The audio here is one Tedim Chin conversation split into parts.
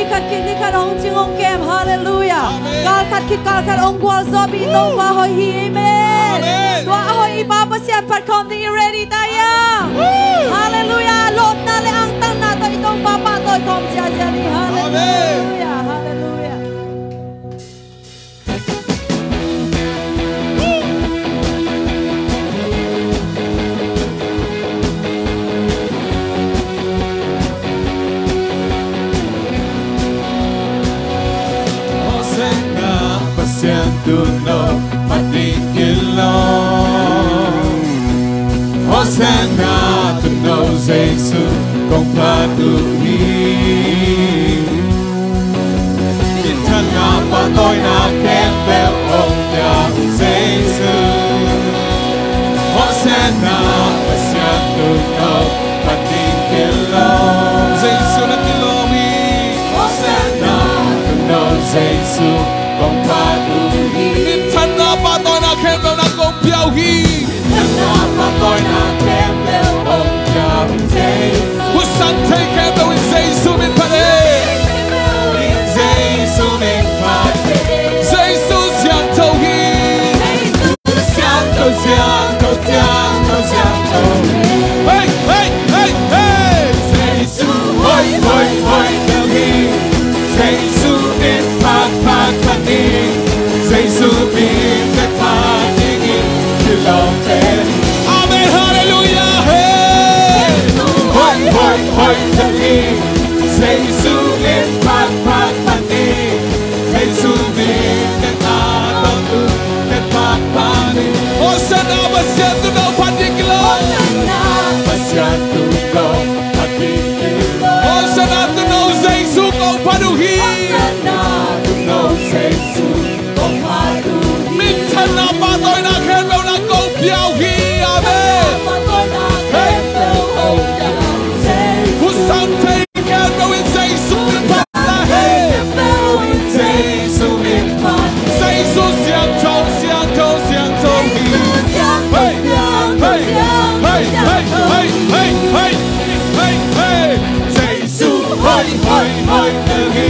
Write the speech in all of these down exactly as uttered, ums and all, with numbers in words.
khat khit ni khat hong cing hong kem. Halleluiah. Amen. Kal khat khit kal khat hong gualzawh bih Topa hoih hi. Amen. Amen. Tua a hoih i Pa Pasian phat khawm ding i ready ta hiam? Woo. Halleluiah. Lawpna le angtanna tawh i Topa pahtawi khawm ziazia ni. Halleluiah. Amen. Halleluiah. Hosanna, Pasian tuuno phat ding kilawm. Hosanna, tuuno Jesu kong phat uh hi. Minthanna pahtawina khempeuh hong pia uh Jesu. Hosanna, Pasian tuuno phat ding kilawm. Jesu na kilawm hi. Hosanna, tuuno Jesu kong phat uh hi. Minthanna pahtawina khempeuh na kong pia uh hi. Minthanna pahtawina khempeuh hong pia uh Jesu. Husang thei khempeuh in Jesu min phat hi. Jesu min phat hi. Jesu siangtho hi. Siangtho, siangtho, siangtho, siangtho hi. Hey, hey, hey, hey. Jesu hoih, hoih, hoih bel hi. Jesu min phat, phat, phat ni. Jesu min bek phat dingin kilawm pen. Amen, halleluiah, hey. Hoih, hoih, hoih bel hi. Jesu min phat, phat, phat ni. Jesu min bek phat, phat, phat, phat, phat ni. Hosanna, Pasian tuuno phat ding kilawm. Hosanna, Pasian tuuno phat ding kilawm. Hosanna, tuuno Jesu kong phat uh hi. Hosanna, tuuno Jesu kong phat uh hi. Minthanna pahtawina khempeuh na kong pia uh hi. Amen. Minthanna pahtawina khempeuh hong pia uh Jesu. Husang thei khempeuh in Jesu min phat hi. Husang thei khempeuh in Jesu min phat hi. Jesu siangtho, siangtho, siangtho hi. Jesu siangtho, hey, siangtho, hey, siangtho hi. Hey, hey, hey, hey, hey, hey. Jesu hoih, hoih, hoih bel hi.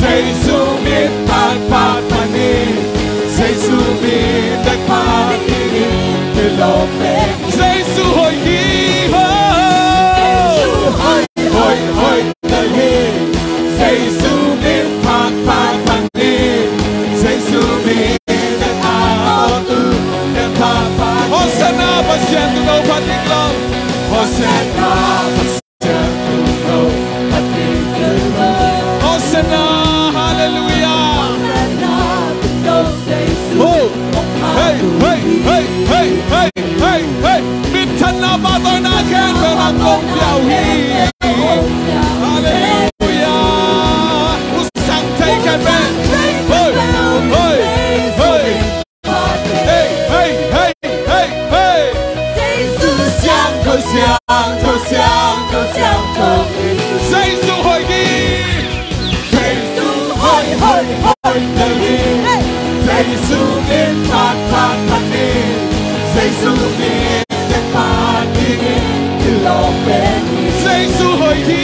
Jesu min phat, phat, phat ni. Jesu min bek phat dingin kilawm pen. Jesu hoih hi, ho. Jesu hoih, hoih, hoih bel hi. Jesu min phat, phat, phat ni. Jesu min bek phat, phat, phat, phat ni. Hosanna, Pasian tuuno phat ding kilawm. Hosanna, Pasian tuuno phat ding kilawm. Hosanna, halleluiah. Hosanna, tuuno Jesu. Oh. Hey, hey, hey, hey, hey, hey, hey. Minthanna pahtawina khempeuh na kong pia uh hi. Halleluiah. Husang thei khempeuh. Hey, hey, hey. Hey, hey, hey, hey, hey. Jesu siangtho, siangtho, siangtho, siangtho hi. Jesu hoih hi. Jesu hoih, hoih, hoih bel hi. Jesu min phat, phat, phat ni. Jesu min bek phat dingin kilawm pen hi. Jesu hoih hi.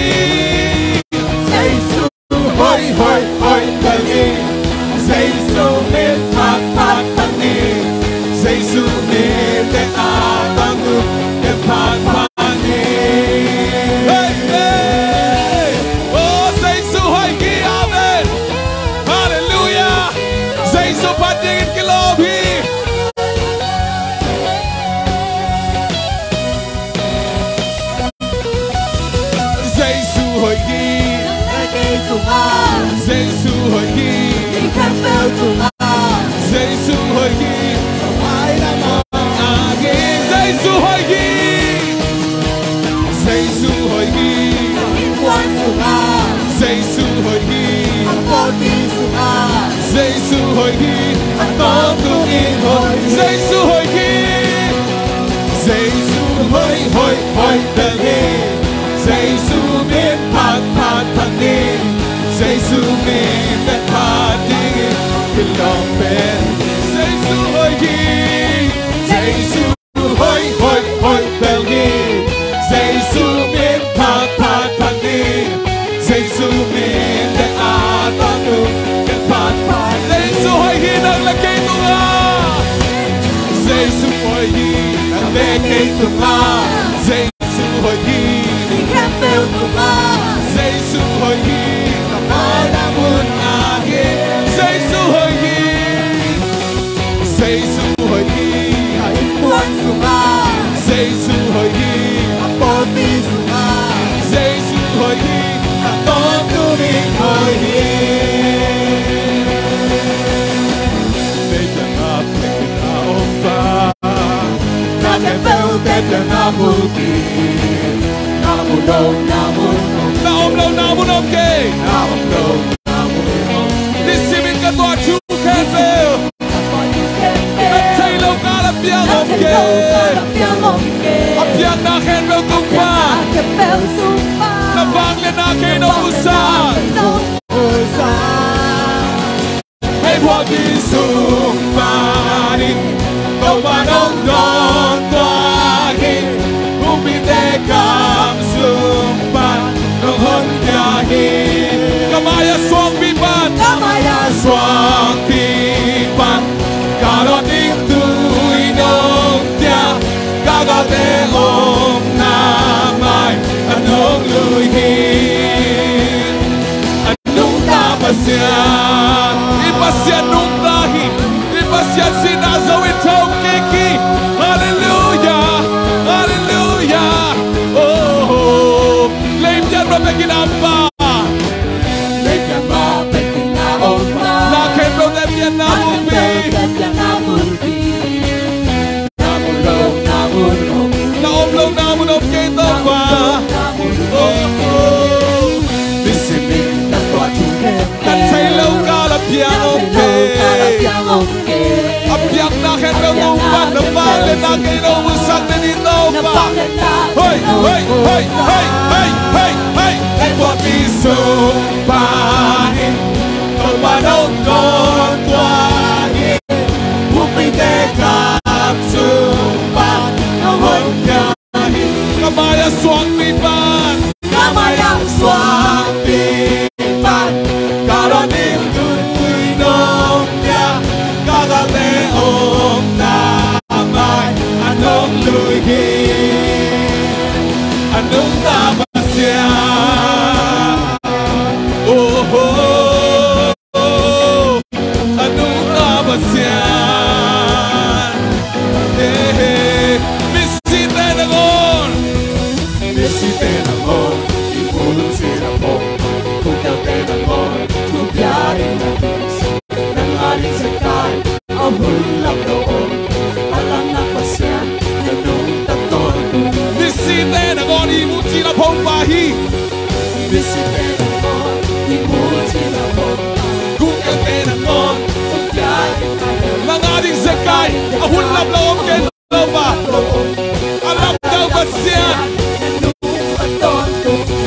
Jesu hoih, hoih, hoih bel hi. Jesu min phat, phat, phat ni. Jesu min bek a tangtung, bek phat, phat ni. Hey, hey. Oh, Jesu hoih hi, amen. Halleluiah. Jesu phat dingin kilawm hi. Jesu hoih hi. Nang le kei tungah. Jesu hoih hi. Mi khempeuh tungah. Jesu hoih hi. Ka vai lamah. Jesu hoih hi. Jesu hoih hi. Ka innkuan sungah. Jesu hoih hi. Ka pawlpi sungah. Jesu hoih hi. A tawntungin hoih hi. Jesu hoih hi. Jesu hoih, hoih, hoih bel hi. Jesu min phat, phat, phat ni. Jesu min bek phat dingin kilawm pen. Jesu hoih hi. Jesu hoih, hoih, hoih bel hi. Jesu min phat, phat, phat ni. Jesu khempeuh tungah Jesu hoih hi. Mi khempeuh tungah Jesu hoih hi. Ka maina mun ah hi Jesu hoih hi. Jesu hoih hi. A innkuan sungah Jesu hoih hi. A pawlpi sungah Jesu hoih hi. A tawntung in hoih hi. Teipiakna, teipiakna om ta. Na khempeuh teipiakna mu kei. Na mu lo na mun om. Na om lo na mun om kei. Na om lo na mun om. Nisimin ka tuah thu khempeuh, na theih loh kal a piang om kei. A piakna khempeuh tung pan. Na vangliatna kei nong musak. Hei phuakpi sung panin Topa nong dawntuah hi. Kumpite kam sung pan nong honkhia hi. Ka mai-ah suangpi pan. Ka mai-ah suangpi pan. Ka dawn ding tui nong tia. Ka galte omna mai-ah nong lui hi. A nungta Pasian, i Pasian nungta hi. I Pasian sihna zo in thokik hi. Halleluia, hallelia. Oh, leipian ma pekin a om pa. Leipian ma pekin a om pa. Na khempeuh teipiakna mu kei. Na om lo na mun om kei Topa. Oh, oh. Nisimin na tuah thu khempeuh. Na theih loh kal a piang om kei. A piakna khempeuh tung pan. Na vangliatna kei nong musak ni Topa. Hei, hei, hei. Hei phuakpi sung panin Topa nong dawntuah hi. Kumpite kam sung pan nong honkhia hi. Ka mai-ah suangpi pan. Ka mai-ah suangpi pan. Ka dawn ding tui nong tia. Ka galte omna mai-ah nong lui hi. A nungta Pasian. Oh, oh. A nungta Pasian. Eh, eh. Misite nangawn. Misite nangawn i mucina phawk. Kumpite nangawn thu pia in na hing sa. Nang a ding zekai a hun lap lo om. A lamdang Pasian na nungta tawntung. Misite nangawn i mucina phawk pa hi. Misite nangawn i mucina phawk pa. Gupkhialte nangawn thu pia in na hing sa. Nang a ding zekai a hun lap lo om kei Topa. A lamdang Pasian.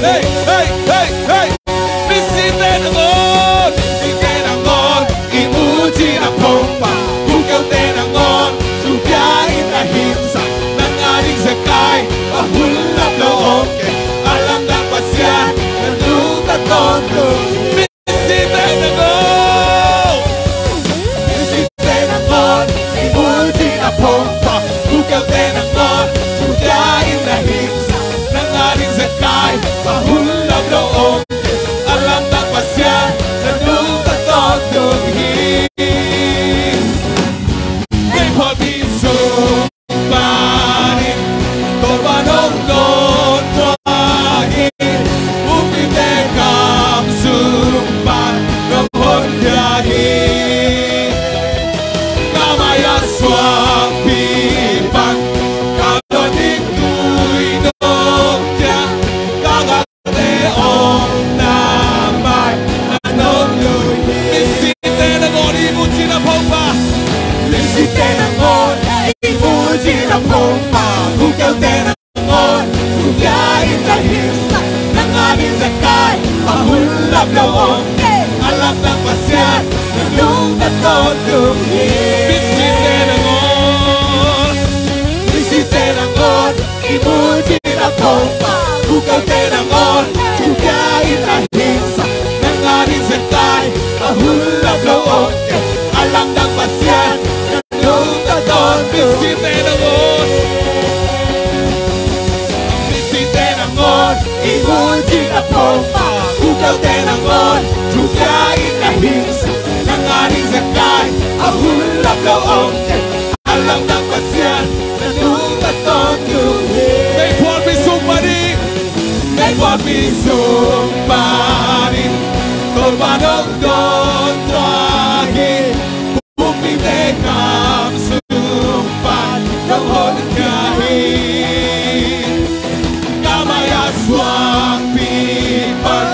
Hei, hei, hei, hei. Misite nangawn, misite nangawn i mucina phawk pa. Gupkhialte nangawn thu pia in na hing sa. Nang a ding zekai a hun lap lo om kei. A lamdang Pasian na nungta tawntung. Misite nangawn, misite nangawn i mucina phawk pa. Gupkhialte nangawn thu pia in na hing sa. Nang a ding zekai a hun lap lo om kei. A lamdang Pasian na nungta tawntung hi. Hei phuakpi sung panin Topa nong dawntuah hi. Kumpite kam sung pan nong honkhia hi. Ka mai-ah suangpi pan. Ka dawn ding tui nong tia. Ka galte omna mai-ah nong lui hi. Misite nangawn i mucina phawk pa. Misite nangawn i mucina phawk pa. Gupkhialte nangawn thu pia in na hing sa. Nang a ding zekai a hun lap lo om kei. A lamdang Pasian na nungta tawntung hi. Misite nangawn, misite nangawn i mucina phawk pa. Gupkhialte nangawn thu pia in na hing sa. Nang a ding zekai a hun lap lo om kei. A lamdang Pasian na nungta tawntung. Misite nangawn, Muhzia na pawlpa, ukeu te nangawn, thu pia in na hing sa, nang a ding zekai, a hun lap lo om te, a lam nang Pasian, na nung ka tawn tu hi. Mei phualpi sung panin, mei phualpi sung panin, Topa nong dawn tua hi. Bupi te kam sung pan nong honkhia hi. Ka mai-a suangpi pan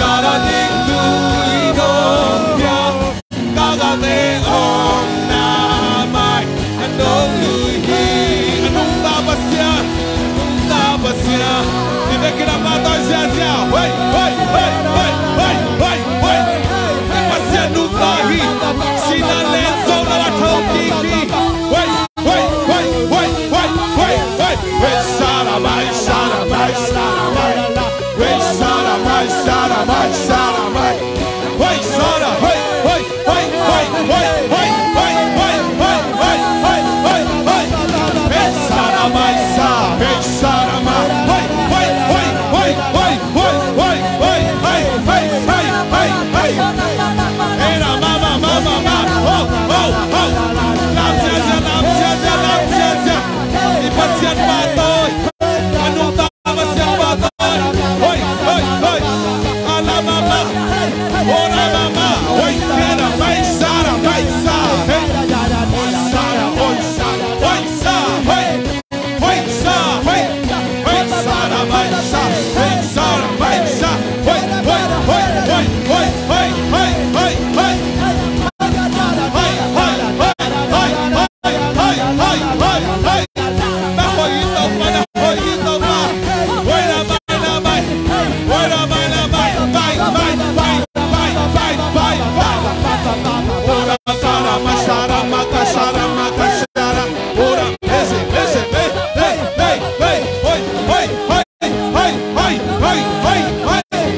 ka la ding lui nong pia. Ka gamte omna mai a nong lui hi. A nungta Pasian, a nungta Pasian. Ti te kinapa toi ziazia. Hoi, hoi, hoi. Pasian nungta hi. Sihna leh zong a la thokik hi. Hoi, hoi, hoi. Hoi, sara mai, sara mai, sara mai. Hoi, sara mai, sara mai, sara mai. Hoi, sara, hoi, hoi. Hoi, hoi, hoi. Hei, sara mai sa, hei, sara mai. Hoi, hoi, hoi. Hei, la, ma, ma, ma, ma, ma. Ho, ho, ho. Lam ziazia, lam ziazia, lam ziazia. I Pasian pa tawh. A nungta Pasian pa tawh. Hoi, hoi, hoi. A la ma ma. Ho la ma ma. Hoi, hei la, mai sa la, mai sa. Hei. Hoi sa la, hoi sa la, hoi sa, hoi. Hoi sa, hoi. Hoi sa la, mai sa. Hoi sa la, mai sa. Hoi, hoi, hoi. Hoi, hoi, hoi. Hoi, hoi, hoi. Hoi, hoi, hoi, hoi. Na hoih hi Topa, na hoih hi Topa. Hoi, na mai, na mai. Hoi, na mai, na mai. Mai, mai, mai. Ora, kara, masara, makasara, makasara. Ora, ese, ese, hey, hey, hey, hey. Hoi, hoi, hoi. Hey, hey, hey, hey, hey.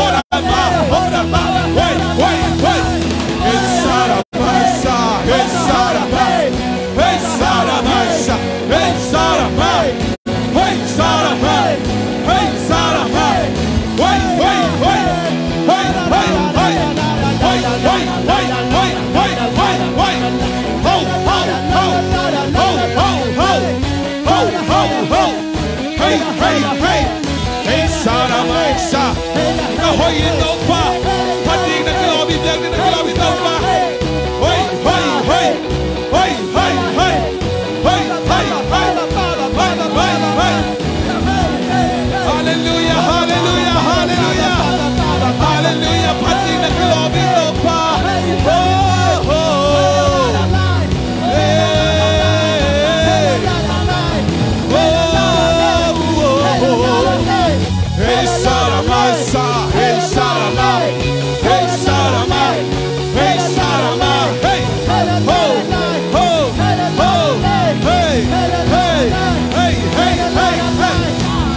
Ora ma, ora ma. Hey, hey, hey. Hey, sara, mai sa. Hey, sara, mai. Hey, sara, mai sa. Hey, sara, mai. Hey, sara, mai. Hey, sara, mai. Hey, hey, hey. Hey, hey, hey. Hey, hey, hey, hey, hey, hey, hey. Ho, ho, ho. Ho, ho, ho. Ho, ho, ho. Hei, hei, hei. Hei, sara mai sa. Na hoih hi Topa. Phat ding na kilawm hi, biak ding na kilawm hi Topa. Hei, hei, hei. Hei, hei, hei. Hei, hei, hei. Hei, hei, hei. Halleluia, halleluia, halleluia. Halleluia, phat ding na kilawm hi Topa. Oh, oh. Hey. Oh, oh, oh, oh. Hey, sara mai sa, hey, sara mai. Hey, sara mai. Hey, sara mai. Hey. Ho, ho, ho. Hey, hey, hey, hey, hey.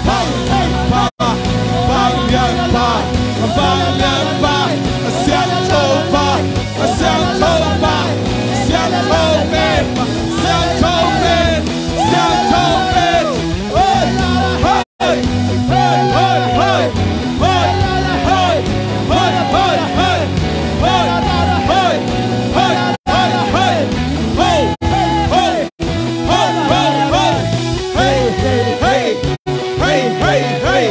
Ho, pa, pa, lian pa, pa, lian pa. Siangtho pa. Siangtho pa, siangtho pen, siangtho pen, siangtho pen. Hoi, hoi, hoi, hoi. Hoi, hoi, hoi, hoi. Hoi, hoi, hoi, hoi. Ho, ho, ho, ho, ho. Hei, hei, hei. Hei, hei, hei.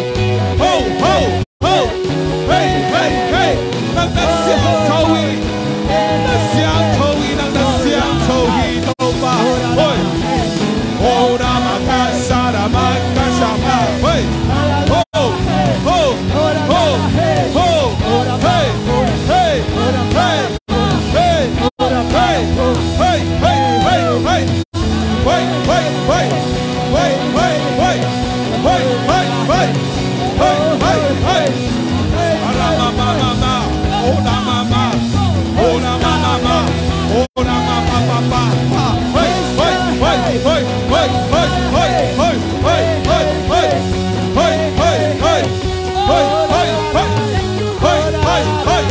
Ho, ho. Ho! Hei, hei, hei! Nang na siangtho hi! Na siangtho hi, nang na siangtho hi, Topa! Hoi! Ho, na ma ka sa, na ma ka sa, ma! Hoi! Ho! Ho! Ho! Ho! Hei! Hei! Hei! Hei! Hei! Hei! Hei! Hei! Hoi, hoi, hoi. Hoi, hoi, hoi. Hoi, hoi, hoi. Hoi, hoi, hoi. Ara ma ma ma ma. Ona ma ma. Ona ma ma ma. Ona ma ma ma ma. Hoi, hoi, hoi, hoi. Hoi, hoi, hoi. Hoi, hoi, hoi. Hoi, hoi, hoi. Hoi, hoi, hoi. Hoi, hoi, hoi. Hoi, hoi, hoi.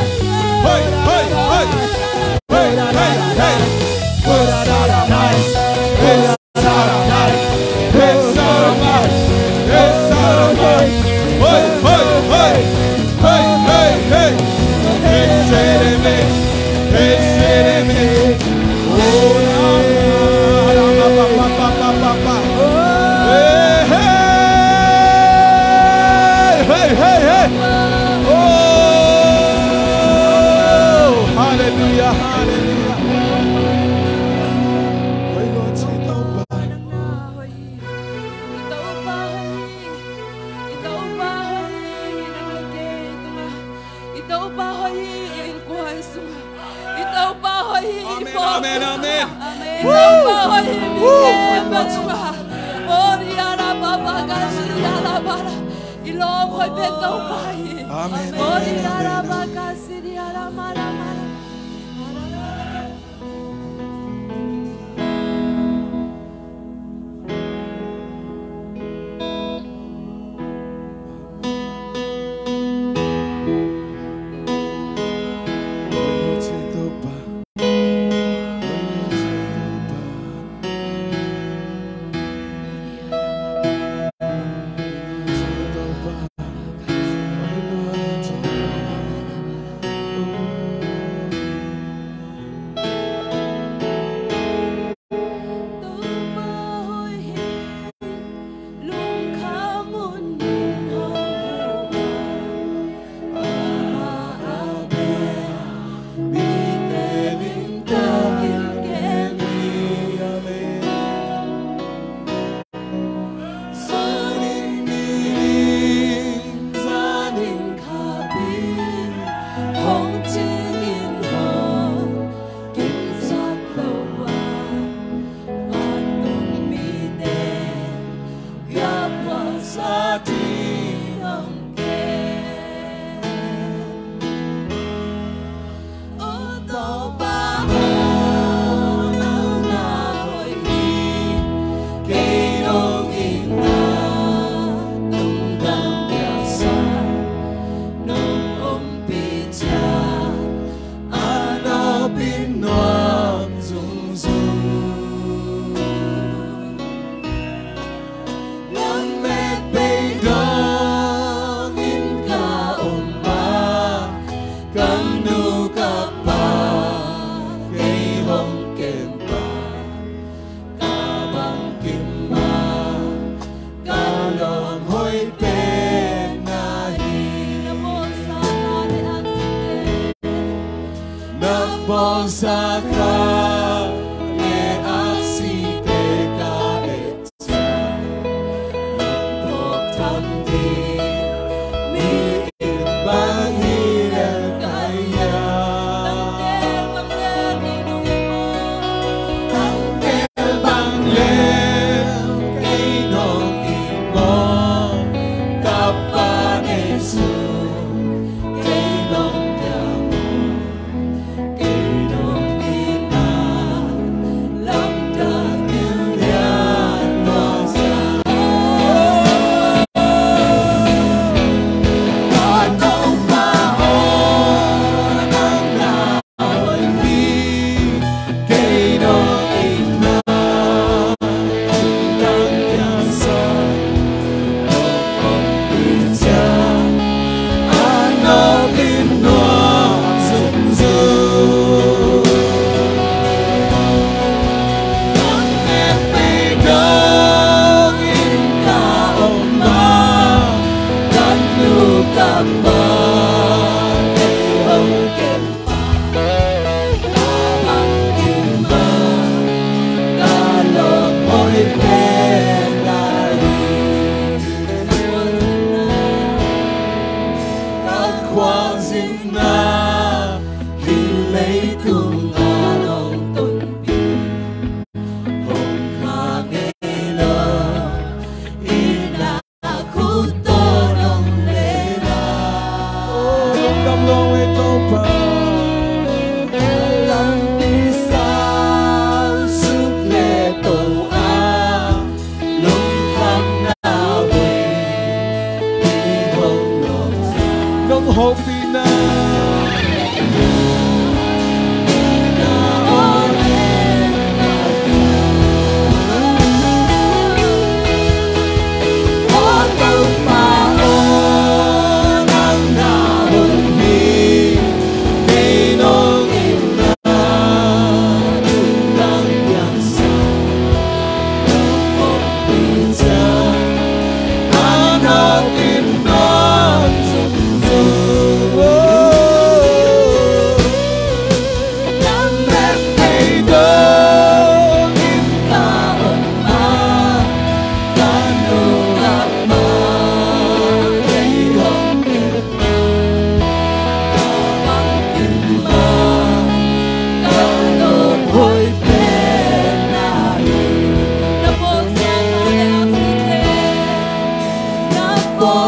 Hoi, hoi, hoi. Hey, Sarah, hey, Sarah, hey, Sarah, hey. Hey, hey, hey. Hey, hey, hey. Hey, sedeme. Hey, sedeme. Oh, la, la, la, pa, pa, pa, pa, pa. Hey, hey. Hey, hey, hey. Oh, hallelujah, hallelujah. Hoih Lord, hoih Topa. I Topa hoih hi. I Topa hoih hi, nang le kei tungah. I Topa hoih hi, i innkuan sungah. I Topa hoih hi, i pawlpi sungah. Amen, amen. I Topa hoih hi, mi khempeuh tungah. Ori ara baba kasi ara bara. I lawm hoih pen Topa hi. Amen. Ori ara baba kasi ara mara mara. Lamet pei dongin ka om a, ka nu ka pa kei hong kem a, ka bangkim a, ka lawm hoih pen na hi. Na bawlsa kha le aksite ka et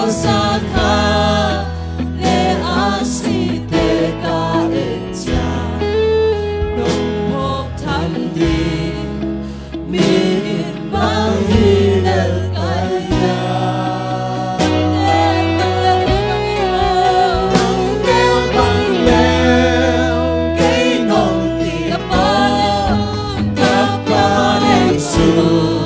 Sakha le aksite ka et ciang nong phawk tham ding mi in bang hi lel ka hiam? Bang lel bang lel kei nong it maw, ka Pa nei sun.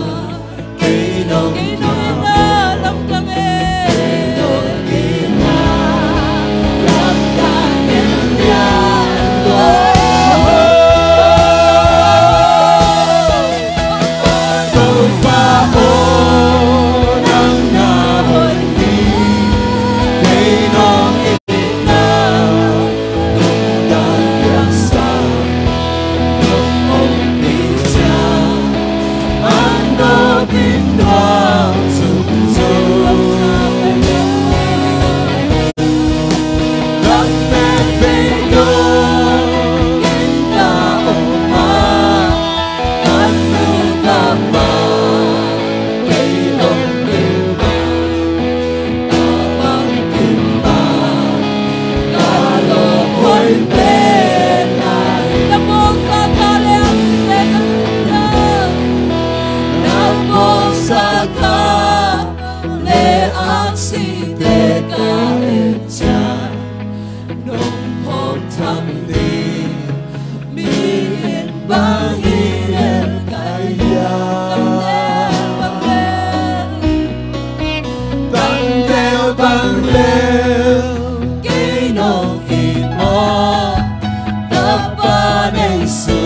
Nong phawk tham ding mi in bang hi lel ka hiam? Tangtel bang lel kei nong it maw, Tapa nei sun.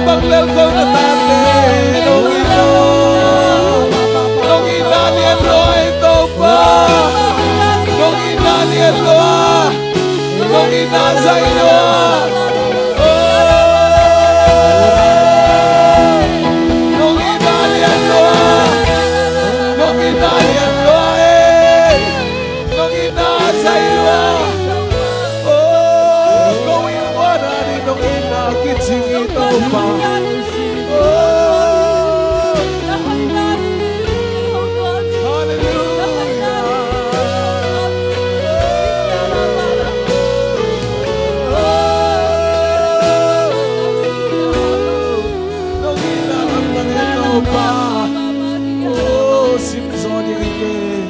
Bang lel ko na tate, nong it lo. Nong itna lian lo, Topa. Nong itna lian lo. Nong itna zai lo. Oh. Nong itna lian lo. Nong itna lian lo, eh. Nong itna zai lo. Oh, ko in wan a ni nong itna kicing i Topa. Oh. Hallelujah. Nong itna lam nang e Topa. Oh, sim zaw ding hi kei.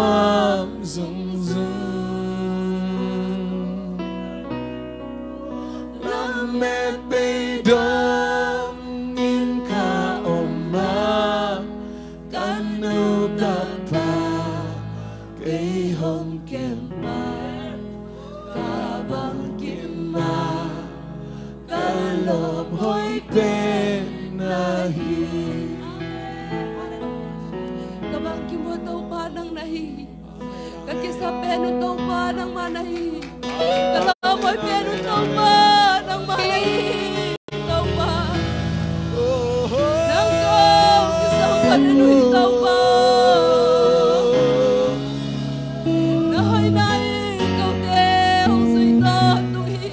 nuam zungzung. Lamet beidong in ka om a, ka nu ka pa kei hong kem a, ka bangkim a, ka lawm hoih pen na hi. Ka bangkim uh Topa nang na hi. Ka kisap pen uh Topa nangmah na hi. Ka lawm hoih pen uh Topa nangmah na hi. Topa, nang kong kisap pen uh Topa. Na hoihna in kote hong zui tawntung hi.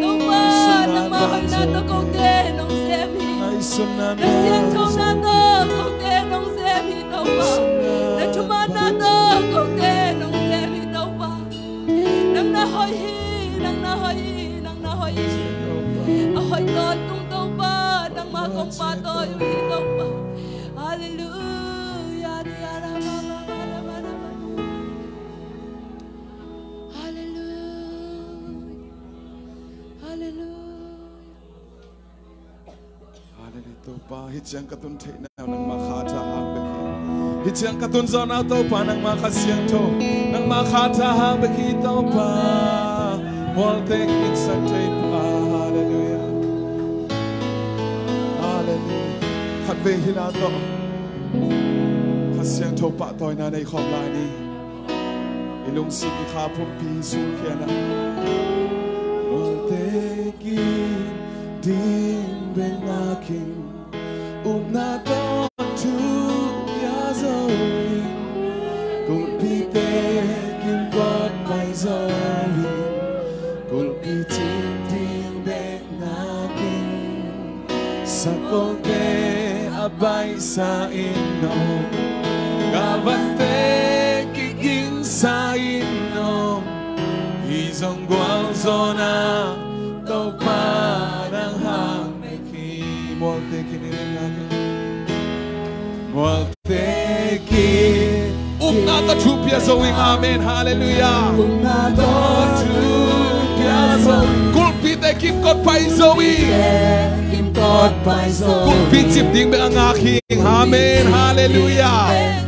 Topa, nangmah hoihna tawh kote nong sem hi. Na siangthona tawh kote nong sem hi Topa. Na thumanna tawh kote nong sem hi Topa. Nang na hoih hi, nang na hoih hi, nang na hoih hi. A hoih tawntung Topa, nangmah kong pahtawi uh hi Topa. Halleluia. Halleluia. Halleluia. Halleluia, Topa, hih ciang ka tun theihna uh nangmah kha tha hang bek hi. Hih ciang ka tun zawhna uh Topa, nangmah Kha Siangtho, nangmah kha tha hang bek hi Topa. Mualte kiksak thei Pa. Halleluia. Halleluia. Khatvei hih la tawh Kha Siangtho pahtawina nei khawm lai ni. I lungsim i kha pumpi sungkhia-in ah, mualte kiding bek ngak in, upna tawh thu pia zo in, kulhpite kimpawt pai zo in, kulhpi cip ding bek ngak in, sakolte a baihsa in om, galvante kigingsa in om, hih zong gualzawhna Topa nang hang bek hi. Mualte kiding bek ngak in, mual Te ki upna tawh thu pia zo ing. Amen. Halleluia. Upna tawh thu pia zo ing. Kulhpite kimkot pai zo ing. Kimkot pai zo ing. Kulhpi cip ding bek a ngak hi ing. Amen. Halleluia.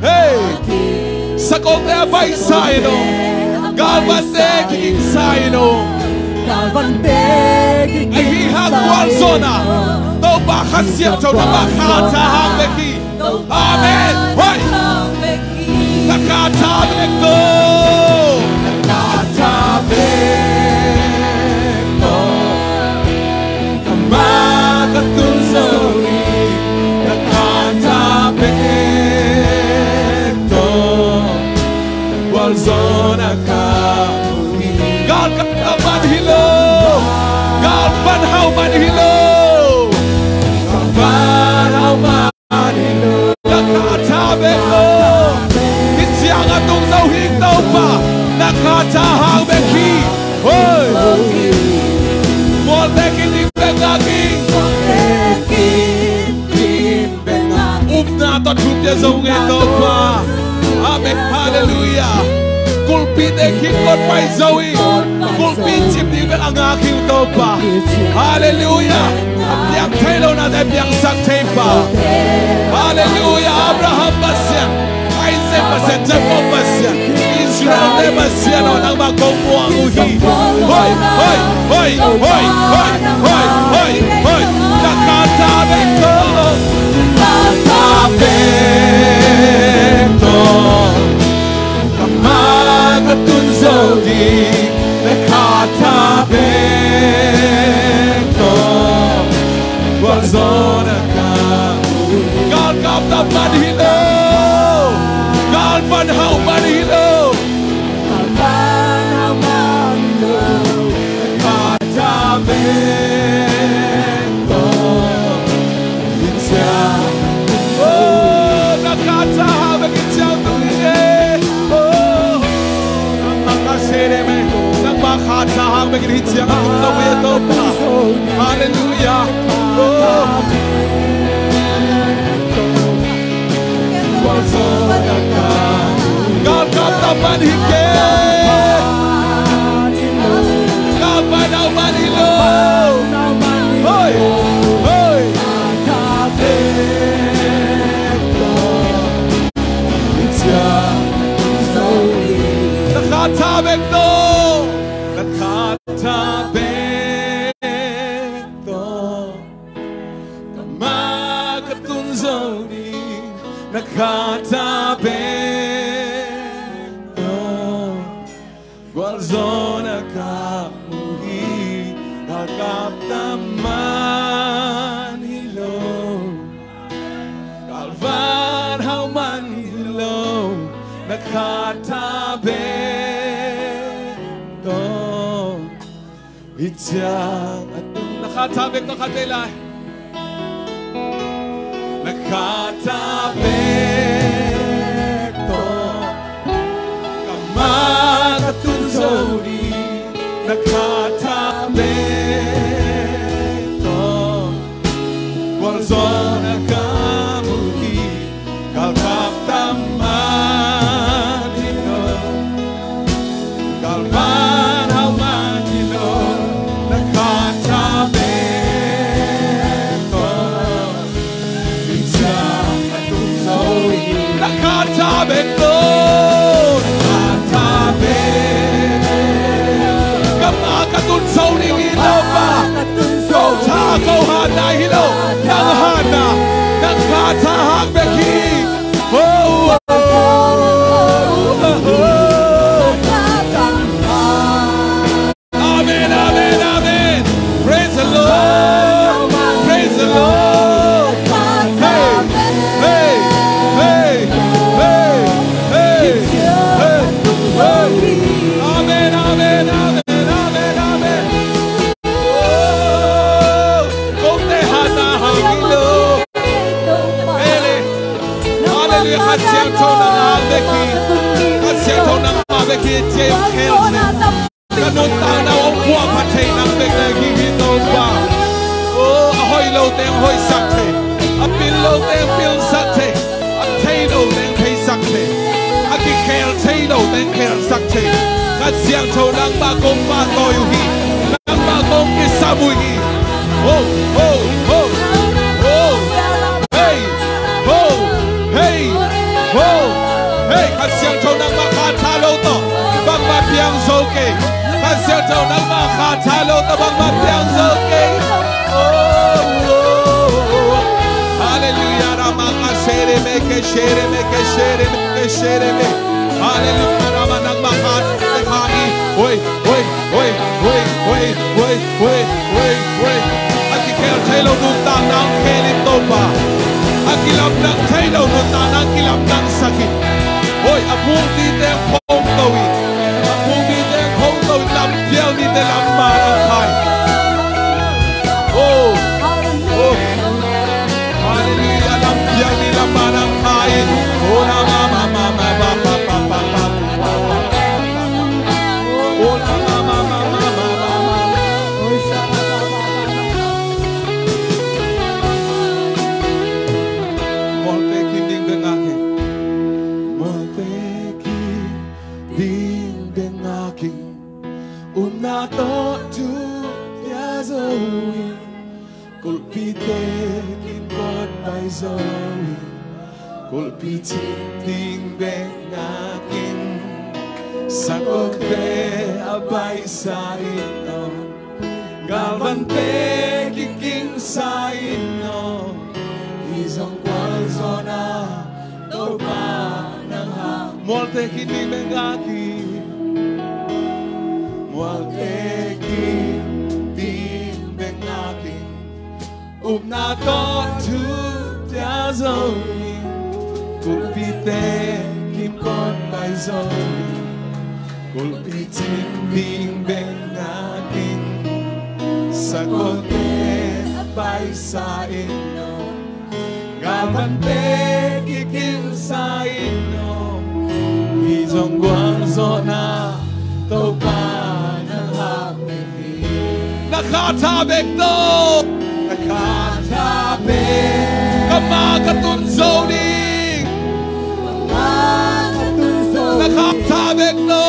Hey. Sakolte a baihsa in om. Galvante kigingsa in om. Galvante kigingsa in om. Ahi hang gualzawhna Topa Kha Siangtho nangmah kha tha hang bek hi. Amen. Hoi. Na kha tha bek tawh. Na kha tha bek tawh. Amah ka tun zo hi. Na kha tha bek tawh. Gualzawhna ka mu hi. Galkap tawh man hi lo. Galvan hau man hi lo. Galvan hau man Na kha tha bek lo. Hih ciang a tung zo hi Topa. Na kha tha hang bek hi. Hoi. Mualte kiding bek ngak ing. Upna tawh thu pia zo ing Topa. Amen. Halleluia. Kulhpite kimkot pai zo ing. Kulhpi cip ding bek a ngak hi Topa. Halleluia. A piang thei lo nate piangsak thei Pa. Halleluia. Abraham Pasian, Isaac Pasian, Jacob Pasian, Israel te Pasian aw, nangmah kong muang uh hi. Hoi, hoi, hoi. Na kha tha bek tawh. Kha tha bek tawh. Amah ka tun zo ding, na kha tha bek tawh. Gualzawhna ka mu hi. Galkap tawh man hi lo. Galvan hau man hi lo. Galvan hau man hi lo. Na kha tha bek tawh. Hih ciang. Oh, na kha tha hang bek hih ciang tung hi e. Oh, nangmah kha se de me. Nangmah kha tha hang bek hih ciang tung zo hi e Topa. Halleluia. Oh. Gal man hi kei. Ka van hau man hi lo. Hoi, hoi. Na kha tha bek tawh. Na kha tha bek tawh. Ka ma ka tun zo ding. Na kha tha bek tawh. Gualzawhna ka mu hi. Galkap tam man hi lo. Galvan hau man hi lo. Na kha tha bek tawh. I ciang a tung. Na kha tha bek tawh khat vei lai. Na kha tha bek tawh. Ka ma ka tun zo ding. Na kha tha bek tawh. Gualzawhna ka mu hi. Galkap tam man hi lo. Galvan hau man hi lo. Na kha tha bek tawh. I ciang a tung zo ding. Na kha tha bek tawh. Na kha tha bek. Ka ma ka tun zo ding hi lo pa. Tha ko hatna hi lo. Nang hatna. Nang kha tha hak bek hi. Oh, oh, oh, oh. Amen, amen, amen. Praise the Lord. Praise the Lord. Hey, hey, hey, hey, hey, hey, hey. Amen, amen, amen, amen, amen. Oh, kong te hana hangilo. Amen. Hallelujah. Kha Siangtho nang a bek hi. Kha Siangtho nang a bek hi. Cia khel hi. Ka nuntakna hong puahphat thei nang bek na hi hi Topa. Oh, a hoih lote hong hoihsak thei, a pil lote hong pilsak thei, a thei lote hong theisak thei, a kikhel thei lote hong khelsak thei. Kha Siangtho nangmah kong pahtawi uh hi. Nangmah kong kisam uh hi. Oh, oh, oh, oh. Hey, oh, hey, oh, hey. Kha Siangtho nangmah kha tha lo tawh bangmah piang zo kei. Kha Siangtho nangmah kha tha lo tawh bangmah piang zo kei. Oh, oh, oh. Hallelujah. Rama ka shere me ke shere me ke shere me ke shere me. Hallelujah. Rama nangmah kha tha hi. Oi, oi, oi, oi. A kikhel thei lo nuntakna hong khel in Topa. A kilamdang thei lo nuntakna hong kilamdangsak in. Oi, a phung nite hong phongto in. A phung nite hong phongto in, lampial nite lam man hong khai. Oh, oh. Hallelujah, lampial ni lam man hong khai. Oh, la ma ma ma ma ma ma ma ma ma. Oh, la ma ma ma ma ma ma ma. Mualte kin ding bek ngak hi. Mualte kin ding bek ngak hi. Upna tawh thu pia zo hi. Kulhpite kin pawt pai zo hi. Kulhpi cing ding bek ngak in. Sakawkte a baisa in aw. Galvante kikingsa in aw. Hih zong gualzawhna Topa nang hang. Mualte kin ding bek ngak hi. Mualte kin ding bek ngak hi. Upna tawh thu pia zo hi. Kulhpite kin pawt pai zo hi. Kulhpi cing ding bek ngak in. Sakawkte a baisa in aw. Galvante kikingsa in aw. Hih zong gualzawhna Topa nang hang. Na kha tha bek tawh. Na kha tha bek. Ka ma ka tun zo ding. Ka ma ka tun zo ding. Na Kha tha bek lo.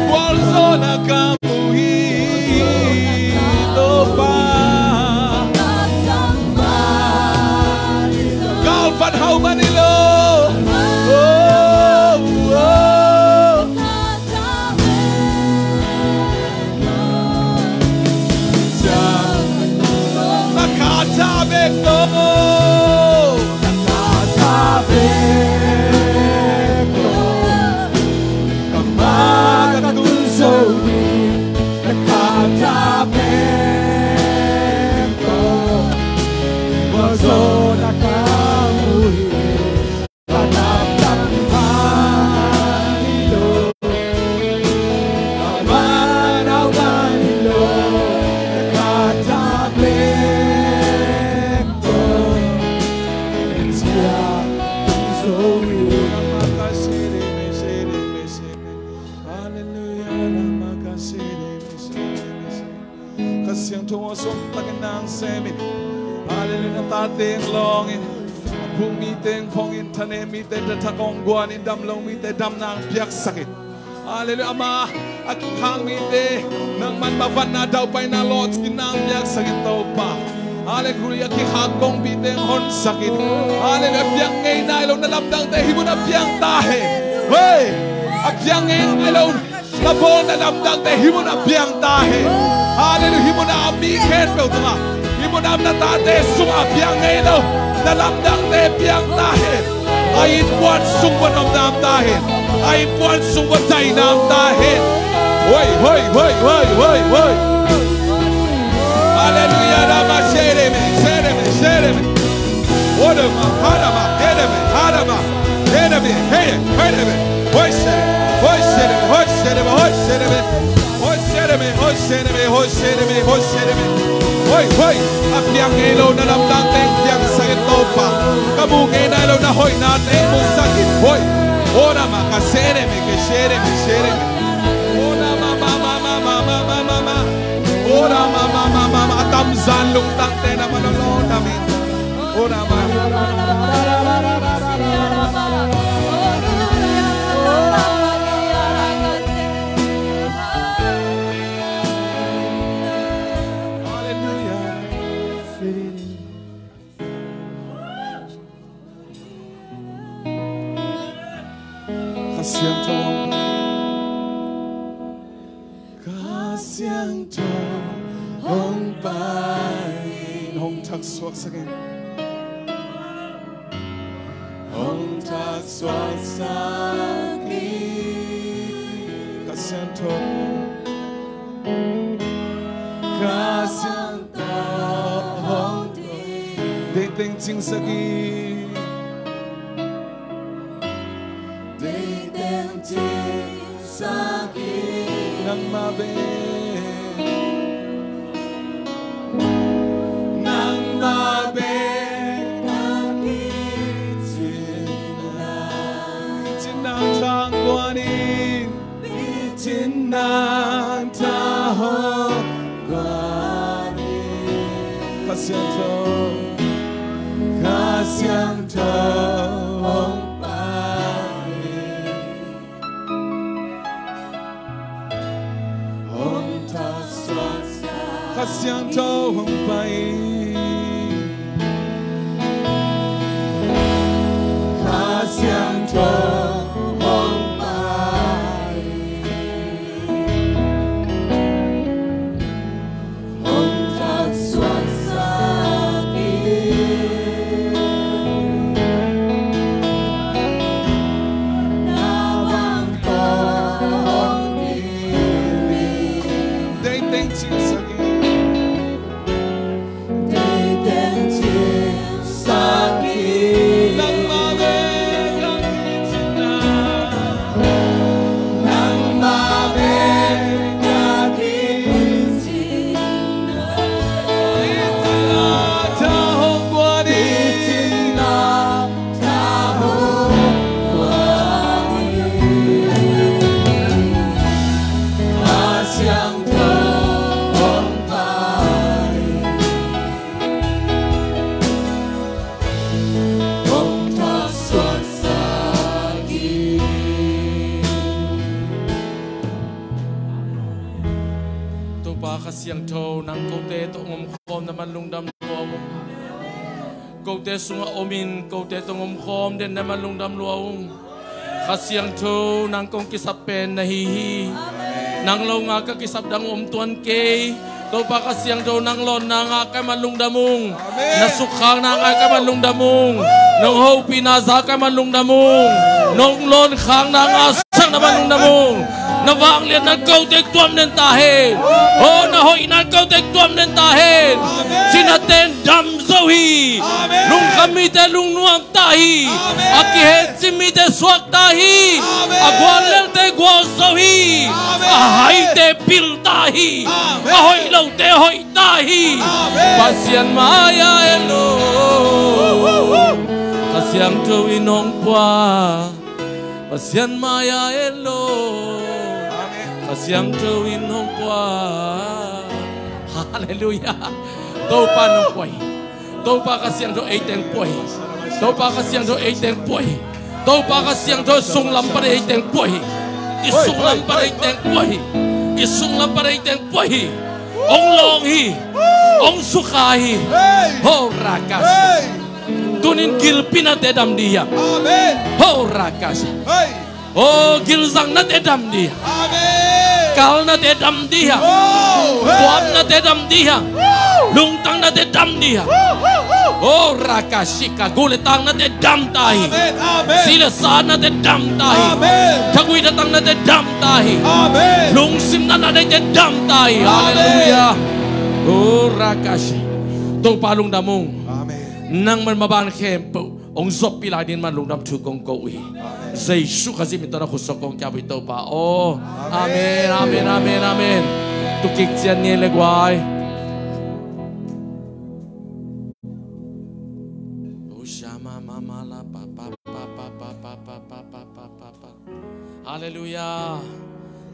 Gualzawhna ka mu hi, Topa. Galvan hau man hi lo. Oh, oh. Na kha tha bek lo. Na kha tha bek lo. Ka ma ka tun zo ding. Na kha tha bek lo. Gualzawhna ka mu hi. Hallelujah. Kha Siangtho aw, sum takin nang sem in. Hallelujah, na tate hong lawng in. A phung mite hong phong in, thane mite tha thak hong guan in, dam lo mite dam nang piaksak in. Hallelujah, ama a kikhak mite nangman mavanna daupaina lawhcin nang piaksak in Topa. Hallelujah, kikhak kong mite hong honsak in. Hallelujah, a piang ngei nai lo na lamdangte hih mun ah piang ta hen. Hei, a piang ngei nai lo na bawlna lamdangte hih mun ah piang ta hen. Hallelujah. Hih mun ah a mi khempeuh tungah, hih mun ah na tate sungah a piang ngei lo na lamdangte piang ta hen. A innkuan sung uah nopna om ta hen. A innkuan sung uah daina om ta hen. Hoi, hoi, hoi, hoi, hoi, hoi. Hallelujah. Rama shereme, shereme, shereme. Odama, hadama, hedeme, hadama, hedeme, heye, hedeme. Hoi shereme, hoi shereme, hoi shereme, hoi shereme. Hoi shereme, hoi shereme, hoi shereme, hoi shereme. Hoi, hoi. A piang ngei lo na lamdangte piangsak in Topa. Ka mu ngei nai lo na hoihnate musak in. Hoi. Odama ka shereme, ke shereme, shereme. Odama, ma, ma, ma. Odama, ma, ma, ma, ma. A tamzan lungtangte na ma lo lo na mi. Hallelujah. Kha Siangtho. Kha Siangtho hong pai in. Hong thaksuaksak in. Hong thaksuaksak in. Kha Siangtho. Kha Siangtho hong deih teng cingsak in. Deih teng cingsak in. Nangmah bek, nangmah bek ka kicin nang. Picin nang tha hong guan in. Picin nang tha hong guan in. Kha Siangtho, Kha Siangtho hong pai in. Hong thaksuaksak. Kha Siangtho hong pai in. Kha Siangtho hong pai in. Hong thaksuaksak in. Na bang tawh hong dil in. Deih teng cingsak in. Siangtho, nang kote tawh hong omkhawm na man lungdam lua ung. Kote sungah om in, kote tawh hong omkhawm den na man lungdam lua ung. Kha Siangtho, nang kong kisap pen na hi hi. Nang lo ngah ka kisap dang om tuan kei. Topa Kha Siangtho, nang lawnna ngah ka man lungdam ung. Na sukkhakna ngah ka man lungdam ung. Nong hopihna za ka man lungdam ung. Nong lawnkhakna ngah sak na man lungdam ung. Na vangliatna kote tuam den ta hen. Oh, na hoihna kote tuam den ta hen. Cina ten dam zo hi. Lungkham mite lungnuam ta hi. A kihetcim mite suak ta hi. A guallelte gual zo hi. A haite pil ta hi. A hoih lote hoih ta hi. Pasian mai-ah en lo. Kha Siangtho in hong pua. Pasian mai-ah en lo. Kha Siangtho in hong pua. Halleluiah. Topa in hong pua hi. Topa Kha Siangtho ei teng pua hi. Topa Kha Siangtho ei teng pua hi. Topa Kha Siangtho sunglam pan ei teng pua hi. I sunglam pan ei teng pua hi. I sunglam pan ei teng pua hi. Hong lawng hi. Hong sukha hi. Ho rakas. Tunin gilpi nate dam dih hiam? Ho rakas. Oh, gilzang nate dam dih hiam? Kal nate dam dih hiam? Tuam nate dam dih hiam? Lungtang nate dam dih hiam? Oh, rakashika, gu le tang nate dam ta hi. Si le sa nate dam ta hi. Thagui datang nate dam ta hi. Lungsim natna nate dam ta hi. Halleluiah. Oh, rakashi. Topa lungdam ung. Nangman maban khempeuh hong zuakpih lai dingin man lungdam thu kong ko uh hi. Jesu Khazih min tawh na khut suak kong kiap uh hi Topa aw. Amen, amen, amen, amen. Tukik cian ni le guai. Halleluiah.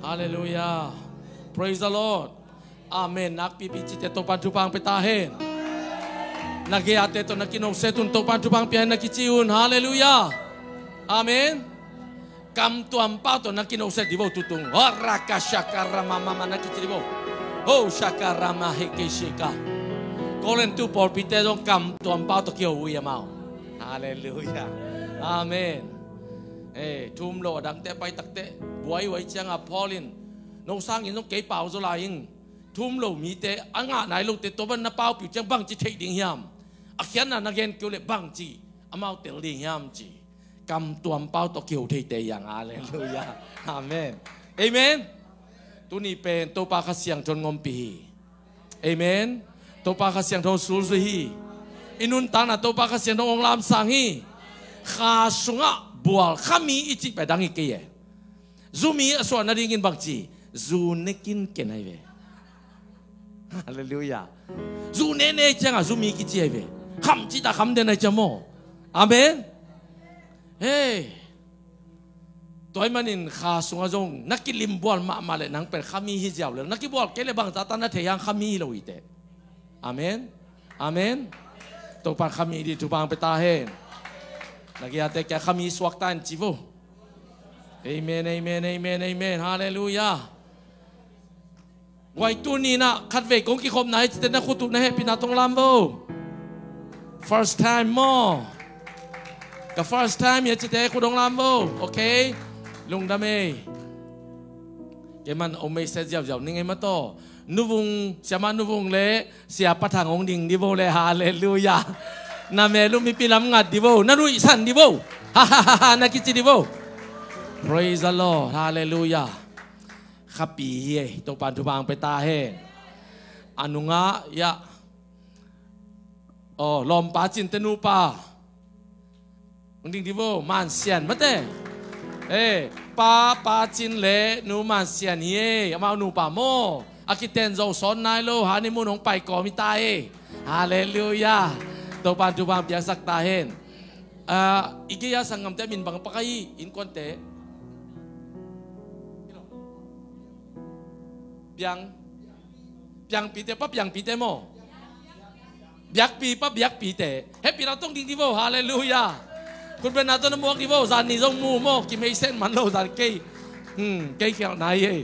Halleluiah. Praise the Lord. Amen. Nakpipi cite Topan thupha hong pia ta hen. Na gei-ate tawh na kinawhset un, Topan thupha hong pia hen na kici un. Halleluiah. Amen. Kamtuam pau tawh na kinawhset dih vo tutung. Ho rakashakaramamama na kici dih vo. Ho shakaramahekeshika. Korin tu pawlpite zong kamtuam pau tawh kiho uh hi amau. Halleluiah. Amen. Eh, thum lo a dangte a pai takte buaihuai cianga Paul in, no sangin zong kei pau zaw lai ing. Thum lo mite, a ngah nai lote, tua ban na paupi uh ciang bangci theih ding hiam? A khiatna na gen kei uh leh bangci amau tel ding hiam ci. Kamtuam pau tawh kiho theite hi hang. Halleluiah. Amen. Amen. Tuni pen Topa Kha Siangtho in hong ompih hi. Amen. Topa Kha Siangtho sulzui hi. I nuntakna Topa Kha Siangtho hong lamsang hi. Kha sungah bual khami i cih pen dang hi kei e. Zumi a suah nadingin bangci, zu nekin ken ahi ve. Halleluiah. Zu nene ciangah zumi kici ahi ve. Kham cihta kham den ahi ciang maw. Amen. Hei. Tua ahih manin Kha sungah zong na kilimbual mahmah leh nang pen khami hi ziau lel. Na kibual kei leh bangzahta na thei hiam, khami hi lo hi teh. Amen. Amen. Topan khami ding thupha hong pia ta hen. Na gei-ate kia khami suak ta hen ci vo. Amen, amen, amen, amen. Halleluiah. Guai, tuni-in ah khatvei kong kikhopna hi cite na khut uh na hehpihna tawh lam vo. First time maw. Ka first time hi cite khut hong lam vo. Okay. Lungdam ei. Kei man om ei se ziauziau ning ei mataw. Nuvung, Siamah Nuvung le Sia Pa Thang hong ding dih vo le, halleluiah. Na mel uh mipi lam ngat dih vo, na nuihsan dih vo. Na kici dih vo. Praise the Lord, halleluiah. Khapi hi ei, Topan thupha hong pia ta hen. A nungah, ya. Aw, lawmpa Cinte nupa. Hong ding dih vo, Mansian mate. Eh, Pa, Pa Cin le Nu Mansian hi ei, amau nupa maw. A kiten zo sawn nai lo, honeymoon hong pai kawm hi ta ei. Halleluiah. Topan thupha hong piaksak ta hen. Ah, i gei-a sanggamte min bang pak ahi, innkuante. Piang. Piangpite, Pa Piangpite maw. Biakpi, Pa Biakpite. Hehpihna tawh hong ding dih vo, halleluiah. Khutbetna tawh na muak dih vo, zan ni zong mu maw, kimeisen man lo zan kei. Hmm, kei khialh nai ei.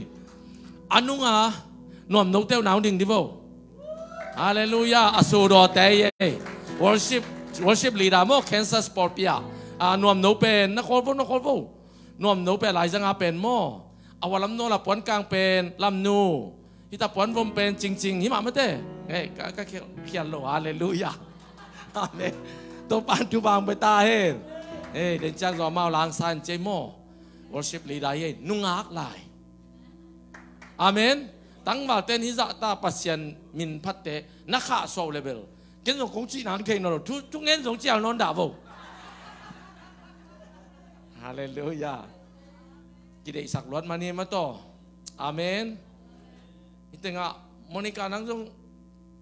A nungah, Nuam note uh na hong ding di vo. Halleluiah. A sudawte ei. Worship, worship leader maw, Kansas pawlpi ah, a nuam no pen na khawl vo, na khawl vo. Nuam no pen laizanga pen maw, a hua lam nawl a puankang pen lamnu, hita puanvom pen cingcing, himah mate. Ei, ka, ka khial, khial lo. Halleluiah. Amen. Topa'n thupha hong pia ta hen. Ei, den ciang zong amau langsan cei maw. Worship leader ei, nungak lai. Amen. Tangvalte in hih zahta Pasian min phatte na khahsuah uh leh bel, ken zong kong cih nang thei nawn lo. Thu, thungen zong cial nawn dah vo. Halleluiah. Kideihsak luat man hi mataw. Amen. Hih tengah Monica, nang zong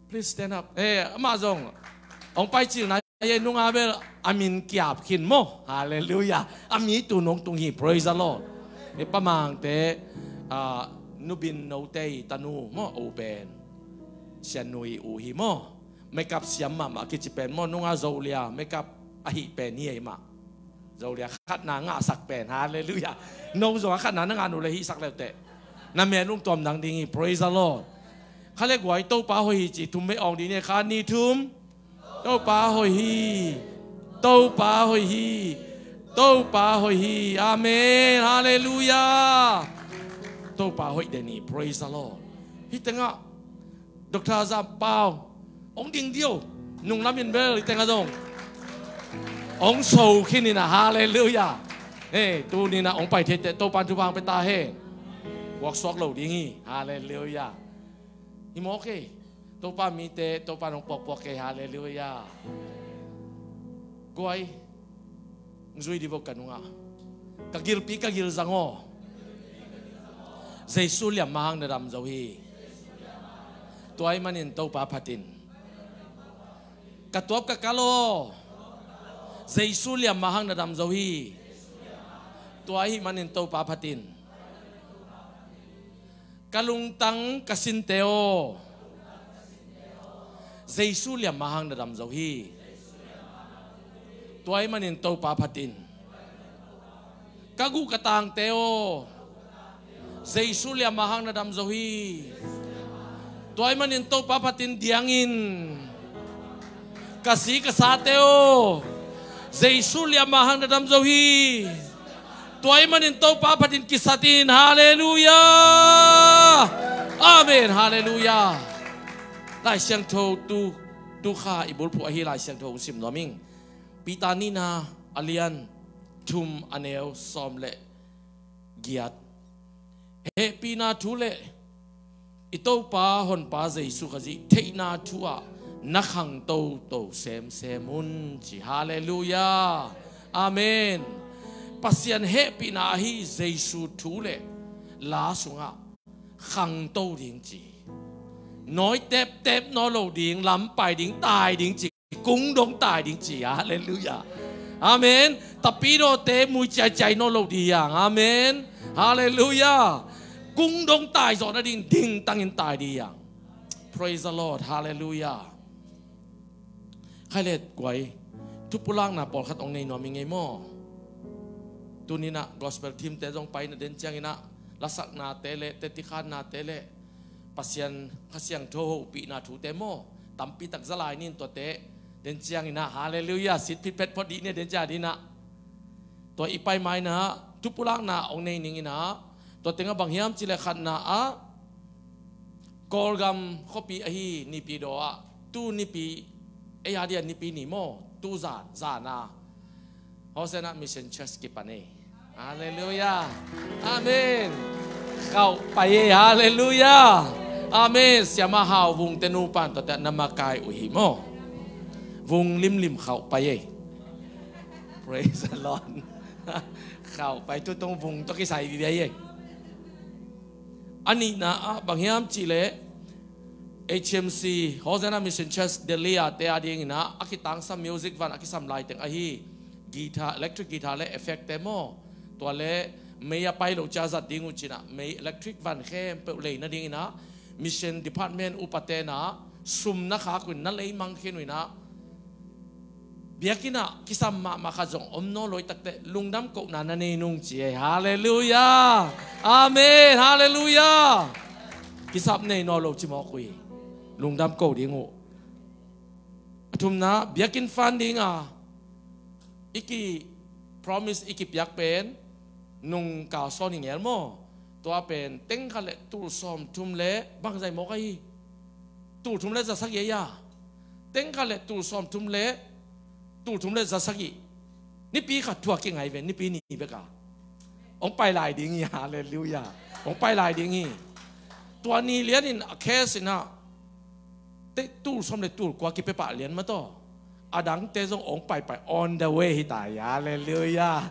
please stand up. Eh, amah zong hong paicil na ei, nunga bel a min kiap khin maw. Halleluiah. A mi tu nong tung hi. Praise the Lord. Ei, Pa Mangte, ah, Nu Bin Note i tanu maw, a u pen Sian Nu i u hi maw. Makeup siam mahmah kici pen maw, nunga Zolia makeup ahih pen hi ei mah. Zolia khatna ngahsak pen. Halleluiah. No zong a khatna na ngah uh leh hihsak leuteh, na mel lungtuam dang ding hi. Praise the Lord. Kha le guai, Topa hoih hi ci thum vei awng ding ni. Khat, nih, thum. Topa hoih hi. Topa hoih hi. Topa hoih hi. Amen. Halleluiah. Topa hoih den hi. Praise the Lord. Hih tengah Doctor Zam Pau hong ding dih o. Nung lamin bel hih tengah zong hong so khin in ah. Halleluiah. Ei, tuni-in ah hong pai theiteh Topa'n thupha hong pia ta hen. Puaksuak lo ding hi. Halleluiah. Hi mawk ei. Topa mite Topa'n hong puakpuak kei. Halleluiah. Guai, zui dih vo ka nungah. Ka gilpi ka gilzang aw, Jesu liamma hang na dam zo hi. Tua ahih manin Topa phat in. Ka tuap ka kal aw, Jesu liamma hang na dam zo hi. Tua ahih manin Topa phat in. Ka lungtang ka sinte aw, Jesu liamma hang na dam zo hi. Tua ahih manin Topa phat in. Ka guh ka tangte aw, Jesu liamma hang na dam zo hi. Tua ahih manin Topa phat in diang in. Ka si ka sate aw, Jesu liamma hang na dam zo hi. Tua ahih manin Topa phat in kisat in. Halleluiah. Amen. Halleluiah. Lai Siangtho tu, tu kha i bulphuh ahi Lai Siangtho hong sim nuam ing. Peter nihna a lian thum a neu sawm le giat. Hehpihna thu le i Topa Honpa Jesu Khazih theihna thu ah na khang toto semsem un ci. Halleluiah. Amen. Pasian hehpihna ahi Jesu thu le la sungah khangto ding ci. Nawi teptep nawn lo ding, lam pai ding, tai ding ci. Kung dong tai ding ci. Halleluiah. Amen. Tapidawte mui ciaiciai nawn lo ding hi hang. Amen. Halleluiah. Kung dong tai zawh nading dingtangin tai ding hi hang. Praise the Lord. Halleluiah. Khai le guai, thupulakna pawlkhat hong nei nuam ing ei maw. Tuni-in ah gospel teamte zong pai na den ciangin ah, lasaknate le teti khannate le Pasian Kha Siangtho hopihna thute maw, tampi tak za lai ni in tuate, den ciangin ah, halleluiah, sit phitphet phot dih ni a, den ciang dih in ah. Tua i pai ma-in ah thupulakna hong nei ning in ah, tua tengah bang hiam cih leh khatna ah, Kawlgam khuapi ahi Nipidaw ah, tu Nipi, ei a dia Nipi ni maw, tu zan, zan a Hosanna Mission Church kipan ei. Halleluiah. Amen. Khauh pai ei. Halleluiah. Amen. Siamah Hau Vung te nupa'n tuate na makai uh hi maw. Vung limlim khauh pai ei. Praise the Lord. Khauh pai, tutung Vung tawh kisai vive ei. A nihna ah bang hiam cih leh H M C, Hosanna Mission Church Delhi a te a dingin ah, a kitangsam music van a kisam laiteng ahi guitar, electric guitar le effect te maw, tua le mei a pai lo cia zat ding uh ci-in ah, mei electric van khempeuh lei nadingin ah, mission department upate'n ah sum na khak uh in, na leimang khin uh in ah, biakinn ah kisam mahmah khat zong om nawn lo hi takteh, lungdam kohna na nei nung ci ei. Halleluiah. Amen. Halleluiah. kisap nei nawn lo ci mawk uh hi. Lungdam ko ding uh. A thumna, biakinn fund ding a i ki promise, i kipiak pen nung kal sawm hi ngel maw? Tua pen teng khat le tul sawm thum le bangzah mawk ahi. Tul thum le za sagih ahi a. Teng khat le tul sawm thum le tul thum le za sagih. Nipi khat thuak kingai ve, nipi nih bek a. Hong pai lai ding hi, halleluiah. Hong pai lai ding hi. Tua ni lian in a cash in a, te tul sawm le tul kua kipia pah lian mah tawh. A dangte zong hong paipai, on the way hi ta hi, halleluiah.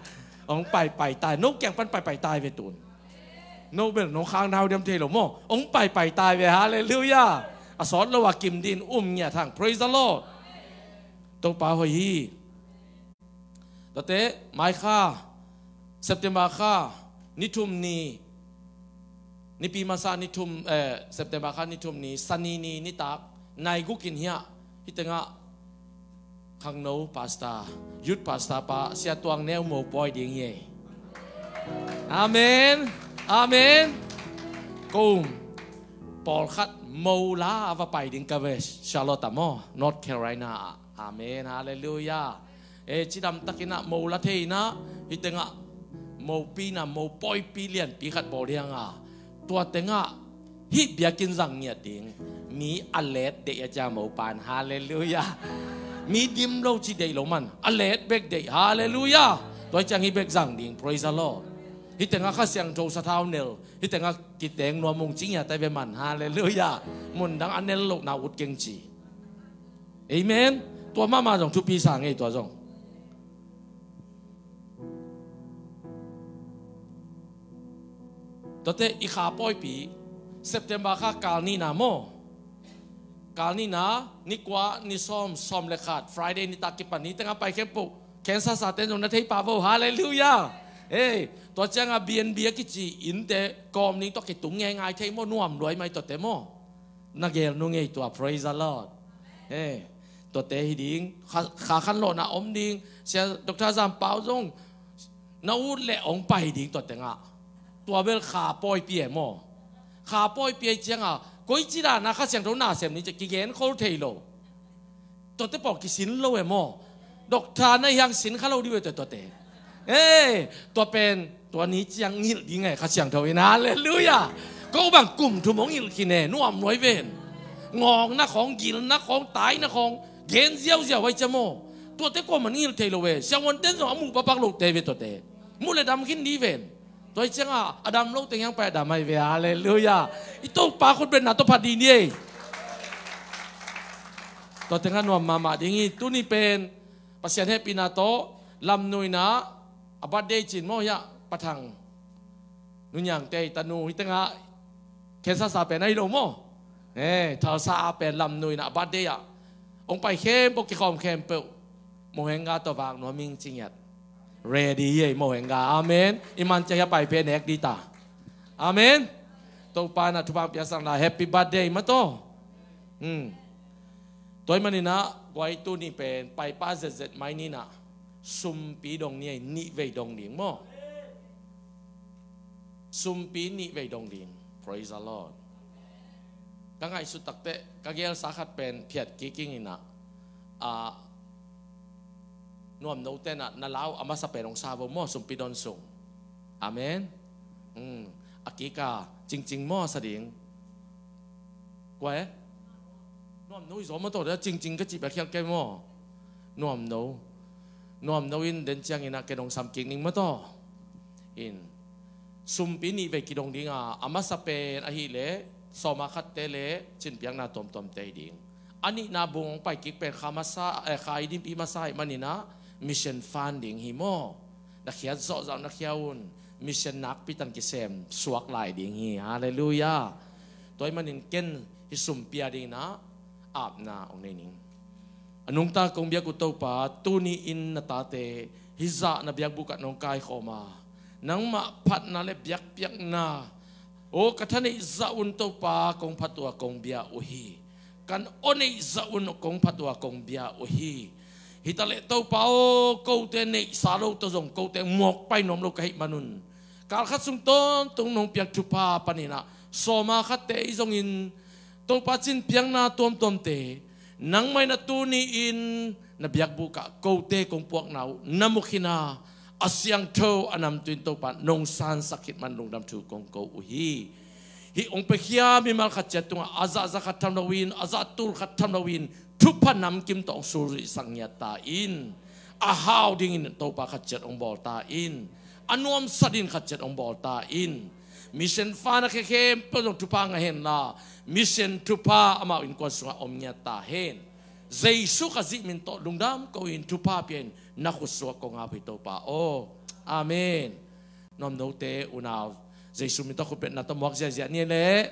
Hong paipai ta hi, no kiang pan paipai ta hi ve tun. No bel no khang nau diam thei lo maw. Hong paipai ta hi ve, halleluiah. A sawt lo a kim din um ngiat hang, praise the Lord. Topa hoih hi. Tuate, mai kha, September kha, ni thum ni, nipi masa ni thum, eh, September kha ni thum ni, Sani ni, nitak nai guk in hiah, hih tengah khangno pastor, youth pastor pa, Sia Tuang Neu Mo pawi ding hi. Amen. Amen. Ko pawlkhat Mo la a va pai ding ka ve, Charlotte ah maw, North Carolina ah. Amen. Halleluiah. E, cidam takin ah Mo la thei in ah, hih tengah Mopi in ah Mo pawipi lianpi khat bawl hi hang a. Tua tengah hih biakinn zang ngiat ding. Mi a let deih a cia Mo pan. Halleluiah. Mi dim lo ci deih lo man. A let bek deih. Halleluiah. Tua ciang hih bek zang ding. Praise the Lord. Hih tengah Kha Siangtho sathau nel. Hih tengah kiteng nuam ung ci ngiat ai ve man. Halleluiah. Mundang a nel lohna ut keng ci. Amen. Tua mahmah zong thupi sa ngei tua zong. Tuate i kha pawipi, September kha kal nihna maw. Kal nihna, ni kua, ni sawm, sawm le khat, Friday nitak kipan ni tengah pai khempeuh. Cancer sa ten zong na thei pah vo, halleluiah. Hei, tua ciangah B and B a kici innte kawm ning tawh kitung ngeingai thei maw, nuam luai mai tuate maw. Na gel nung ei tua, praise the Lord. Hei, tuate hi ding, kha, kha khan lawhna om ding, Sia Doctor Zam Pau zong, na ut le hong pai ding tua tengah. Tua bel kha pawipi e maw. Kha pawipi e ciangah, koi ci dana Kha Siangtho na sem ni ci kigen khol thei lo. Tuate pawl kisin lo e maw. Doctor na hiang sin kha lo di ve tua tuate. Ei, tua pen, tua ni ciang ngilh ding e Kha Siangtho in, halleluiah. Ko bang kum thum hong ngilh khin e, nuam nuai ven. Ngawngna khawng, gilna khawng, taina khawng, gen ziauziau vai cia maw. Tuate kuaman ngilh thei lo e, sianghuan ten zong a muh pakpak lote ve tuate. Muh le dam khin di ven. Tua hi ciangah a dam lo teng hiang pai a dam ahi ve, halleluiah. I Topa khutbetna tawh phat ding ni ei. Tua tengah nuam mahmah ding hi, tuni pen Pasian hehpihna tawh lamnuina a birthday cin maw hiah Pathang. Nuniangte i tanu hi tengah cancer sa pen ahi lo maw. Eh, Tulsa a pen lamnuina a birthday ah. Hong pai khempeuh kikhawm khempeuh. Mohenga tawh vak nuam ing ci ngiat. Ready hi ei mohenga. Amen. I man cia hia pai pia nek di ta. Amen. Topa na thupha piasak la happy birthday mataw. Hmm. Tua hi maninah guai tuni pen paipa zetzet mai ninah sumpi dong ni ei nih vei dong ding maw? Sumpi nih vei dong ding. Praise the Lord. Ka ngaihsut takte ka gelsa khat pen phiat kiking inah a nuamno tenah na lau a masa pen hong sa vo maw sumpi don sung. Amen. Hmm. A kika cingcing maw sa ding. Kua e? Nuamno i zaw mataw dia cingcing ka cih bek khial kei maw? Nuamno. Nuamno in den cianginah ken hong sam kik ning mataw. In sumpi nih vei kidong dinga a masa pen ahileh sawma khatte le cinpiakna tuamtuamte hi ding. A nihna bung hong pai kik pen kha masa, eh, kha i dimpi masa hi maninah mission fund ding hi maw? Na khiat zawhzawh na khia un mission nakpi tan kisem suak lai ding hi. Halleluiah. Tua hi manin ken hi sumpia dinginah apna hong nei ning. A nungta kong biak uh Topa, tuni in na tate hizah na biakbuk ah nong kaikhawm a, nangmah phatna le biakpiakna, aw ka thaneih zah un Topa kong phat uh a kong bia uh hi. Kan aw neih zah un kong phat uh a kong bia uh hi. Hitaleh Topa aw, kote neihsa lo tawh zong kote mawk pai nuam lo ka hih manun, kalkhat sung tawntung nong piak thupha paninah Sawma khatte i zongin Topa cinpiakna tuamtuamte nangmah in a tuni-in na biakbuk ah kote kong puakna uh na mu khin a, a siangtho a namtui in Topa nong sansak khit man lungdam thu kong ko uh hi. Hih hong piakhia mimal khat ciat tungah a zahzah khat tham loin, a zahtul khat tham loin, thupha namkim tawh hong sulzihsak ngiat ta in. A hau dingin Topa khat ciat hong bawl ta in. A nuamsa dingin khat ciat hong bawl ta in. Mission fund a khekhempeuh zong thupha ngah henla, mission thupha amau innkuan sungah om ngiat ta hen. Jesu ka zih min tawh lungdam ko-in thupha pia-in na khutsuak kong ap hi Topa aw. Amen. Nuam note unau, Jesu min tawh khutbetna tawh muak ziahziah ni leh.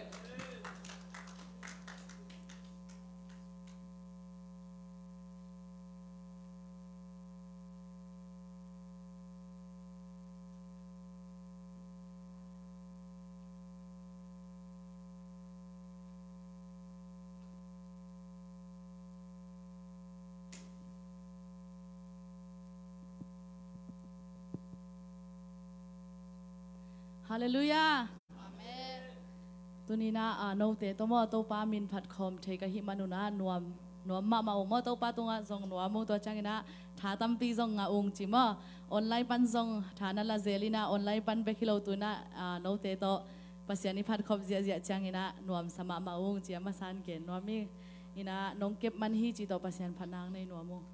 Halleluiah. Amen. Tuni-in ah, note tawh maw, Topa min phat khawm thei ka hih man un ah nuam, nuam mahmah ung maw, Topa tungah zong nuam ung. Tua ciangin ah tha tampi zong ngah ung ci maw. Online pan zong tha na la zel in ah, online pan bek hi lo tu-in ah, ah, note tawh Pasian i phat khawm ziahziah ciangin ah nuamsa mahmah ung ci a masa in gen nuam ing. In ah nong kep man hi cih tawh Pasian phat nang nei nuam ung.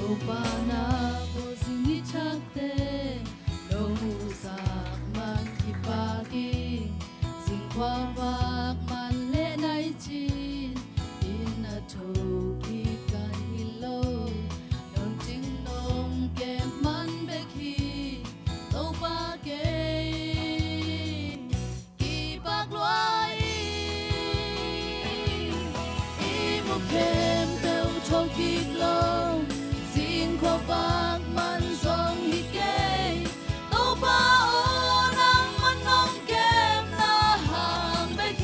Topa na pawlzin i thakte nong musak man kipak ing. Zing khuavak man leh nai cin inn a thokik kan hi lo. Nong cing nong kem man bek hi Topa, kei kipak lua ing. I mu khempeuh thokik lo, zing khuavak man zong hi kei. Topa aw, nangman nong kemna hang bek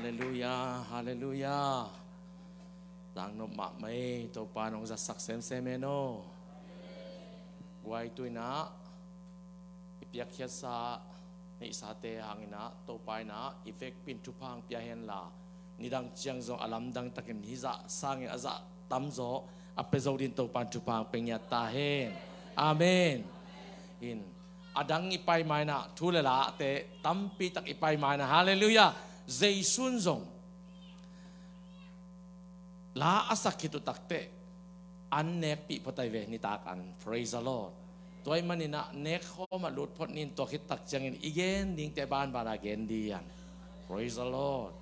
Halleluia, halleluia. Zangnop mahmah ei, Topa nong zatsak semsem en aw. Guai, tu-in ah i piakkhiatsa neihsate hangin ah Topa in ah i vekpi in thupha hong pia henla, nidang ciang zong a lamdang takin hih zah sangin a zah tamzaw a pia zo dingin Topa in thupha hong pia ngiat ta hen. Amen. In, a dang i pai ma-in ah, thu le lahte tampi tak i pai ma-in ah, halleluia, Jesu in zong la a sak khit uh takteh an nekpih phot ahi ve, nitak an. Praise the Lord. Tua ahih manin ah nekkhawm ah lut phot ni in, tua khit tak ciangin i gen dingte banban a gen ding. Praise the Lord.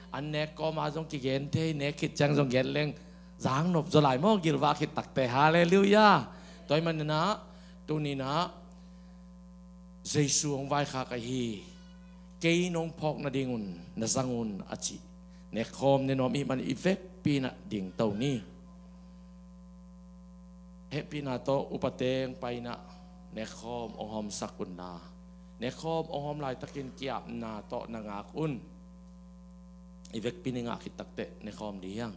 An nek kawm a zong kigen thei, nek khit ciang zong gen leng zangnop zaw lai maw, gilvah khit takteh. Halleluia. Tua ahih manin ah tuni-in ah Jesu hong vaikhak ahi, kei nong phawk nadingun na zang un, a cih nekkhawm ne nuam i hih manin i vekpi in ah dingto ni. Hehpihna tawh upate hong pai-in ah nekkhawm hong hawmsak unla, nekkhawm hong hawm laitakin ki-apna tawh na ngak un. I vekpi in i ngah khit takteh nekkhawm ding hi hang.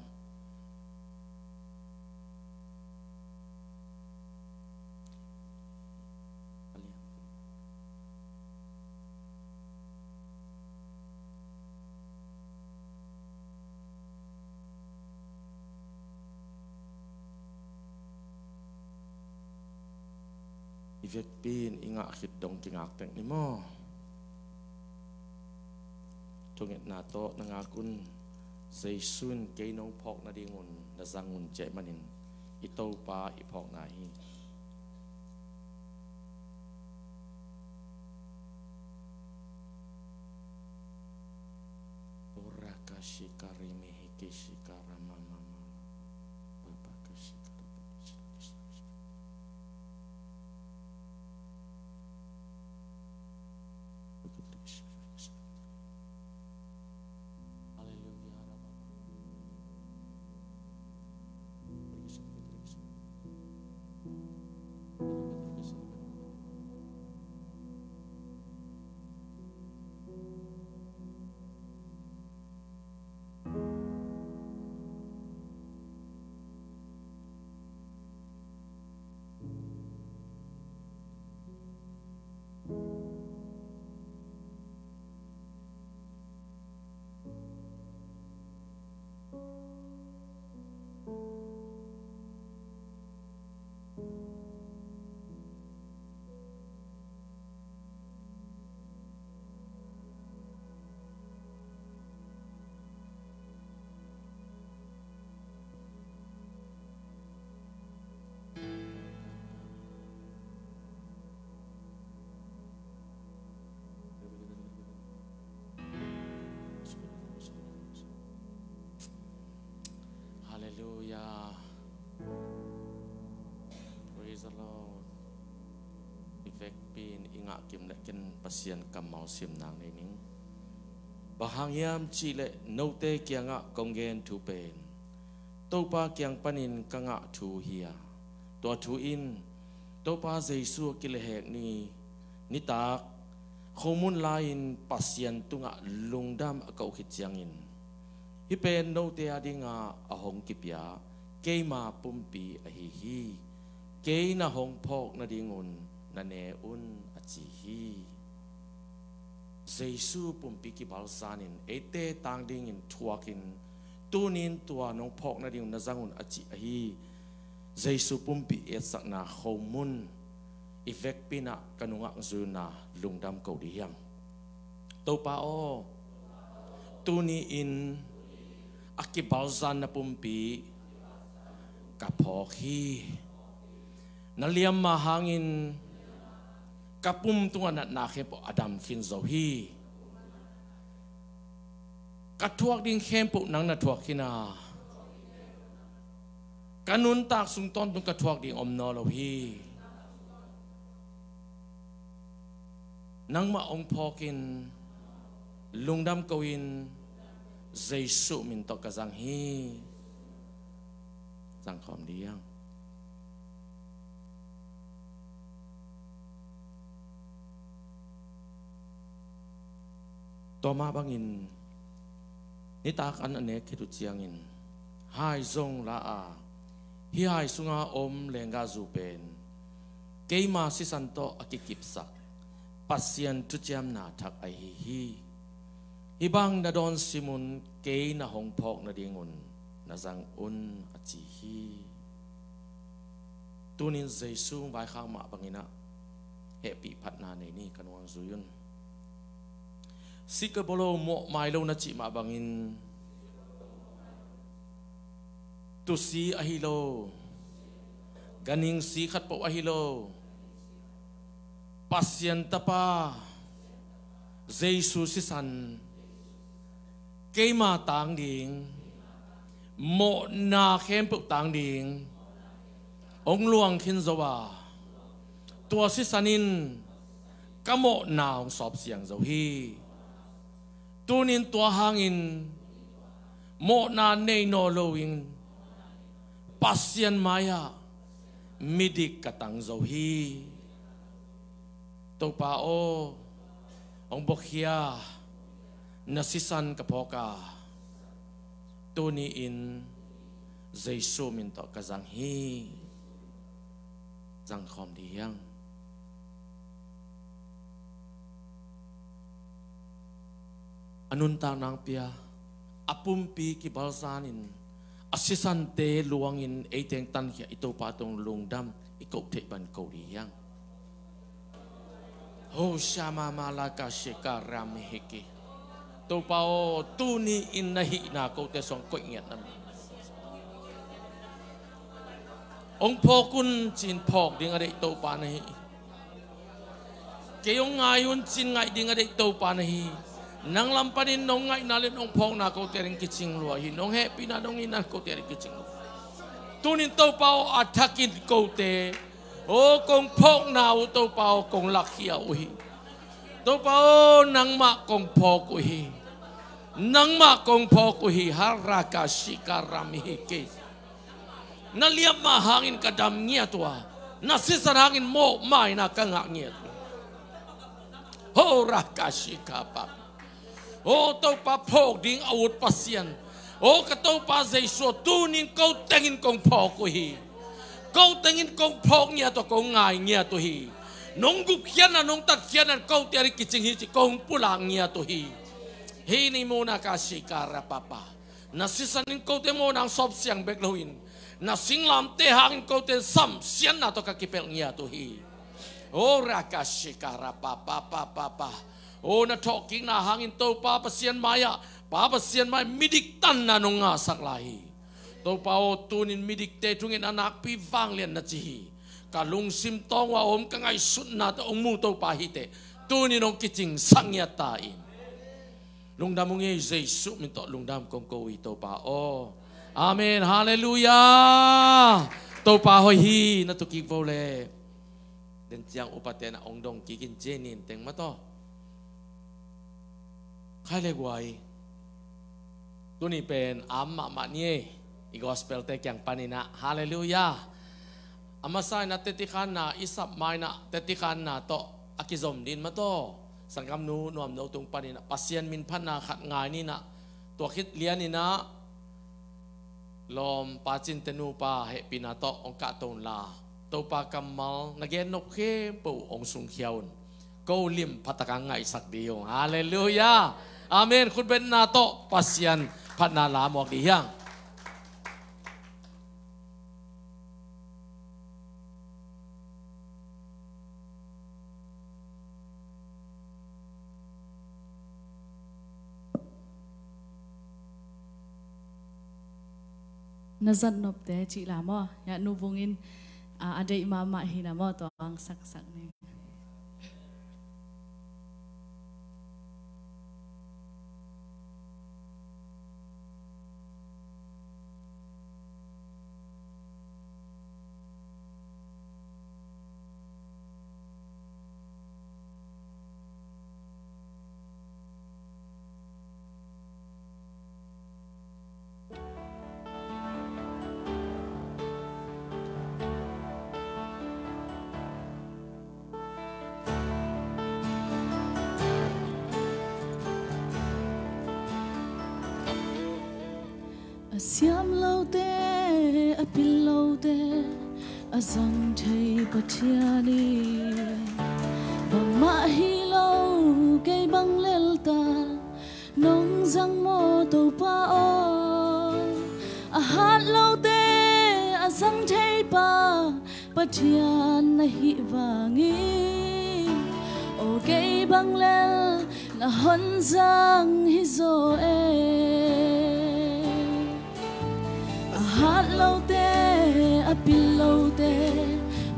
I vekpi in i ngah khit dong kingak tek ni maw? Thungetna tawh na ngak un. Jesu in kei nong phawk nadingun na zang un, ci ahih manin i Topa i phawkna hi. Orakashikarimihikishikaramamama. Papakashikara. Halleluia. Praise the Lord. I vekpi in i ngah kim leh ken Pasian kammal sim nang nei ning. Bang hang hiam cih leh note kiangah kong gen thu pen Topa kiang panin ka ngah thu hi a, tua thu in Topa Jesu a kilehhek ni nitak khomun lai-in Pasian tungah lungdam a ko khit ciangin, hih pen note a dingah a hong kipia keima pumpi ahi hi. Kei na hong phawk nadingun na ne un, a ci hi. Jesu pumpi kibalzanin eite tang dingin thuakin, tuni-in tua nong phawk nadingun na zang un, a cih ahi Jesu pumpi etsakna khomun i vekpi in ah ka nungak zuina lungdam ko dih hiam? Topa aw, tuni-in a kibalzan na pumpi ka phawk hi. Na liamma hangin ka pum tungah natna khempeuh a dam khin zo hi. Ka thuak ding khempeuh nang na thuak khin a, ka nuntak sung tawntung ka thuak ding om nawn lo hi. Nangmah hong phawkin lungdam ko-in Jesu min tawh ka zang hi. Zangkhawm dih hiang. Tua mah bangin Nitak an a nek khit uh ciangin hai zong la a, hih hai sunga om lenggahzu pen keima sisan tawh a kikipsak Pasian thuciamna thak ahi hi. Hih bang na dawn sim un, kei na hong phawk nadingun na zang un, a ci hi. Tunin Jesu vaikhak mah bangin ah hehpih phatna nei ni, ka nuang zui un. Si ka bolo mawh mai lo na cih mah bangin, tusi ahi lo, ganhing si khatpeuh ahi lo, Pasian Tapa Jesu sisan keima tang ding, mawhna khempeuh tang ding hong luang khin zo a, tua sisan in ka mawhna hong sawp siang zo hi. Tunin tua hangin mawhna nei nawn loin Pasian mai-ah midik ka tang zo hi. Topa aw, hong buakhia, na sisan ka phawk a, tuni-in Jesu min tawh ka zang hi. Zang khawm dih hiang. A nuntak nang pia, a pumpi kibalzanin, a sisante luangin ei teng tankhia i Topa tawh lungdam i koh theih bang koh dih hiang. Ho shama malaka shika ramihiki. Topa aw, tuni-in na hihna kote song koih ngiat na mi. Hong phawk un cin phawk ding a deih Topa na hi. Kei hong ngai un cin ngaih ding a deih Topa na hi. Nang lam panin nong ngaihna le nong phawkna kote ding kicing lua hi. Nong hehpihna nong itna kote ding kicing lua. Tunin Topa aw, a thakin kote aw kong phawkna uh Topa aw kong lakkhia uh hi. Topa aw, nangmah kong phawk uh hi. Nangmah kong phawk uh hi. Haraka shika ramihiki. Na liam mah hangin ka dam ngiat uh a, na sisan hangin mawh maina ka ngah ngiat uh. Ho raka shika pa. Aw Topa, phawk ding a ut Pasian, aw ka Topa Jesu, tunin ko tengin kong phawk uh hi. Ko tengin kong phawk ngiat uh, kong ngai ngiat uh hi. Nong gupkhiatna, nong tatkhiatna kote a ding kicing hi ci kong pulak ngiat uh hi. Hih ni muna ka shika ra papa. Na sisan in kote mawhna hong sawp siang bek loin, na singlamte hangin kote samsiatna tawh ka kipelh ngiat uh hi. O raka shika ra pa pa pa pa pa. O na thawhkikna hangin Topa Pasian mai-ah, Pa Pasian mai midik tanna nong ngahsak lai hi. Topa aw, tunin midikte thungen a nakpi vanglian na ci hi. Ka lungsim tawng uh a om ka ngaihsutna tawh hong mu Topa hi teh, tunin hong kicingsak ngiat ta in. Lungdam ung ei, Jesu min tawh lungdam kong ko uh hi Topa aw. Amen. Halleluiah. Topa hoih hi, na tu kik vo le. Den ciang upate na ong dong kik in, Jenin teng mataw. Khai le guai. Tuni pen am mahmah ni ei. I gospel te kiang paninah. Halleluiah. A masa inah tetikhanna, i sap ma inah tetikhanna tawh a kizom din mataw. Sanggamnu Nuamno tung paninah Pasian min phatna khat ngai ninah. Tua khit lianinah lawm Pa Cinte nupa hehpihna tawh hong kahto unla, Topa kammal na gen nop khempeuh hong sungkhia un. Ko lim phataka ngaihsak dih ung. Halleluiah. Amen. Khutbetna tawh Pasian phatna la muak dih hiang. Na zat nopte cih la maw? Ya nu vungin a, a deih mahmah hi na maw, tua ang saksak ni. A siam lote, a pil lote a zang thei Pathian in, bangmah hi lo kei bang lel ta nong zang maw Topa aw. A hat lote a zang thei pa Pathian na hih vangin, aw kei bang lel na hon zang hi zaw e. A hat lote, a pil lote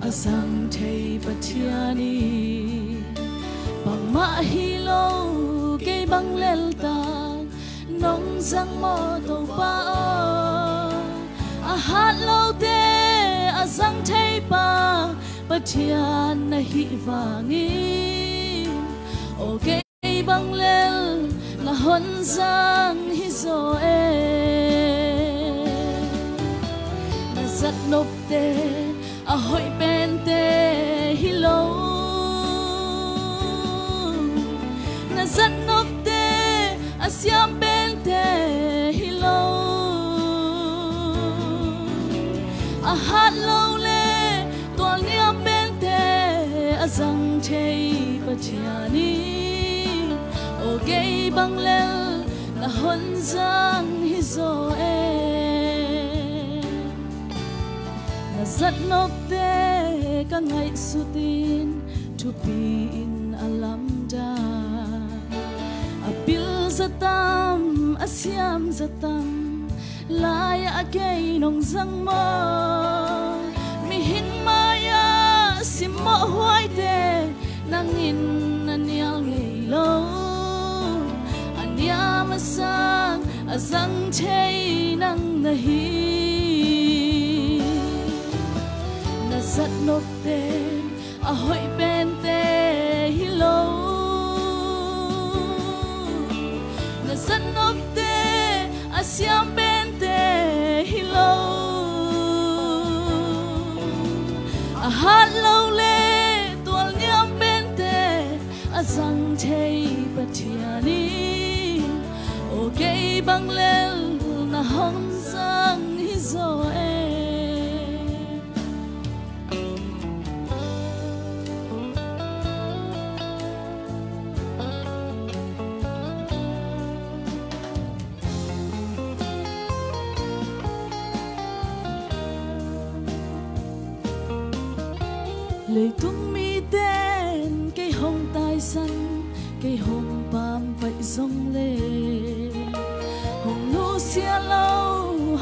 a zang thei Pathian in, bangmah hi lo kei bang lel ta nong zang maw Topa aw. A hat lote a zang thei pa Pathian na hih vangin, aw kei bang lel na hon zang hi zaw e. Na zat nopte a hoih pente hi lo, na zat nopte a siam pente hi lo. A hat lo le tualniam pente a zang thei Pathian in, aw kei bang lel na hon zang hi zaw e. Na zat nopte ka ngaihsut in thupi in a lamdang. A pil zatam, a siam zatam lai-ah kei nong zang maw. Mihing mai-ah simmawh huaite nang in a nial ngei lo. A niam a sang a zang thei nang na hi. Na zat nopte a hoih pente hi lo, na zat nopte a siam pente hi lo. A hat lo le tualniam pente a zang thei Pathian in, aw kei bang lel na hong zang hi zaw e. Leitung miten kei hong taisan, kei hong pampaih zong le, hong nusia lo,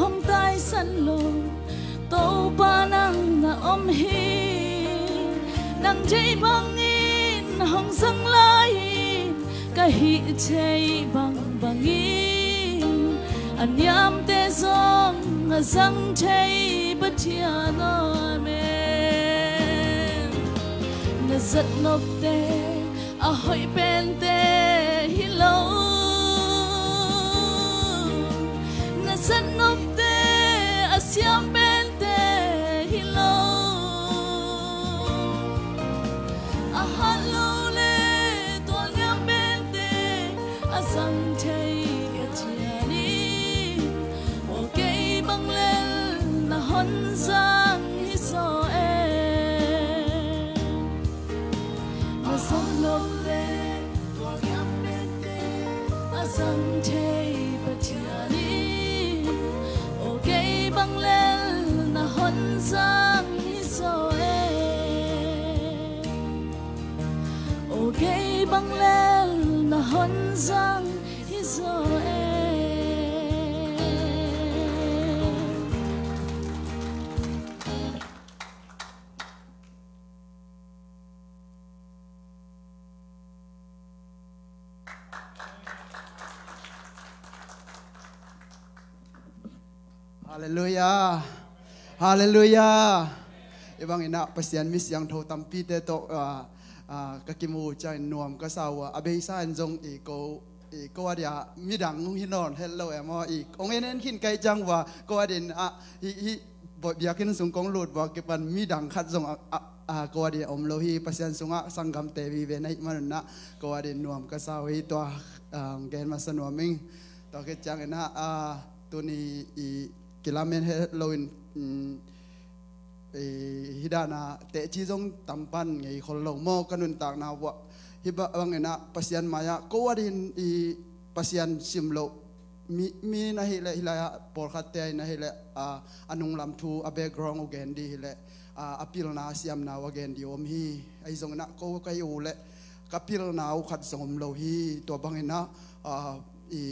hong taisan lo Topa nang na om hi. Nang deih bangin hong zang lai-in ka hih theih bangbangin a niamte zong a zang thei Pathian aw, amen. Na zat nopte a hoih pente hi lo, na zat nopte a siam pente hi lo. A hat lo le tualniam pente a zang thei Pathian in, aw kei bang lel na hon zang hi zaw e. Na zat nop le tualniam pente a zang thei Pathian in, aw kei bang lel na hon zang hi zaw e. Aw kei bang lel na hon zang hi zaw e. Halleluiah. Halleluiah. Hih bangin ah Pasian mi siangtho tampite tawh, ah, ah, ka kimu ciangin nuam ka sa uh a, a beisa in zong i ko, i ko a dia midang hong hi nawn het lo e maw. I hong en en khin ka hih ciang uh a, ko a din ah hih, hih biakinn sung kong lut uh a kipan midang khat zong a, a, a ko a dia om lo hi. Pasian sungah sanggamte vive na hih manun ah ko a din nuam ka sa uh hi. Tua, ah, gen masa nuam ing. Tua khit ciangin ah, ah, tuni i kilamen het loin, mm, i, hidana tehci zong tampan ngei khol lo maw, ka nuntakna uah. Hi bangin ah Pasian mai-ah ko a din i Pasian sim loh mi, mi na hih leh, hih lai-ah pawlkhatte in ahih leh, a, a nunglam thu, a background uh gen dih hi leh, a, a pilna a siamna uh a gen dih om hi. Ahi zongin ah ko ka hi uh leh ka pilna uh khat zong om lo hi. Tua bangin ah, a, i,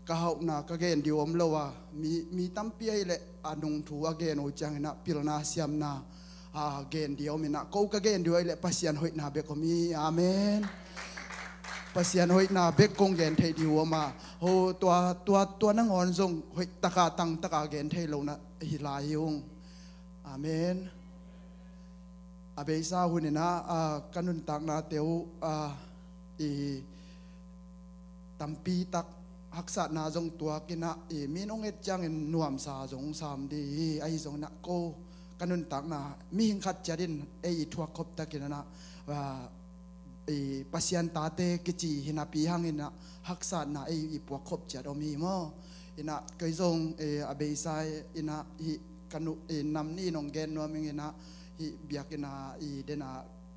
ka hauhna ka gen dih om lo a, mi, mi tampi ahih leh a nungthu a gen uh ciangin ah pilna siamna, a, gen dih om in ah, ko ka gen dih uh ahih leh Pasian hoihna bek om hi. Amen. Pasian hoihna bek kong gen thei dih uh om a, ho, tua, tua, tua nangawn zong hoih taka tangtaka gen thei lo na hi lai hi ung. Amen. A beisa hun in ah, a, ka nuntaknate uh, a, i tampi tak haksatna zong tuak in ah, i min hong et ciangin nuamsa zong sam dih hi. Ahi zongin ah ko ka nuntakna mihing khat ciat in ei i thuak khop takin ah, a, i Pasian tate kici hi napi hangin ah haksatna ei i puak khop ciat om hi maw. In ah kei zong, e, a beisa in ah hih ka nu, e, nam nih in hong gen nuam ing in ah, hih biakinn ah i den a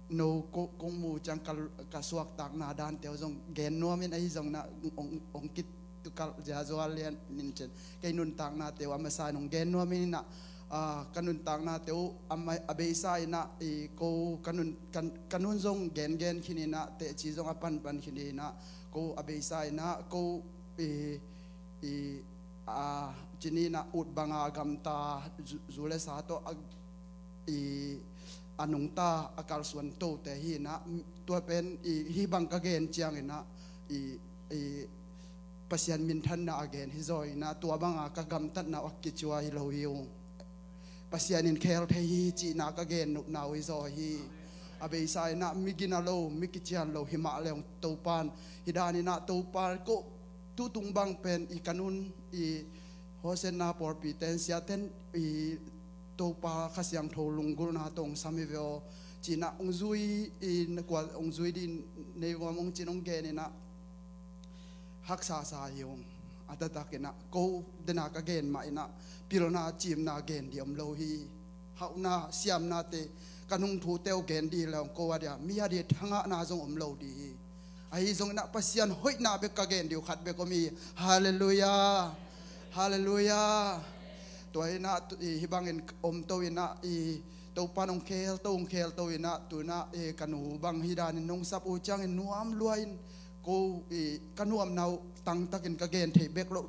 no ko, kong mu ciang ka, ka suaktakna dante uh zong gen nuam in, ahi zongin ah hong, hong kitukalh ziazua lian in cin. Kei nuntaknate uh a masa in hong gen nuam in ah, a, ka nuntaknate uh a mai, a beisa in ah i ko ka nun, ka, ka nun zong gengen khin in ah, tehci zong a panpan khin in ah, ko a beisa in ah ko i, i, a, cin in ah ut banga gamta zu, zu le sa tawh a, i, a nungta a kalsuan tote hi in ah, tua pen i, hih bang ka gen ciangin ah i, i Pasian minthanna a gen hi zaw in ah, tua banga ka gamtatna uh a kicua hi lo hi ung. Pasian in khel thei hi cihna ka gen nopna uh hi zaw hi. A beisa in ah mi gina lo, mi kician lo hi mah le ung, Topan hih dan in ah Topa ko tutung bang pen i ka nun i Hosanna pawlpi ten, siaten i Topa Kha Siangtho lunggulhna tawh hong sam hi ve aw. Cin ah hong zui i na kua hong zui dih nei vuam hong cin hong gen in ah haksa sa hi ung. A taktak in ah ko den a ka gen mah in ah pilna cimna gen dih om lo hi. Hauhna siamnate ka nungthute uh gen dih le ung ko a dia mi a dia thangahna zong om lo dih hi. Ahi zongin ah Pasian hoihna bek ka gen dih uh khat bek om hi. Halleluiah. Halleluiah. Tua in ah tu, i, hih bangin om to in ah i Topan hong khel to, hong khel to in ah tu in ah, e, ka nu bang hih danin hong sap uh ciangin nuam lua in ko, e, ka nuamna uh tangtakin ka gen thei bek loh,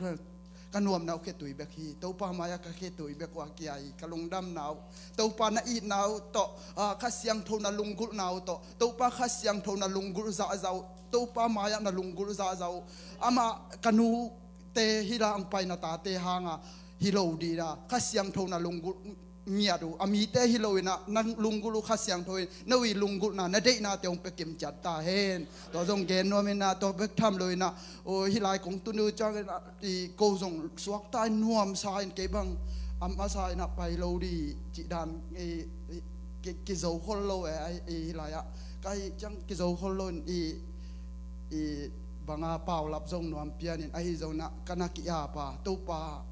ka nuamna uh khetui bek hi. Topa mai-ah ka khetui bek uh a kia hi. Ka lungdamna uh, Topa na itna uh tawh, a, Kha Siangtho na lunggulhna uh tawh, Topa Kha Siangtho na lunggulh zahzah uh, Topa mai-ah na lunggulh zahzah uh. Amah ka nute hih la hong paina tate hanga hi lo dih a, Kha Siangtho na lunggulh ngiat uh, a mite hi lo in ah na lunggulh uh Kha Siangtho in no i lunggulhna, na deihnate hong pia kim ciat ta hen. Tua zong gen nuam in ah, tua bek tham lo in ah, o, hih lai kong tun uh ciangin ah i ko zong suakta in nuamsa in kei bang a masa in ah pai lo dih cih dan i, i, ki, kizo khol lo e, a, i, hih lai-ah ka hih ciang kizo khol lo in i, i banga paulap zong nuam pian in, ahi zongin ah ka na ki-ap a, Topa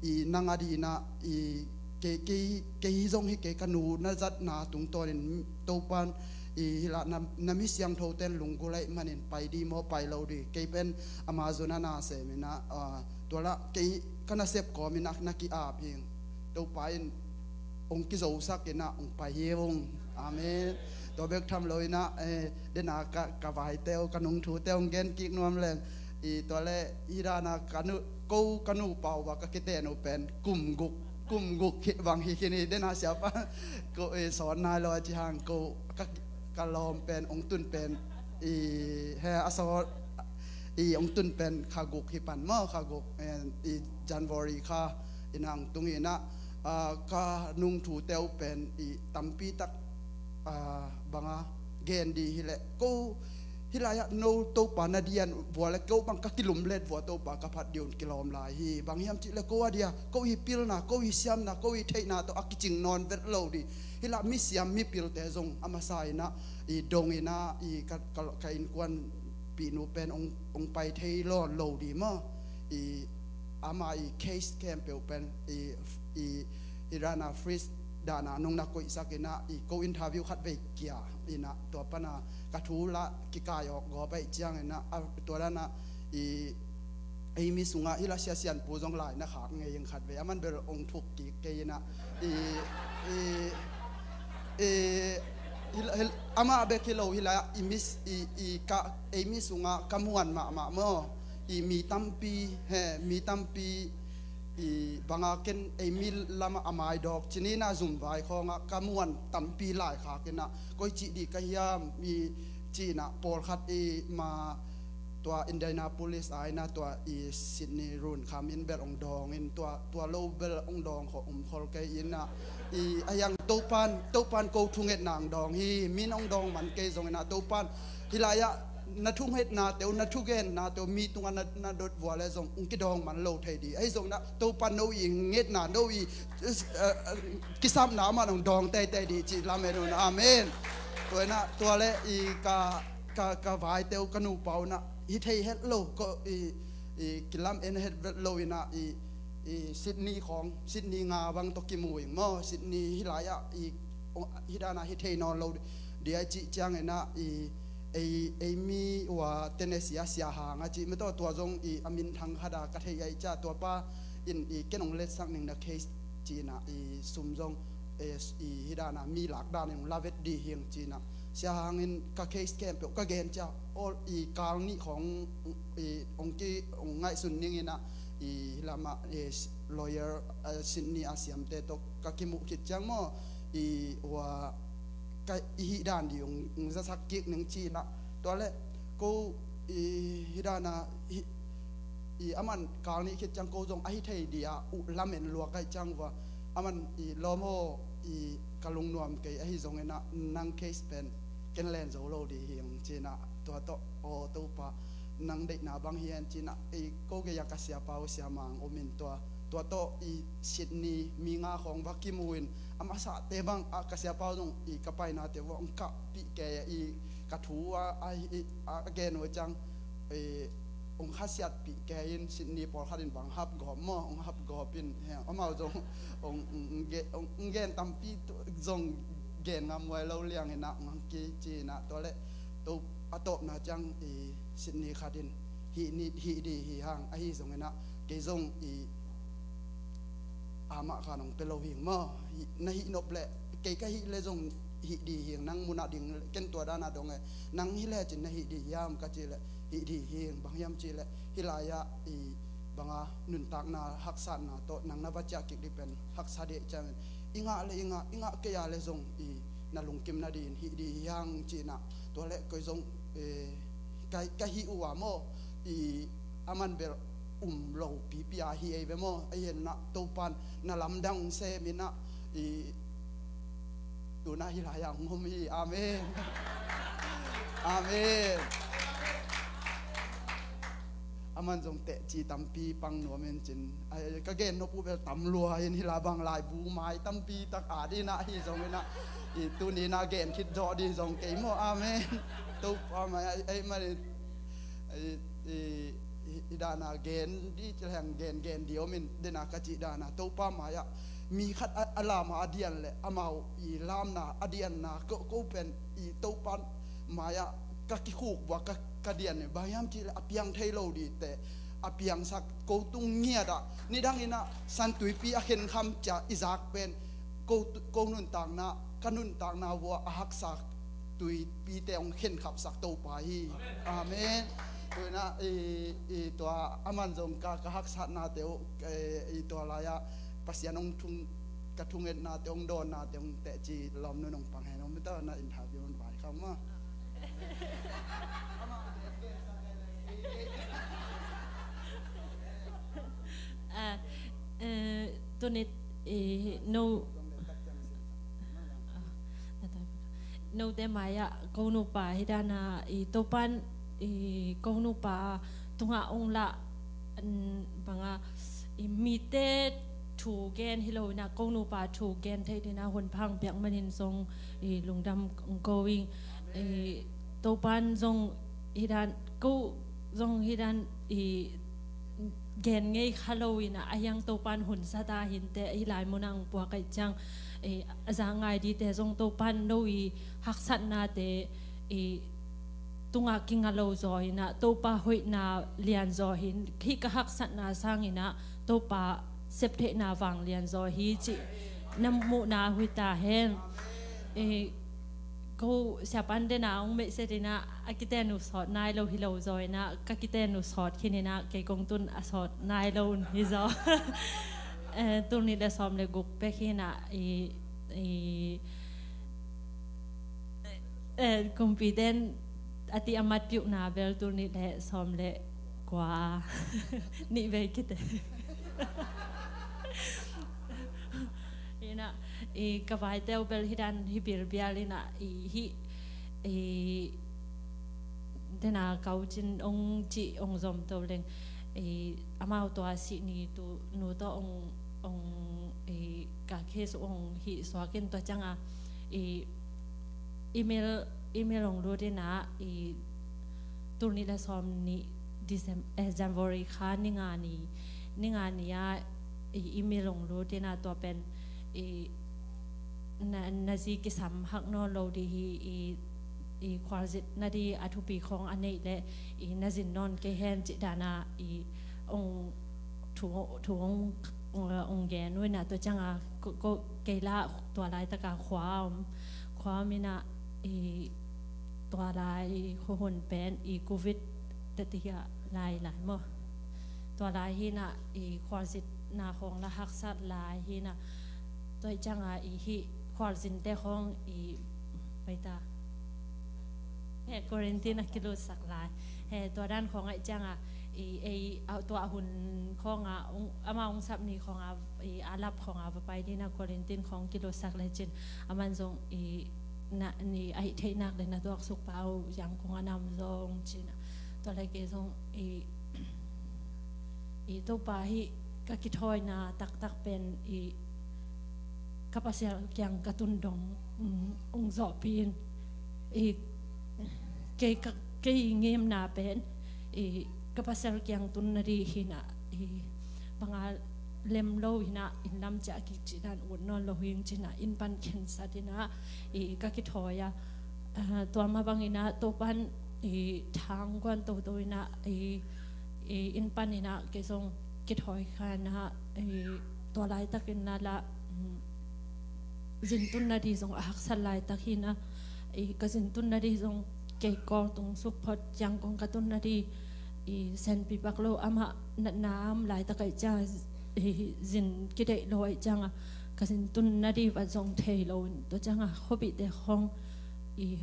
i nang a dih in ah i kei, kei, kei zong hi kei, ka nu na zatna tungtawnin Topan i hih la na, na mi siangthote in lunggulh ahih manin pai dih maw, pai lo dih, kei pen ama zun a na sem in ah, a, tua la kei ka nasep kawm in ah na ki-ap hi. Topa in hong kizosak in ah hong pai hi ung. Amen. Tua bek tham lo in ah, e, den a ka, ka vaite uh, ka nungthute uh hong gen kik nuam leng. I tua le hih dan a ka nu, ko ka nupa uh a ka kiten uh pen kum guk, kum guk khit bang hi khin hi, den a siapa ko, e, sawn nai lo a ci hang ko ka, ka lawm pen hong tun pen i, he, a sawn i hong tun pen kha guk hi pan maw, kha guk, e, i January kha in ah hong tung in ah, a, ka nungthute uh pen i tampi tak, a, banga gen dih hi leh ko hih lai-ah no Topa na dian vua le ko bang ka kilumlet vua Topa ka phat dih un kilawm lai hi. Bang hiam cih leh ko a dia ko i pilna, ko i siamna, ko i theihna tawh a kicing nawn vet lo dih. Hih la mi siam mi pilte zong a masa in ah i dong in ah i ka, ka, ka innkuanpihnu pen hong, hong pai thei lawn lo dih maw. I ama i case khempeuh pen i, i, i dana freeze dana nong na koihsak ina i ko interview khat vei kia ina tua pana ka thu la kikai awk gawp aih ciang ina a, tua dana i, ei mi sunga hila Sia Sian Pu zong lai na khak ngei ing khat vei aman bel ong thuk kik kei ina i, i, i, hila, hila, ama bek hi lo hila i mis i, i ka ei mi sunga ka muan mahmah maw i mi tampi he mi tampi i banga ken ei mi lama a mai dawk cinina zumvai khawnga ka muan tampi lai khak ina koi cih di ka hiam i cina pawlkhat i ma tua Indianapolis a ina tua i Sydney run kham in bel ong dawng in tua, tua lo bel ong dawng kho um khol kei ina i a hiang Topan, Topan ko thungetna ang dawng hi min ong dawng man kei zong ina Topan hilai ah na thungetna teu na thugenna teu mi tunga na, na dot vua le zong ong kidawng man lo thei di ahi zong na Topan no i ngetna no i eh, eh, kisapna aman ong dawng teitei di cih lamen un amen. Tua ina tua le i ka, ka, ka vai teu ka nupa una hi thei het lo ko i, i kilam en het vet lo ina i, i Sydney khawng Sydney nga bang to kimu ing maw Sydney hilai ah i hi dana hi thei nawn lo dia cih ciang ina i ei, ei mi ua Tennessee a sia hang a cih mi tawh tua zong i a min thang khada ka thei ai cia tua pa in i ken ong letsak ning na case cina i sum zong i hi dana mi lak dan in ong lavet di hiang cina sia hangin ka case khempeuh ka gen cia all i kal nih khawng i ong ki ong ngaihsun ning ina i lama i lawyer Sydney a siamte tawh ka kimuh khit ciang maw i ua ka i hih dan di ong zasak kik ning cina tua le ko i hi dana i aman kal nih khit ciang ko zong ahi thei dia uh lamen luak aih ciang ua aman i lawm haw i ka lungnuam kei ahi zong ina nang case pen ken len zo lo di hiang cina tua tawh aw Topa nang deihna bang hian cina i ko gei a ka siapa uh siamang om in tua tua tawh i Sydney mi nga khawng va kimu in a masate bang a ka siapa uh zong i ka painate uh ong kahpih kei a i ka thu a, a, a gen uh ciang i ong khasiatpih kei in Sydney pawlkhat in bang hap gawp maw ong hap gawp in amau zong ong gen tampi zong gen ngam huai lo liang ina ong hang ki cina tua le to a tawpna ciang i Sydney khat in hih di hi hang ahi zong ina kei zong i amah khan ong pe lo hing maw na hih nop le kei ka hih le zong hih di hing nang muna ding ken tua dana dong e nang hi le cin na hih di hiam ka ci le hih di hing bang hiam ci le hilai ah i banga nuntakna haksatna tawh nang na va ciah kik di pen haksa deh ciangin i ngah le i ngah i ngah kei a le zong i na lungkim na di in hih di hiang cina tua le koi zong ka hih uh a maw i aman bel um lo pipi a hi ei ve maw a hian na Topan na lamdang sem ina i tuna hi lai ang hom hi amen. Amen. Aman zong teh ci tampi pang nuam in cin ka gen nop uh bel tam lua in hi la bang lai bu mai tampi tak a dina hi zong ina i tuni na gen khit zawh di zong kei maw amen. Topa mai ai mani i dana gen di cilheng gen gen di om in dena ka cih dana Topa mai ah mi khat a lama a dian le amau i lamna a dianna ko pen i Topa mai ah ka kikhuk bua ka dian in bang hiam cih le a piang thei lo di te a piangsak ko tung ngiat ah nidang ina santuipi a khenkham cia i zak pen ko nuntakna ka nuntakna bua a haksa tuipite hong khenkhapsak Topa hi. Amen. Tuina i tua aman zong ka ka haksatnate uh i tua lai-ah Pasian hong thung ka thungetnate hong dawnnate hong tehci lawm nun hong pang hen hong mita na interview hong vai khang ma. Tuni no note mai-ah ko nupa hi dana i Topan i ko nupa tungah ong lah banga i mite thu gen hi lo ina ko nupa thu gen thei dina hun phang piak manin zong i lungdam ko ing i Topan zong hi dan ko zong hi dan i gen ngei kha lo in ah, a hiang Topan hun sat a hinte, hih lai munah ang puak ahih ciang, eh, a za ngai dite zong Topan no i haksatnate, eh, tungah kinga lo zaw in ah, Topa hoihna lian zaw hi, hih ka haksatna sang in ah Topa septheihna vang lian zaw hi cih na muhna hui ta hen. Eh, ko siapan dena ong meihset in ah, a kiten uh sawt nai lo hi lo zaw in ah, ka kiten uh sawt khin in ah, kei kong tun a sawt nai lo un hi zaw. Eh, tul nih le sawm le guk pek hi in ah, i, i, eh, kumpiten a ti a mat piuhna bel tul nih le sawm le kua nih vei kite. Hi in ah, i ka vaite uh bel hi dan hi bilbial in ah, i hi, i dena kau cin ong cih ong zom to leng, i amau tua sih ni tu nu tawh ong, ong, i ka case ong hih suak in tua ciang a, i email, email ong lut in ah, i tul nih le sawm nih Decem-, eh, January kha ni nga ni, ni nga ni a, i email ong lut in ah tua pen, i na, na zi kisam hak nawn lo di hi, i, i khualzin na di a thupi khawng a neih leh, i na zin nawn kei hen cih dan a, i ong thu, thu ong, ong, ong gen uh in ah tua ciang a, ko, ko, kei lah tua laitak a khua om, khua om in ah, i tua lai khuahun pen i covid tati a lai lai maw. Tua lai hi in ah, i khualzinna khawng lah haksat lai hi in ah, tua ahih ciang a, i hih khualzinte khawng i, pai ta, he, quarantine a kilutsak lai. He, tua dan khawng ahih ciang a, i, ei, a, tua hun khawng a, ung, amah ong sap ni khawng a, i, a lap khawng a va pai di in ah quarantine khawng kilutsak le cin, aman zong i na, ni ahih theih nak le na tuaksuk pau Yangon a nam zong cin ah. Tua le kei zong i, i Topa hih ka kithawina taktak pen i ka Pasian kiang ka tun dong, um, ong zawhpih in, i kei ka, kei ngimna pen i ka Pasian kiang tun na di hi in ah, i bang a lem lo hi in ah, inn lam ciah kik cih dan ut nawn lo hi ing cih in ah, inn pan khensat in ah, i ka kithawi a, ah, tua mah bang in ah, Topan i thang guan toto in ah, i, i inn pan in ah, kei zong kithawi kha in ah, i tua laitak in ah lah, um, zin tun na di zong a haksat laitak hi in ah, i ka zin tun na di zong kei Kawl tung suk phot Yangon ka tun na di, i senpi pak lo amah natna om laitak ahih ciang a, i zin kideih lo ahih ciang a, ka zin tun na di vat zong thei lo in, tua ciang a khuapihte khawng i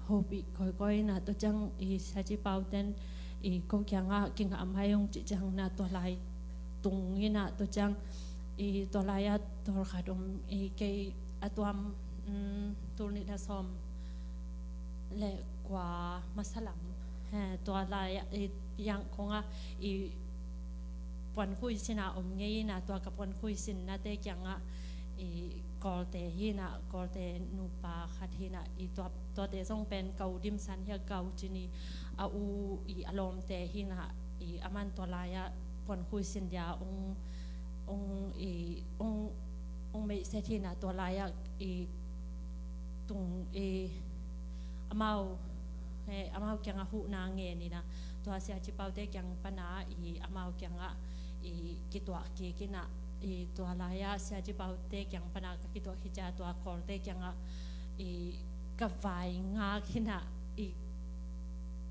hopih kawikawi in ah, tua ciang i Sia Ci Pau ten i ko kiang ah kingah mai ung cih ciang in ah, tua lai tung in ah, tua ciang i tua lai ah tawlkhat om, i kei a tuam, um, tul nih le sawm le kua masa lam, he, tua lai ah i Yangon ah i puankhui sin a om ngei in ah, tua ka puankhui sinnate kiang ah i Kawlte hi in ah, Kawlte nupa khat hi in ah, i tua, tuate zong pen ka u dimsan hi a, ka u cin i a u i a lawmte hi in ah, i aman tua lai ah puankhui sin dia ong, ong, i ong, ong meihset hi in ah, tua lai ah i tung i amau, eh, amau kiang ah huhna ngen in ah, tua Sia Ci Paute kiang pan a i amau kiang ah i kituah kik in ah, i tua lai ah Sia Ci Paute kiang pan a ka kituah khit ciang a, tua Kawlte kiang ah i ka vai ngak hi in ah, i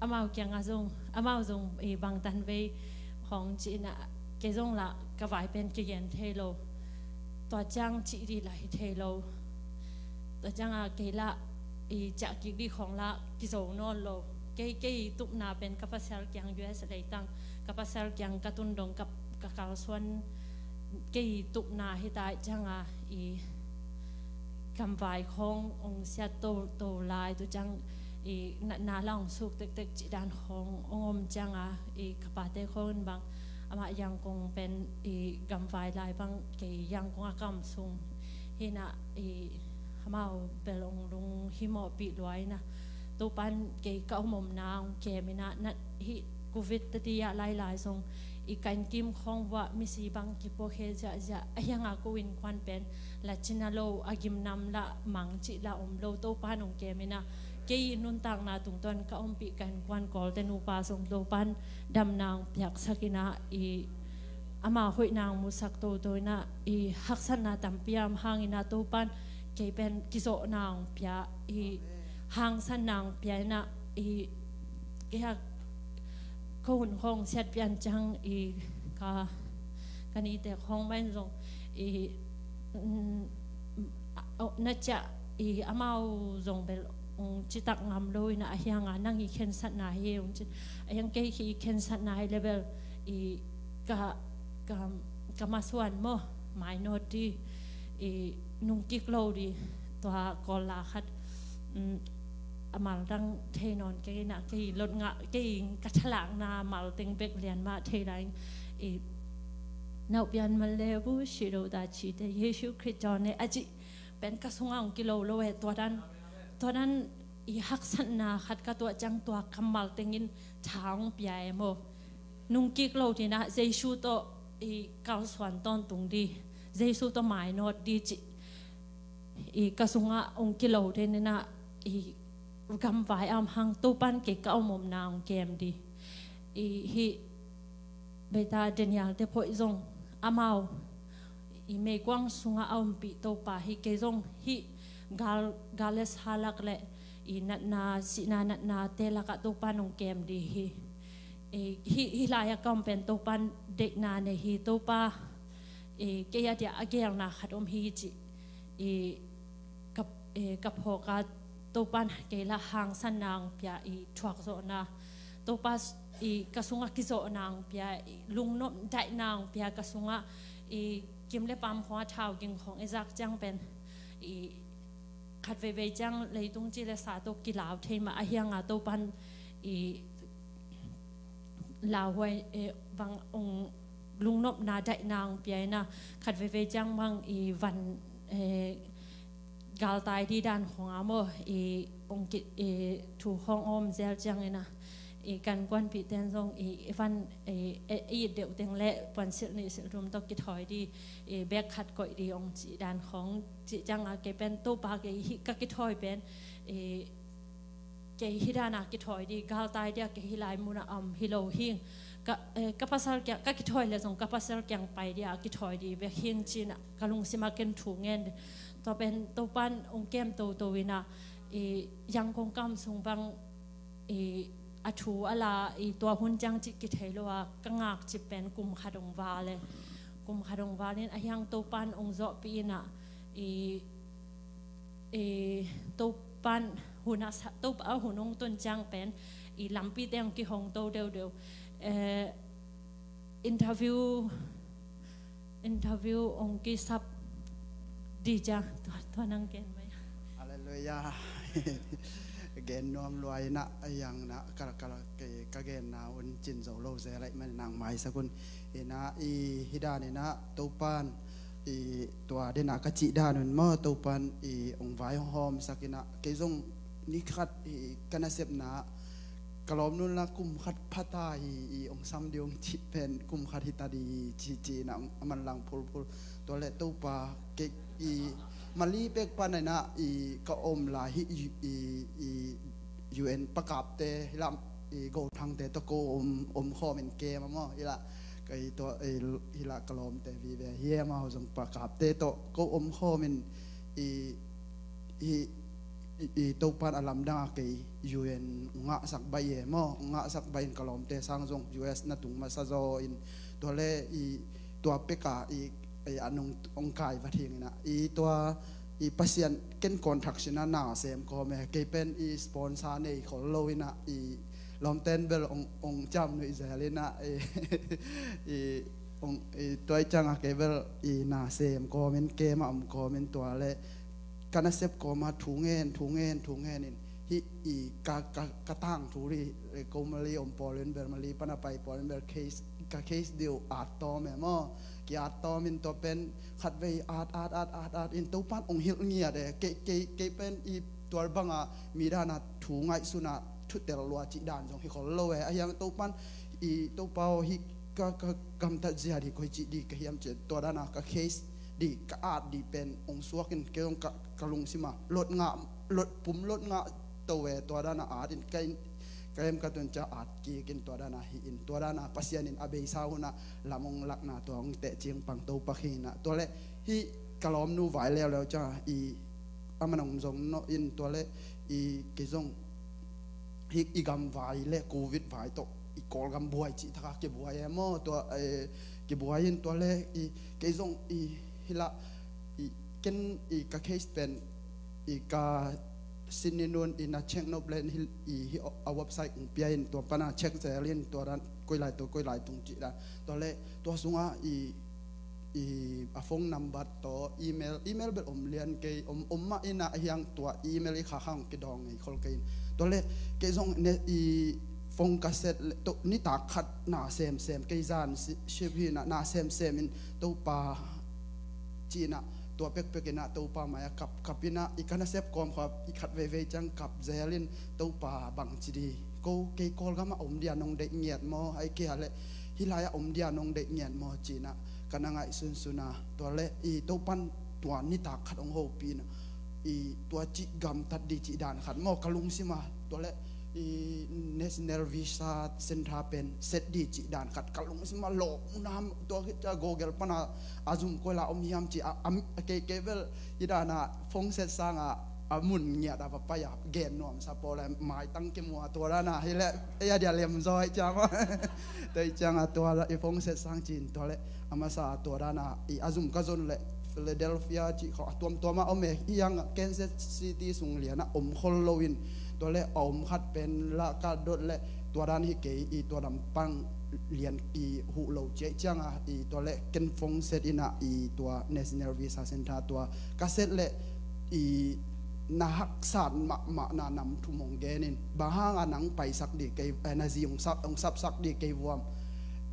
amau kiang ah zong, amau zong i bangtan vei khawng ci in ah, kei zong lah ka vai pen kigen thei lo, tua ciang cih di lah hi thei lo. Tua ciang a kei lah i ciah kik di khawng lah kizo nawn lo. Kei, kei tupna pen ka pasal kiang U S leitang, ka pasal kiang ka tun dong, ka, ka kalsuan, kei tupna hi ta ahih ciang a i gamvai khawng ong siat toto lai, tua ciang i natna lah ong suk tektek cih dan khawng ong om ciang a, i ka pate khawng in bang, amah Yangon pen i gamvai lai bang, kei Yangon ah ka om sung hi in ah, i amau bel ong lunghimawhpih lua in ah, Topan kei ka om omna ong kem in ah, na, hih Covid tati ah lailai zong i ka innkim khawng uah misi bang kipuakhe ziahziah, a hianga ko innkuan pen la cina lo, a gimnam la mang cih la om lo, Topan hong kem inah, kei i nuntakna tungtawn ka ompih ka innkuan Kawlte nupa zong Topan damna hong piaksak inah, i ama hoihna hong musak toto inah, i haksatna tampi a om hang inah Topan kei pen kizawhna hong pia, i hangsanna hong pia inah, i kei a ko hun khawng siat pian ciang i ka, ka nite khawng mah in zong i, mm, a, a, na ciah i amau zong bel hong citak ngam lo inah, a hianga nang i khensatna hi hong ci, a hiang kei hi i khensatna hi le bel i ka, ka, ka masuan maw, mainawt di, i nungkik lo di, tua Kawl la khat, mm, a mal dang thei nawn kei inah, kei lot ngah, kei ka thalakna mal teng bek lian mah thei lai, i naupian mal le bu si lo da ci te Jesu Khrist cawn e a cih pen ka sungah hong kilo lo e, tua dan, tua dan i haksatna khat ka tuah ciang tua kammal tengin tha hong pia e maw. Nungkik lo dinah Jesu tawh i kalsuan tawntung di, Jesu tawh mainawt di cih i ka sungah hong kilo den inah, i gamvai a om hang Topan kei ka om omna hong kem di. I hih beita Daniel te phoih zong amau i meikuang sungah a ompih Topa hi, kei zong hih gal, gal le sa lak le i natna, sihna natna te lakah Topan hong kem di hi. I hih, hih lai-ah ka om pen Topan deihna nei hi, Topa i kei a dia a gelna khat om hi cih i ka, i ka phawk a, Topan kei la hangsanna hong pia, i thuakzawhna, Topa s-, i ka sungah kizawhna hong pia, i lungnop daihna hong pia ka sungah, i kim le pam khawng a thau ging khawng e zak ciang pen i khat veivei ciang leitung ci le sa tawh kilau thei mah, a hianga Topan i lauhuai, eh, bang hong lungnopna daihna hong pia inah, khat veivei ciang bang i van, eh, galtai di dan khawng a maw, i hong ki, i thu khawng om zel ciang inah, i ka innkuanpihte in zong i, i van, i, i, i it deuh teng le puansilh nih silh thum tawh kithawi di, i bek khat koih di hong cih dan khawng cih ciang a, kei pen Topa kei hih ka kithawi pen, i kei hih dana kithawi di, galtai dia kei hih lai munah a om hi lo hing. Ka, eh, ka pasal kiang, ka kithawi le zong ka pasal kiang pai dia kithawi di bek hing ci inah ka lungsimah ken thu ngen. Tua pen Topan hong kem toto inah, i Yangon kam sung bang, i a thu a la, i tua hun ciang cih kithei lo a, ka ngakcip pen kum khat hong val e. Kum khat hong val in a hiang Topan hong zawhpih inah, i, i Topan hun a sa, Topa hun hong tun ciang pen i lampi teng kihong to deuhdeuh. Eh, interview, interview hong kisap di cia, tua, tua nang gen mai. Halleluiah. Gen nuam lua inah, a hiang na, ka, ka, ka, ka genna un cin zo lo zel lai man nang maisak un. Inah, i hih dan inah, Topan, i tua dena ka cih dan un maw, Topan i hong vai hong hawmsak inah, kei zong ni khat i ka nasepna, ka lawm nun la kum khat phata hi, i hong sam di hong cih pen kum khat hita di ci, ci inah hong a manlang phulphul. Tua le Topa, kei i Mali pek pan inah i ka om la hi, i, i, i U N pakapte, hi lam i Gothangte tawh ko om, om khawm in kem a maw, hi la, ka i tua, i, hi la ka lawmte vive hi e, amau zong pakapte tawh ko om khawm in i, i, i, i Topan a lamdang a kei U N ngahsak baih e maw, ngahsak baih in ka lawmte sang zong U S na tung masa zaw in, tua le i tua peka i, i a nung hong kai va thing inah, i tua i Pasian ken contract sina na sem kawm e, kei pen i sponsor nei khol lo inah, i lawmten bel hong, hong ciam nuih zel inah, i, i, hong, i tua i cianga kei bel i na sem kawm in, kem a om kawm in, tua le ka nasep kawma thu ngen, thu ngen, thu ngen in, hih i ka, ka, ka tangthu ri, eh, ko Mali om pawl in bel, Mali pana pai pawl in bel, case, ka case diu at tawm e maw, ki at tawm in tua pen khatvei at, at, at, at, at in Topan hong hilh ngiat e, kei, kei, kei pen i tual banga mi dana thu ngaihsuna thutel lua cih dan zong hi khol lo e. Ahiang Topan i Topa aw, hih ka, ka gamtat zia di koi cih di ka hiam ci-in, tua dana ka case di ka at di pen ong suak in, kei zong ka, ka lungsima lot ngah, lot pum lot ngah to e, tua dana at in ka in, ka em ka tun ca at kik in, tua dana hi in, tua dana Pasian in a beisa huna lam ong lakna tua ong teh cing pang Topa hi na. Tua le hih ka lawmnu vai leuleu ca i a man ong zong no in, tua le i kei zong hih i gam vai le covid vai tawh i Kawlgam buai cih thaka kibuai e maw, tua, eh, kibuai in, tua le i kei zong i hila i ken i ka case pen i ka sin ni nun i na check nop len hi, i hi a website ong pia in, tua pana check zel in, tua dan koi lai tua koi lai tung cih dan, tua le tua sunga i i a phone number tawh email, email bel om lian kei, om, om mah ina ahiang tua email i kha khang kidawng ngei khol kei in. Tua le kei zong ne i phone ka set le to nitak khat na semsem kei zan si, ship hi na, na semsem in Topa ci-in ah tua pekpek in ah Topa mai-ah kap, kap in ah i ka nasep kawm kha i khat veivei ciang kap zel in Topa bang ci di. Ko kei Kawlgam ah om dia nong deih ngiat maw, ai kei a le hih lai-ah om dia nong deih ngiat maw ci-in ah ka na ngaihsunsun a, tua le i Topan tua nitak khat ong hopih in ah i tua cih gamtat di cih dan khat maw ka lungsima, tua le i National Visa Center pen set di cih dan khat ka lungsima, lawm nam tua khit ca Google pana a zum koi la om hiam ci a, a, a kei, kei bel i dana phone set sanga a mun ngiat a va pai a gen nuamsa pawl a maitang kimua, tua dana hi le ei a dia lem zaw hi ciama. Tua hi cianga tua la i phone set sang ci-in, tua le a masa tua dana i a zum ka zon le Philadelphia cih khawng a tuamtuama om e, hiang Kansas City sung liana om khol lo in, tua le a om khat pen la ka dot le tua dan hi kei i tua dampang lian i huh lo ciah cianga i tua le ken phone set ina i tua National Visa Center tua ka set le i na haksat mahmah na nam thum hong gen in, bang hanga nang paisak di kei, eh, na zi hong sap, hong sapsak di kei vuam,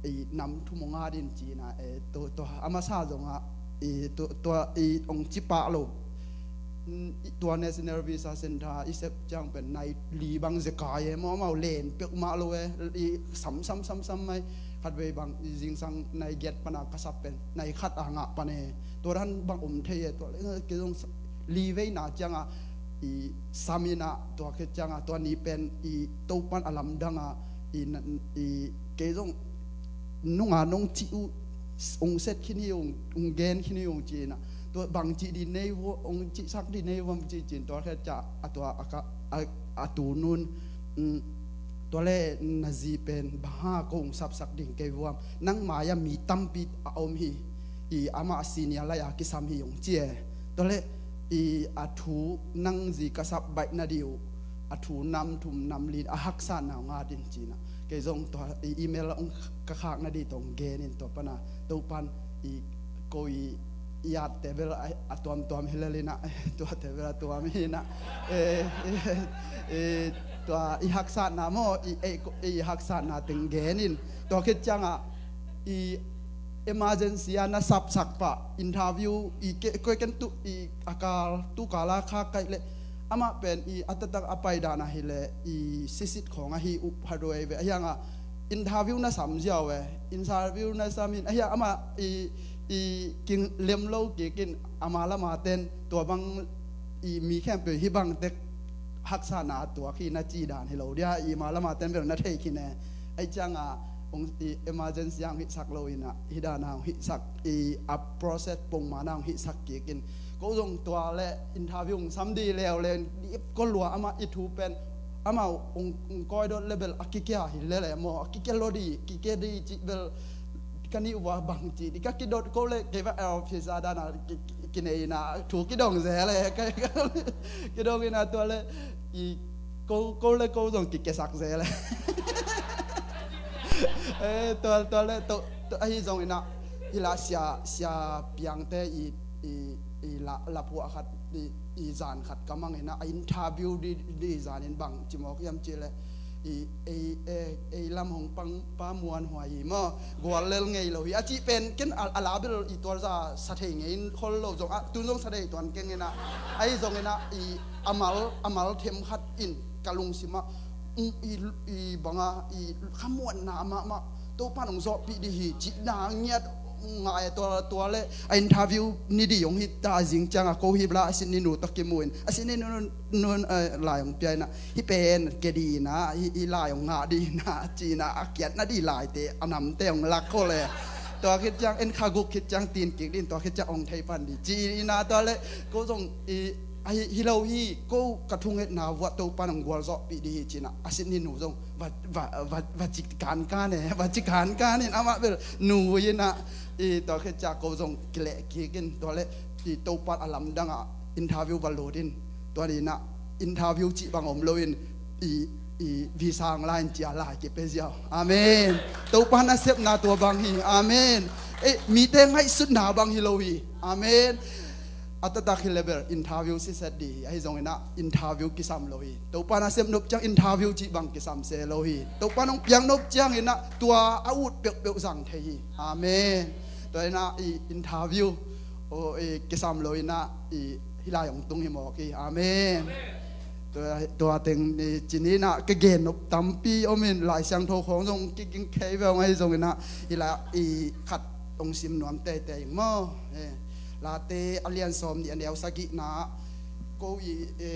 i nam thum hong at in ci-in ah, eh, tua, tua a masa zong ah i tua, tua i hong ci pah lo. Mm, i tua National Visa Center i sep ciang pen nai li bang zekai e maw, amau len pek mah lo e, i sam sam sam sam mai, khat vei bang i zingsang nai giat pana ka sap pen nai khat a ngah pan e, tua dan bang om thei e, tua le kei zong sa, li vei na cianga i sam in ah tua khit cianga tua ni pen i Topan a lamdang a i na, i kei zong nunga nong cih uh ong set khin hi ung, ong gen khin hi ung ci-in ah, tua bang cih di nei vo, ong cihsak di nei vom ci ci-in tua khia ca a tua a ka, a, a tu nun, mm, tua le na zi pen bang ha ko ong sapsak ding kei vuam, nang mai-a mi tampi a om hi, i amah a senior lai-a kisam hi ong ci e. Tua le i a thu nang zi ka sap baih na di uh, a thu nam thum nam li a haksatna ong at in ci-in ah, kei zong tua i email ong ka khakna di tong gen in tua pana Topan i ko i i at te bel a, a tuamtuam hi lel in ah, tua te bel a tuam hi in ah, eh, eh, eh, tua i haksatna maw, i, eh, ko, i haksatna teng gen in, tua khit cianga i emergency a na sapsak pah interview i ke, ko ken tu i a kal tu kala kha kaih le amah pen i a taktak a pai dan ahi le i sisit khawng ahi uh pha duai ve, ahianga interview na sam ziau e, interview na sam in, ahiang amah i, i king lem lo kik in ama lama ten tua bang i mi khempeuh hi bang tek haksatna a tuak hi na ci dan hi lo dia, i ma lama ten bel na thei khin e. Ai cianga ong i emergency ang hihsak lo in ah, hi dana ong hihsak i a process pongmana ong hihsak kik in, ko zong tua le interview ong sam di leuleu in, ko lua amah i thu pen amah ong, ong koi dot le bel a kikia hi lele maw, a kikia lo di, kikia di cih bel ka nih ua bang ci di ka kidot ko le kei va office a dana ki, ki, kinei in ah thu kidong ze le ka, ka, kidong in ah tua le i ko, ko le ko zong kikesak ze le. Eh, tua, tua le to, to, ahi zong in ah hi la sia, sia piangte i, i, i la, la phuah khat i, i zan khat ka mang in ah a interview di, di zan in bang ci mawk hiam ci le i, ei, ei, ei lam hong pang pa muan huai hi maw, gual lel ngei lo hi a cih pen ken a, a la bel i tual za sa thei ngei in khol lo zong a, tun zong sa thei tuan keng in ah, ahi zong in ah i amal, amal them khat in ka lungsim ah i, i banga i khamuanna mahmah Topan hong zawhpih dih hi cihna ngiat ngai a tua, tua le a interview ni dih hong hita zing cianga ko hip la a sin ni nu tawh kimu in a sin ni nu nun lai hong pia ina hi pen ke dih ina hi lai hong ngah dih ina cina a kiatna dih laite a namte hong lak khol le tua khit ciang en kha guk khit ciang tin kik din tua khit ciang hong thei pan dih ci ina tua le ko zong i ahi hi lo hi ko ka thungetna vuah Topan hong gualzawhpih dih hi cina a sin ni nu zong va va va va ci kankan e va ci kankan in amah bel nu ina i tua khit ciang ko zong kileh kik in tua le i Topan a lamdang a interview va lut in tua ni ina interview cih bang om lo in i i visa ang lai in cia lai kipia ziau. Amen. Topan a sepna tua bang hi. Amen. E mite ngaihsutna bang hi lo hi. Amen. A taktak hi le bel interview siset dih hi ahi zong ina interview kisam lo hi. Topan a sep nop ciang interview cih bang kisam se lo hi. Topan hong piak nop ciang ina tua a ut peuhpeuh zang thei hi. Amen. Tua ina i interview o i kisam lo ina i hi lai hong tung hi mawk hi. Amen. Tua, tua teng i cini ina ka gen nop tampi om in Lai Siangtho khong zong kiging khei ve hong ahi zong ina hi la i khat hong sim nuam teitei ing maw. E, Late a lian sawm nih a neu sagihna ko i e,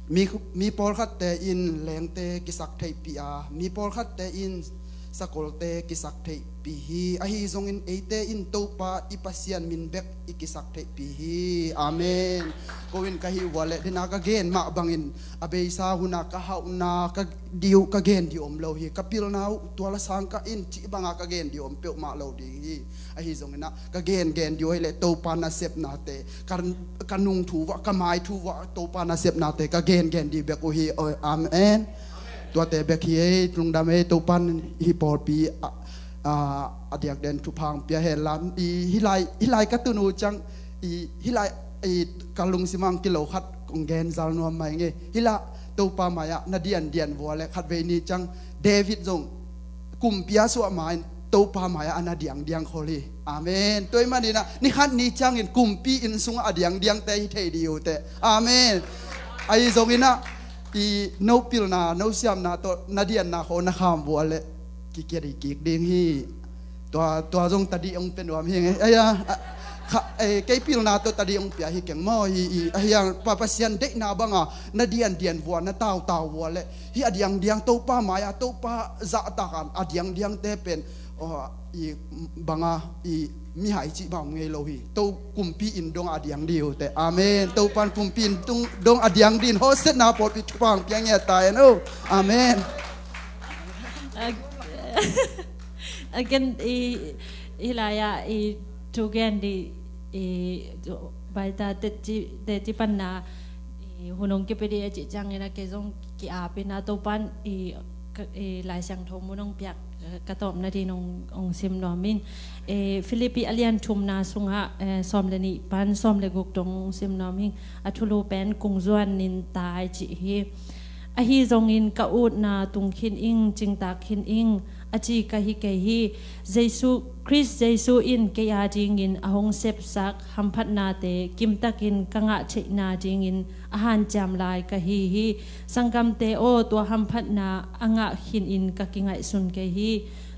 mi, mi pawlkhatte in lengte kisak theihpih a mi pawlkhatte in sakolte kisak theihpih hi. Ahi zongin eite in Topa i Pasian min bek i kisak theihpih hi. Amen. Ko in ka hih uh a le dena ka gen mah bangin a beisa huna ka hauhna ka diu ka gen diu om lo hi. Ka pilna uh tua la sang ka in cih banga ka gen diu om peuhmah lo ding hi. Ahi zongina ka gen gen diu ahi le Topa nasepnate ka, ka nung thu vah ka mai thu vah Topa nasepnate ka gen gen diu bek uh hi. Amen. Tuate bek hi ei lungdam ei Topan hi pawlpi a, a, a diak den thupha hong pia hen lam i hi lai, hi lai ka tun uh ciang i hi lai i ka lungsim ang kilo khat kong gen zal nuam mai nge hi la Topa mai-ah na diandian vua le khat vei ni ciang David zong kumpi a suah ma in Topa mai-ah a na diangdiang khol hi. Amen. Tua i maninah ni khat ni ciangin kumpi inn sungah a diangdiangte hi thei dih uh teh. Amen. Ahi zonginah i no pilna no siamna tawh na dianna khaw na kham vua leh kikiat hi kik ding hi. Tua, tua zong tadih hong pia nuam hi ngei. Aya, a, kha, eh, kei pilna tawh tadih hong pia hi keng maw hi i, ahiang Pa Pasian deihna banga na diandian vua na tautau vua leh hi a diangdiang Topa mai-a Topa zahtakan a diangdiangte pen aw, i banga i mihai cih bang ngei lo hi. To kumpi in dong a diang dih uh teh. Amen. Topan kumpi in dong, dong a diang dih in hawsetna pawlpi thupha hong pia ngiat ta hen o. Amen. Again, i, i lai-ah i thugen dih i baita teci, teci panna i hun hong kipia dih a cih ciangin a kei zong ki-apin a Topan i, i Lai Siangtho mun hong piak ka tawpna dih in hong sim nuam in. E, Philippi a lian thumna sungah, e, sawm le nih pan sawm le guk dong hong sim nuam in a thulu pen kungzuan in tai cih hi. Ahi zongin ka utna tung khin ing, cingtak khin ing, a ci ka hi kei hi. Jesu, Khrist Jesu in kei a dingin a hong sepsak hamphatnate kimtakin ka ngah theihna dingin a hanciam lai ka hi hi. Sanggamte aw, tua hamphatna a ngah khinin ka kingaihsun kei hi.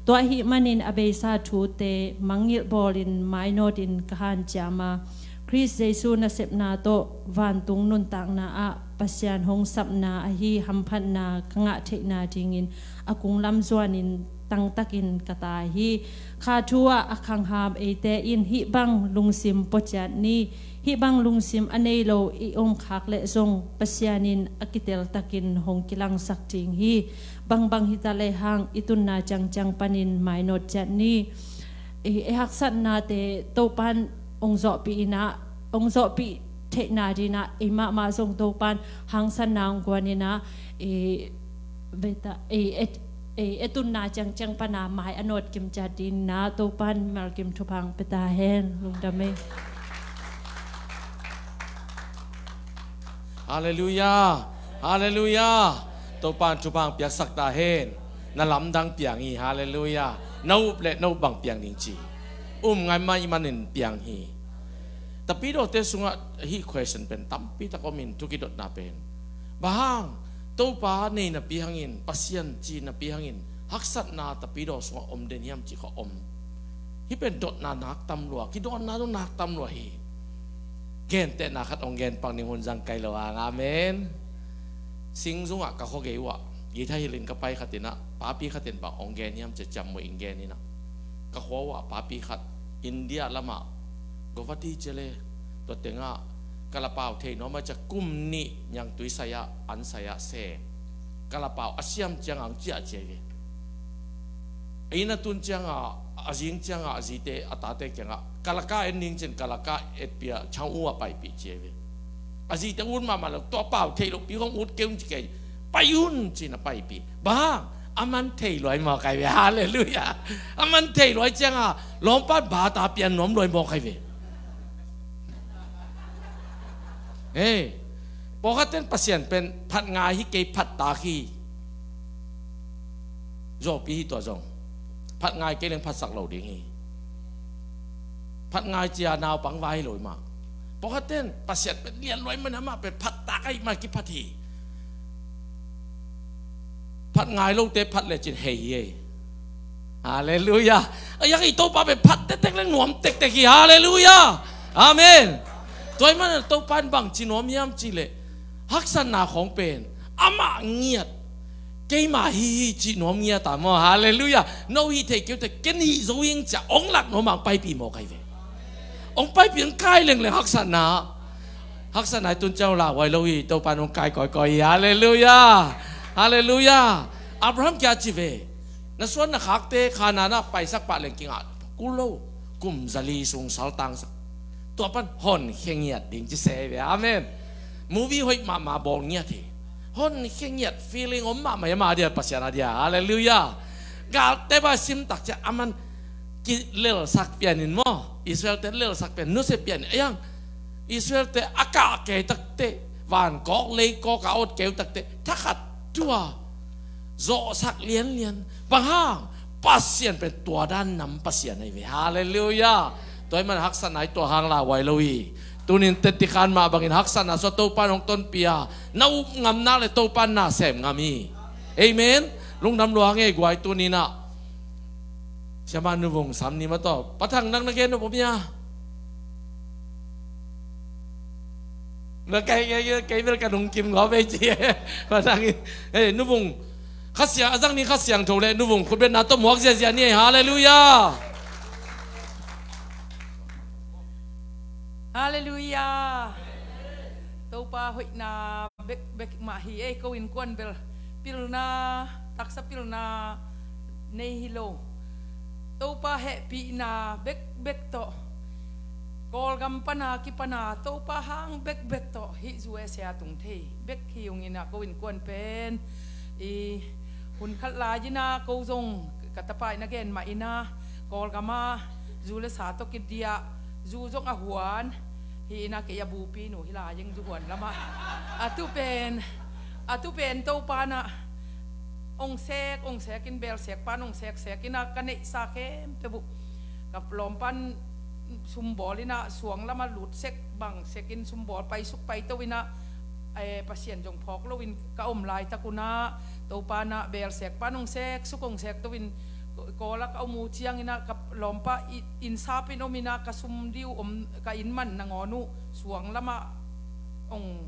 Tua ahih manin a beisa thute mangngilh bawlin mainawtin ka hanciam a, Khrist Jesu nasepna tawh vantung nuntakna ah Pasian hong sapna ahi hamphatna ka ngah theihna dingin a kunglam zuanin tangtakin ka tai hi. Kha thu ah a khangham eite in hih bang lungsim puaciat ni. Hih bang lungsim a nei lo i om khak leh zong Pasian in a kiteltakin hong kilangsak ding hi. Bangbang hita lehang i tunna ciangciang panin mainawt ciat ni. I, i haksatnate Topan hong zawhpih inah, hong zawhpih theihna dinah i mahmah zong Topan hangsanna hong guan inah i veta, i, et, i, e tunna ciangciang pana mai a nawt kim ciat dinah Topan mimal kim thupha hong pia ta hen. Lungdam ei. Halleluiah. Halleluiah. Topan thupha hong piaksak ta hen. Na lamdang piang hi. Halleluiah. Na up le na up bang piang ding ci. Um ngai mah i manin piang hi. Tapidawte sungah hih question pen tampi tak om in thukidotna pen. Bang hang Topa nei napi hangin, Pasian ci napi hangin, haksatna tapidaw sungah om den hiam cih kha om. Hih pen dotna nak tam lua, kidawnna dong nak tam lua hi. Gentehna khat hong gen pak ning, hun zang kai lo hang. Amen. Singzungah ka khuagei uhah guitar hilhin ka pai khatinah, papi khatin bang hong gen hiam cia ciammuh in gen inah, ka khua uhah papi khat India lamah Guwahati cia le, tua tengah kalapau thei nuam a cia kum nih niangtui sai-ah an sai-ah se. Kalapau a siam ciangah ang ciah cia ve. A inn a tun ciangah, a zing ciangah a zite a tate kiangah kalaka en ning cin, kalaka etpia chang uh a paipih cia ve. A zite ut mahmah lo, tua pau theih lohpi hong ut kei un ci kei. Pai un cin a paipih. Bang a man thei luai maw kai ve. Halleluiah. A man thei luai ciangah lawmpan bata pian nuam luai maw kai ve. Hei, pawlkhatten Pasian pen phat ngai hi kei, phat tak hi. Zawpi hi tua zong. Phat ngai kei leng phatsak lo ding hi. Phat ngai cia naupang vai hi lo hi mah. Pawlkhatten Pasian pen lian luai man amah pen phat tak ahi mah kiphat hi. Phat ngai lote phat lecin hei hi ei. Halleluiah. A yak i Topa pen phat tektek leng nuam tektek hi. Halleluiah. Amen. Tua i man Topa in bang ci nuam hiam cih leh, haksatna khawng pen amah ngiat, keima hi hi cih nuam ngiat a maw. Halleluiah. No hih thei keu te ken hih zo ing cia ong lak nuam ang paipih maw kai ve. Ong paipih ang kai lengleng haksatna. Haksatna i tun ciang lauhuai lo hi, Topa in ong kai kawikawi hi. Halleluiah. Halleluiah. Abraham kia ci ve. Na suan na khakte Khanaan ah paisak pah leng kingah kul lo. Kum zali sung saltangsak. Tua pan honkhia ngiat ding ci se ve. Amen. Movie hoih mahmah bawl ngiat hi. Honkhia ngiat feeling om mahmah hi ama dia, Pasian a dia. Halleluiah. Galte ba simtak cia aman kilelsak pianin maw, Israelte lelsak pian, nusia pianin. Ayang, Israelte a kah kei takte, vankawk leikawk a awt keu takte thakhat tua zawhsak lianlian. Bang hang? Pasian pen tua dan nam Pasian ahi ve. Halleluiah. Tua i man haksatna i tua hang lauhuai lo hi. Tunin tetti khan mah bangin haksatna sua Topa in hong tonpih a, na up ngamna le Topa in na sem ngam hi. Amen. Lungdam lua ngei guai tuninah. Siama nuvung sam ni ma tawh. Pathang nang na gen nop om ia. Na kei, kei, kei, kei bel ka nungkim ngawh vei ci. Pathang in. Hei, nuvung. Kha Siang, a zang ni Kha Siangtho le nuvung khutbetna tawh muak ziazia ni ei. Halleluiah. Halleluiah. Topa hoihna bekbek mah hi ei, ko innkuan bel pilna, taksa pilna nei hi lo. Topa hehpihna bekbek tawh, Kawlgam pana kipana Topa hang bekbek tawh hih U S A tung thei bek hi ung inah, ko innkuan pen i hun khat lai inah ko zong ka tapa in a gen mah inah, Kawlgam ah zu le sa tawh kidiah, zu zong a huan hi inah, kei a bupi nu hi lai ing, zu huan lamah. A tu pen, a tu pen Topa nah ong sek, ong sek in, belsek pan ong sek sek inah, ka neihsa khempeuh uh ka lawmpan sumbawl inah, suang lamah lut sek bang sek in, sumbawl paisuk paito inah, eh, Pasian zong phawk loin ka om laitak unah, Topa nah belsek pan ong sek suk, ong sek to in, Kawla ka om uh ciang inah, ka lawmpa i, innsap in om inah, ka sum dih uh om, ka inn man nangawn uh suang lamah ong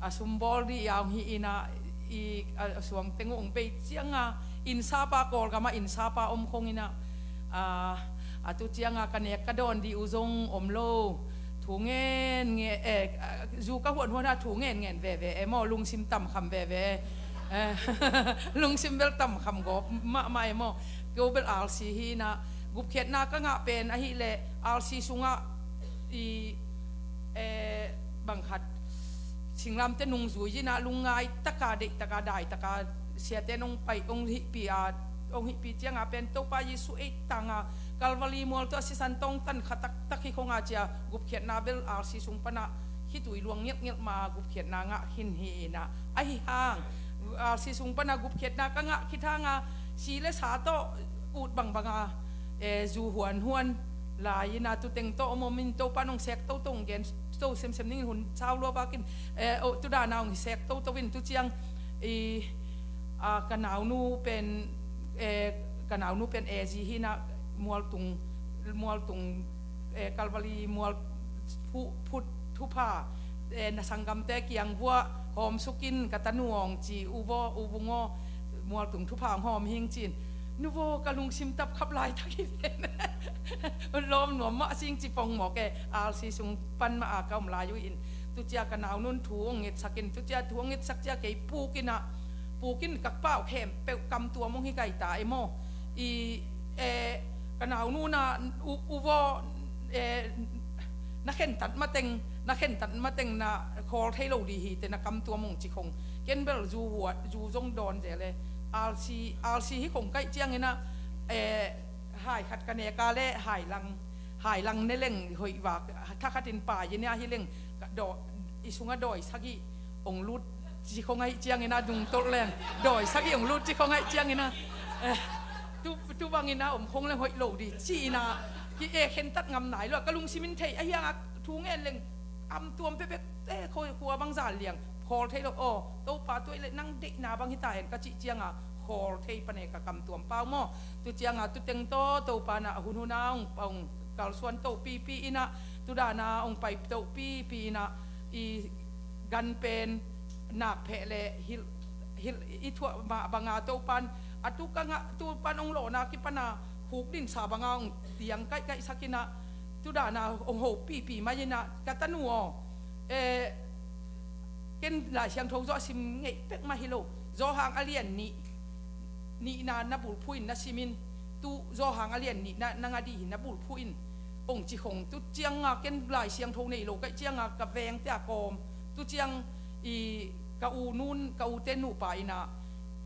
a sumbawl dih a ong hi inah, i, a suang teng uh ong bei cianga, innsapa, Kawlgam ah innsapa om khong inah, a, a tu cianga ka nek ka dawn dih uh zong om lo. Thu ngen nge, eh, zu ka huan huan a thu ngen ngen veve e maw, lungsim tamkham veve. Eh, lungsim bel tamkham gawp mahmah e maw. Keu bel R C hi inah, gupkhiatna ka ngah pen ahih leh R C sungah i, eh, bang khat singlamte nungzui inah, lungngai taka, deih taka, dai taka, siate nong pai, ong hihpi a, ong hihpi cianga pen Topa Jesu ei tanga Calvary mual tawh a sisan tawngtan kha taktak hi khonga cia gupkhiatna bel R C sung pana khitui luang ngelhngelh ma gupkhiatna ngah khin hi inah. Ahi hang R C sung pana gupkhiatna ka ngah khit hanga, si le sa tawh ut bangbanga, eh, zu huanhuan lai inah, tu teng tawh om om in, Topa nong sek toto, ong gen to semsem ning in, hun sau lua vakin, eh, oh, tu dana ong sek toto in, tu ciang I, a, ka naunu pen, e, ka naunu pen A Z hi na, Mualtung, Mualtung, e, Calvary Mual phu-, phut thupha, e, na sanggamte kiang vuah hawmsukin ka tanu awng ci, u vaw, u vung aw, Mualtung thupha hong hawm hing cin. Nu vaw, ka lungsim tap khap lai thak hi ven. Lawm nuam mah sing ci pong mawk e, R C sung pan mah a ka om lai uh in. Tucia ka naunun thu hong ngetsak in, tucia thu hong ngetsak cia kei pukin ah, pukin ka pau khempeuh kamtuam hong hi kai ta e maw. I, e, ka naunu na u, u vaw, e, na khentat mateng, na khentat mateng na khawl thei lo di hi te na kamtuam hong ci khong. Ken bel zu huat, zu zong dawn zel e. R C, R C hi khong kaih ciangin ah, e, hai khat ka neka le hai lang, hai lang ne leng hoih vak, thakhatin pai in ah hi leng, ka daw, i sungah dawi sagih hong lut ci khong ahih ciangin ah, dung tolh leng dawi sagih hong lut ci khong ahih ciangin ah, eh, tu, tu bangin ah om khong leng hoih lo di ci in ah, ki e khentat ngam nai lo a, ka lungsim in thei, ahi hang a thu ngen leng, kamtuam pekpek, e, khua, khua bang zan liang, khawl thei lo, aw, Topa tuai le nang deihna bang hi ta hen ka cih ciang a, khawl thei pan e ka kamtuam pau maw. Tu ciang a, tu teng tawh Topa na a hun hun a hong, hong kalsuan to pipi in ah, tu dan a hong pai to pipi in ah, i gan pen nak pheh le hilh, hilh i thuah mah bang a Topan, a tu ka ngah, tu pan hong lawhna kipan a huk dinsa bang a hong tiang kaihkaih sak in ah, tu dan a hong ho pipi mai in ah, ka tanu aw, e, ken Lai Siangtho zaw a sim ngeih pek mah hi lo. Zawhang a lian nih, nihna na bulphuh in na sim in, tu Zawhang a lian nih na, na ngah dih hi na bulphuh in, hong ci khong. Tu ciang a ken Lai Siangtho nei lo kaih ciang a ka vengte a kawm, tu ciang i ka u nun, ka ute nupa in ah,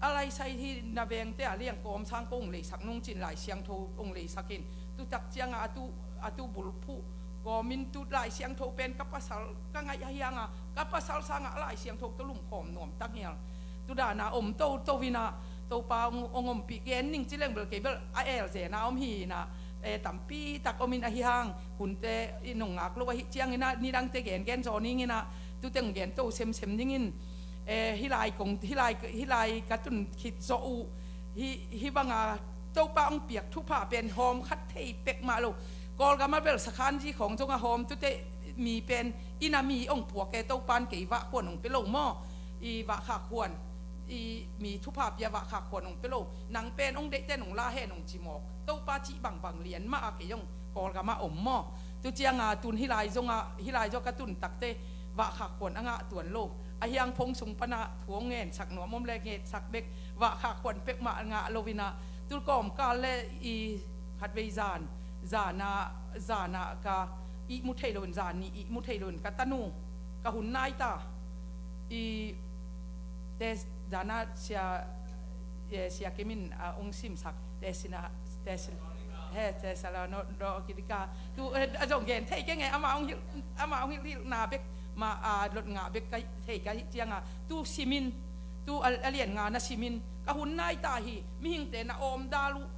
a laisai hi na vengte a liang kawm sang ko hong leisak nung cin Lai Siangtho hong leisak in, tu tak ciang a, a tu, a tu bulphuh kawm in, tu Lai Siangtho pen ka pasal ka ngaih ahi hang a, ka pasal sang a Lai Siangtho tawh lumkhawm nuam tak ngial. Tu dan a om toto in ah, Topa hong, hong ompih gen ning ci leng bel kei bel a el zen a om hi in ah, e, tampi tak om in ahi hang, hunte i nong ngak lo ahih ciangin ah, nidangte gengen zaw ning in ah, tu teng gen to semsem ning in, e, hih lai kong, hih lai, hih lai ka tun khit zawh uh, hih, hih bang a Topa hong piak thupha pen hawm khat thei pek mah lo. Kawlgam a bel sakhan zi khawng zong a hawm, tute mi pen inn a mi hong puak e, Topan kei vah khuan hong pe lo maw. I vah khak khuan, i mi thupha pia vah khak khuan hong pe lo. Nang pen hong deihte nong la hen hong ci mawk. Topa cih bangbang lian mah a kei hong Kawlgam a om maw. Tu ciang a tun hih lai zong a, hih lai zong ka tun takte vah khak khuan a ngah tuan lo. Ahi hang phone sung pan a thu hong ngensak nuam om le ngetsak bek, vah khak khuan pek mah ngah lo in ah, tu kawmkal le i khatvei zan, zan a, zan a ka ihmu thei lo in, zan nih ihmu thei lo in ka tanu, ka hun nai ta. I te zan a sia, e, Sia Kim in, a, hong simsak, te sin a, te sin, he, te sala no, no, kidika. Tu, e, a zong gen thei keng e, ama hong hilh, ama hong hilh, hilhna bek, ma, a, lot ngah bek ka thei ka hih ciang a, tu sim in, tu a, a lian nga na sim in, ka hun nai ta hi, mihingte na awm dal uh,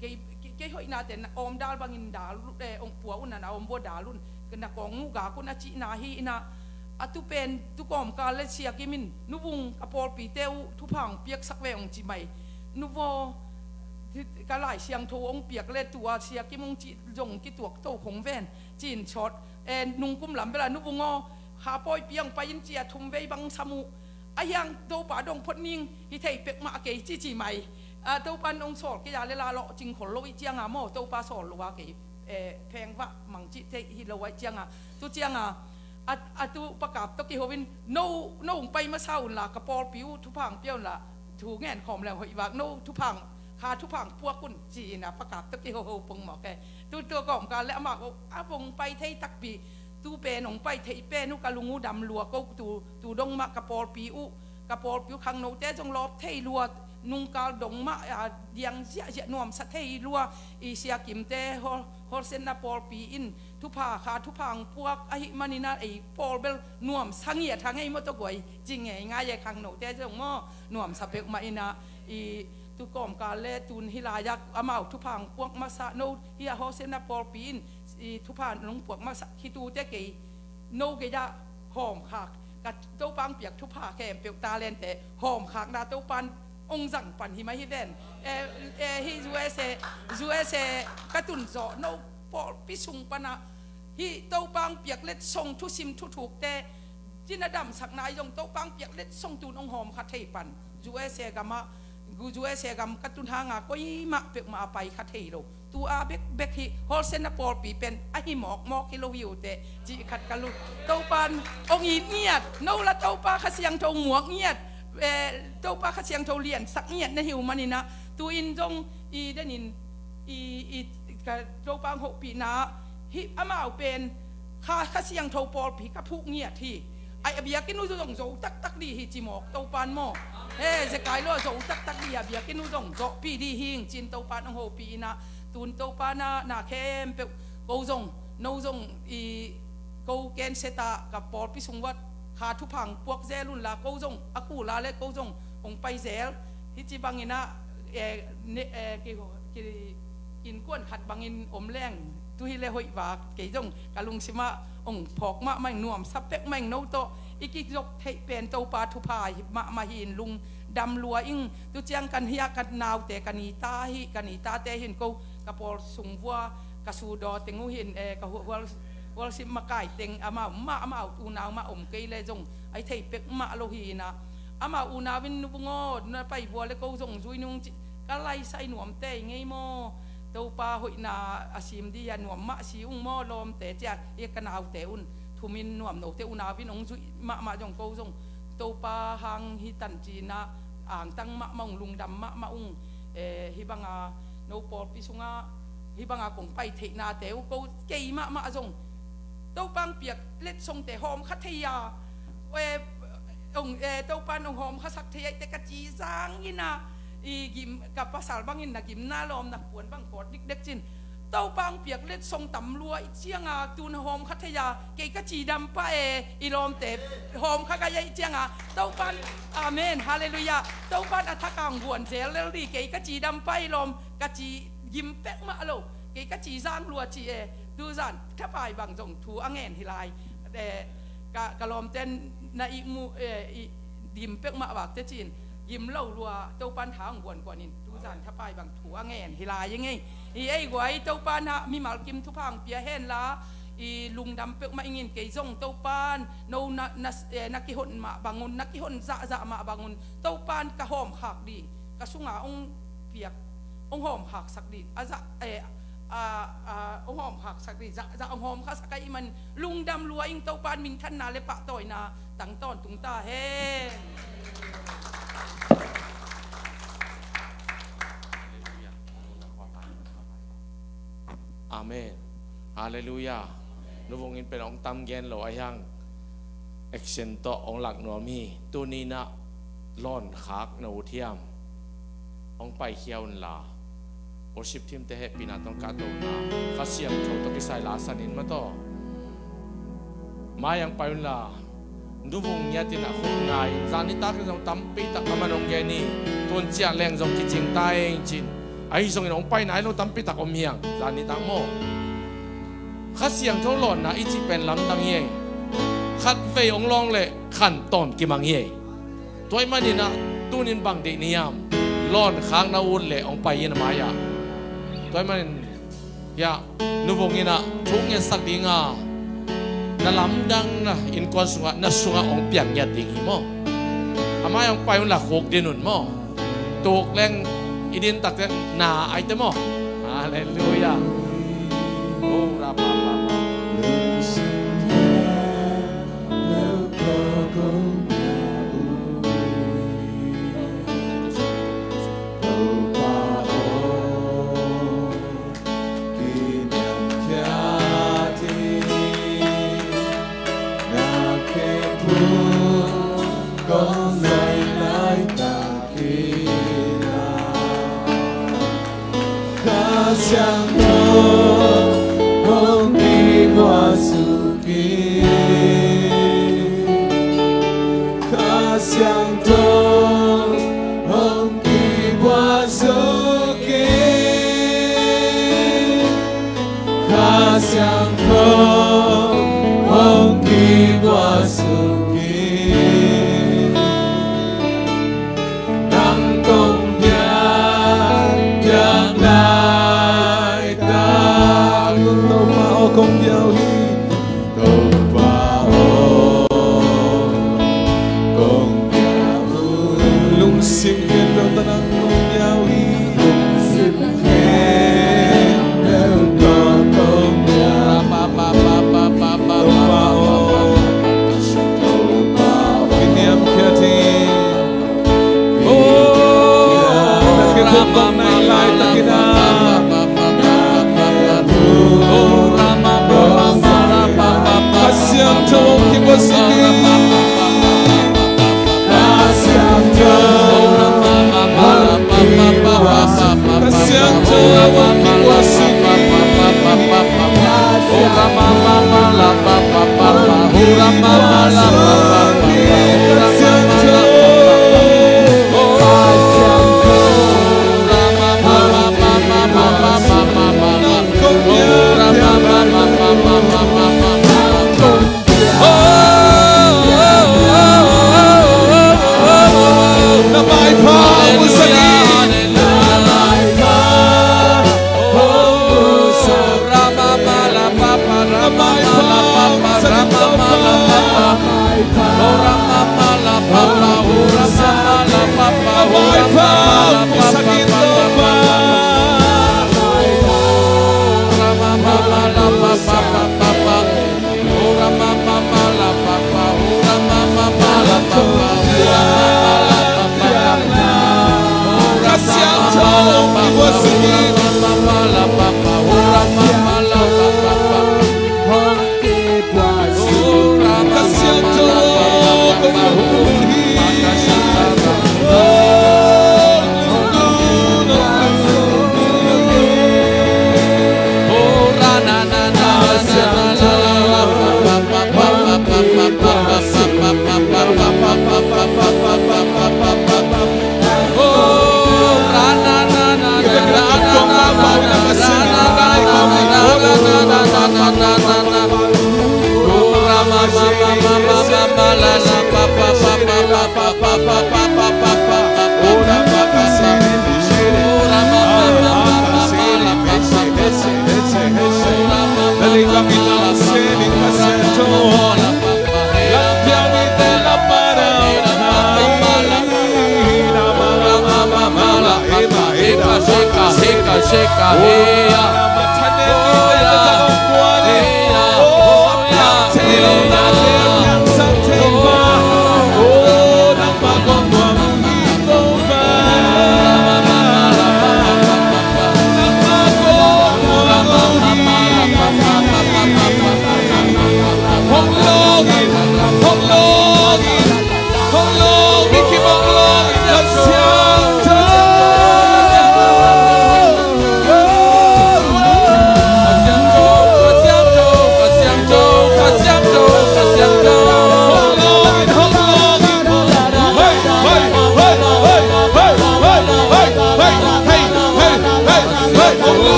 kei, kei, kei hoihnate na awm dal bangin dal uh, e, hong pua un a, na awm vua dal un, na kawng uh gak un a cihna hi in ah, a tu pen, tu kawmkal le Sia Kim in, nu vung, ka pawlpite uh thupha hong piaksak ve hong ci mai. Nu vaw, ka Lai Siangtho hong piak le tua Sia Kim hong cih zong kituak to khong ven, ci in sawt, e, nungkum lam bel a nu vung aw, Kha Pawipi hong pai in ci a thum vei bang sam uh. Ahi hang Topa dong phot ning, hi thei pek mah kei ci ci mai. A, Topa in hong sawl kei a le la lawh cing khol lo ih ciang a maw, Topa sawl lo a kei, e, pheng vah mang cih thei hi lo a ih ciang a. Tu ciang a, a, a tu Pa Kap tawh kiho in, no, no hong pai masa un la, ka pawlpi uh thupha hong pia un la, thu ngen khawm leng hoih vak, no thupha hong, Kha thupha hong puak un ci in a, Pa Kap tawh kiho ho pong mawk e. Tu, tu kawmkal le amah ko, a vong pai thei takpi, tu pen hong pai thei pen uh ka lung uh dam lua ko, tu, tu dong mah ka pawlpi uh, ka pawlpi uh khangnote zong lawp thei lua, nungkal dong mah, a, diang ziahziah nuamsa thei lua, i Sia Kimte, Hol-, Holsetna pawlpi in thupha, Kha thupha hong puak ahih manin a, ei pawl bel nuamsa ngiat hang ei maw tawh guai, ci ngeingai e, khangnote zong maw, nuamsa peuhmah in a, i tu kawmkal le tun hih lai-ah amau thupha hong puak masa, no, hih a Holsetna pawlpi in, i thupha nong puak masa khitute kei, no gei-ah hawmkhak, ka Topa hong piak thupha khempeuh talente hawmkhakna Topa in hong zang pan hi mah hi ven. Eh, eh, hih U S A, U S A ka tun zawh no pawlpi sung panah hih Topa hong piak letsong thusim thuthukte cina damsakna ahi zong Topa hong piak letsong tun hong hawmkha thei pan U S A gamah, U S A gam ka tun hanga koimah peuhmah a pai kha thei lo. Tu a bekbek hi Hawlsen na pawlpi pen ahi mawkmawk hi lo hi uh teh cih khat ka lung. Topa in hong it ngiat, no la Topa Kha Siangtho muak ngiat, eh, Topa Kha Siangtho liansak ngiat na hi uh maninah tu-in zong i denin i, i ka Topa hong hopihna hih amau pen Kha, Kha Siangtho pawlpi ka phuh ngiat hi. Ai, a biakinn uh zong zo taktak dih hi ci mawk Topa in maw. He, zekai lo a zo taktak dih a biakinn uh zong zawhpih dih hing cin Topa in hong hopih inah tun Topa na, na khempeuh ko zong, no zong i ko ken setah ka pawlpi sung uat kha thupha hong puak zel unla ko zong a kula le ko zong hong pai zel. Hih ci banginah, eh, ne, eh, ki, ki, innkuan khat bangin om leng tu hi le hoih vak kei zong ka lungsimah hong phawk mahmah ing, nuamsa pek mah ing, no tawh i kizop theih pen Topa thupha hi mahmah hi in lungdam lua ing. Tu ciang kan hiah ka naute ka nita hi, ka nitate hin ko ka pawl sung vua ka sudaw teng uh hin, eh, ka hu-, hual, hualsim makai teng amau mah, amau unau mah om kei le zong ai thei pek mah lo hi inah amau unau in nu bung aw na pai vua le ko zong zui nung ci ka laisai nuamte i ngei maw? Topa hoihna a sim dih a nuam mah si ung maw lawmte cia i ka naute un thumin nuam note unau in hong zuih mahmah zong ko zong Topa hang hi tan cinah angtang mahmah ung lungdam mahmah ung. Eh, hih banga no pawlpi sungah hih banga kong pai theihnate uh ko kei mahmah zong Topa hong piak letsongte hawm kha thei a eh, ong, eh, Topa in ong hawm khasak thei aih te ka ci zang inah i gim ka pasal bangin na gimna lawm na puan bang kawt dikdek cin Topa hong piak letsong tam lua i cianga tun hawm kha thei a kei ka ci dam pah e i lawmte hawm kha ka aih cianga Topa in amen halleluiah Topa in a thak a hong guan zel lel dih kei ka ci dam pah i lawm ka ci gim pek mah lo kei ka ci zang lua ci e tuzan thapai bang zong thu a ngen hi lai. Eh, ka, ka lawmte na ihmu, eh, i dim pek mah vakte cin gim lo lua Topa in tha hong guanguan in tuzan thapai bang thu a ngen hi lai i ngei. I ei guai Topa in ah mimal kim thupha hong pia henla i lungdam pek mah ingin kei zong Topa in no na, na, eh, na kihon mah bangun na kihon zahzah mah bangun Topa in ka hawmkhak dih ka sunga hong piak hong hawmkhaksak dih a zah, eh, a, a, hong hawmkhaksak dih zah, zah hong hawmkhaksak ahih man lungdam lua ing Topa in minthanna le pahtawina tang tawntung ta hen. Amen. Halleluiah. Nuvung in pen hong tam gen lo a hiang action tawh hong lak nuam hi. Tuninah lawnkhak na ut hiam? Hong paikhia unla worship team te hehpihna tawh ka tona Kha Siangtho tawh kisai la sanin mataw. Mai ang pai unla nuvung ngiatin a khut ngai in zan nitak in zong tampi tak a man hong gen hi. Tun ciah leng zong kicing ta eng cin ahi zongin hong pai nai lo tampi tak om hiang zan nitak maw? Kha Siangtho lawnna i cih pen lamdang hi ei. Khatvei hong lawng leh khan tawm kimang hi ei. Tua ahih maninah tunin bang deih ni hiam? Lawnkhak na ut leh hong pai in a mai-ah. Tua ahih manin hiah nuvung inah thu ngetsak dinga na lamdang na innkuan sungah na sungah hong piang ngiat ding hi maw? A mai hong pai unla khuk din un maw? Tuk leng i din takte na aite maw? Halleluiah. Oh, ra pa pa pa. Kha Siangtho hong kigualsuk hi. Kha Siangtho hong kigualsuk hi. Kha Siangtho hong kigualsuk hi. kong pia uh hi. Topa aw, kong pia uh. Lungsim khempeuh tawh nang kong pia uh hi. Lungsim khempeuh tawh kong pia. Topa aw, kiniamkhiat hi. Oh, na khempeuh kong nai laitakin ah, Kha Siangtho hong kibuaksik hi. Kha Siangtho hong kibuaksik hi. Kha Siangtho hong kibuaksik hi.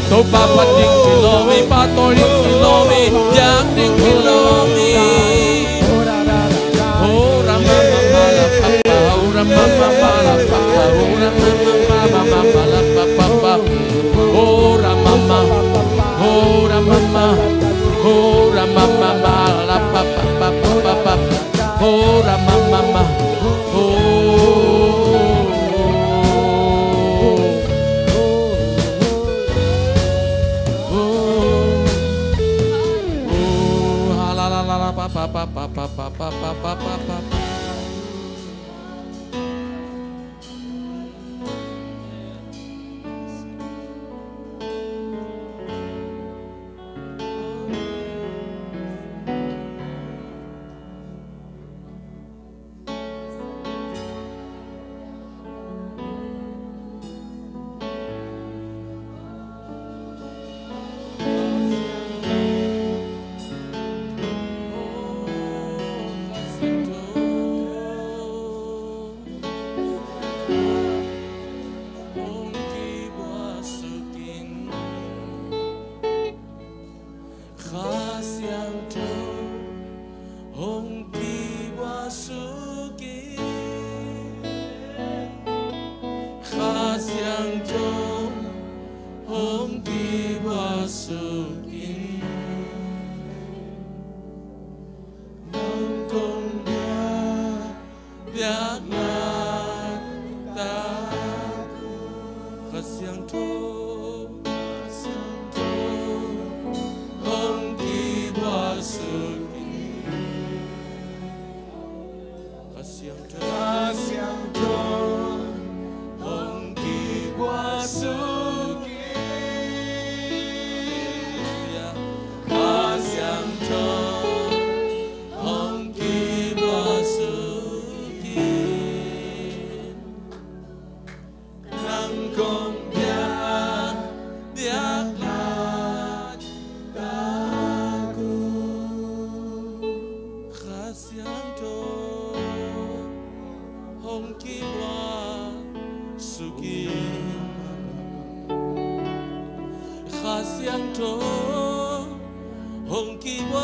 Topa, Topa ding hi lo mi, Pastor ding hi lo mi, Biak ding hi lo mi. Ora mama mala papa, ora mama mala papa, ora mama mama mala papa. Ora mama, ora mama, ora mama mala papa, papa, papa. Ora mama mama. Oh.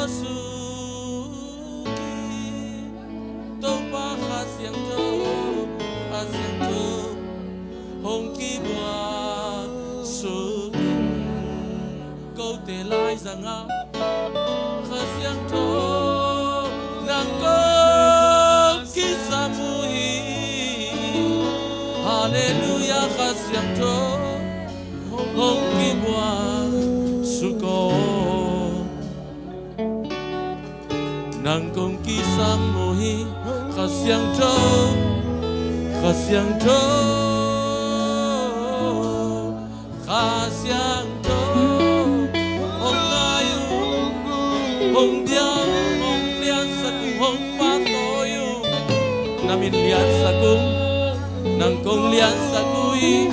suk in, Topa Kha Siangtho, Kha Siangtho hong kibuak suk in. Kote laizang ah Kha Siangtho nang kong kisam uh hi. Halleluiah, Kha Siangtho hong kibuak suk aw. Nang kong kisam uh hi. Kha Siangtho, Kha Siangtho, Kha Siangtho hong ngai uh, hong diang, hong liansak uh, hong pahtawi uh. Na min liansak uh, nang kong liansak uh hi,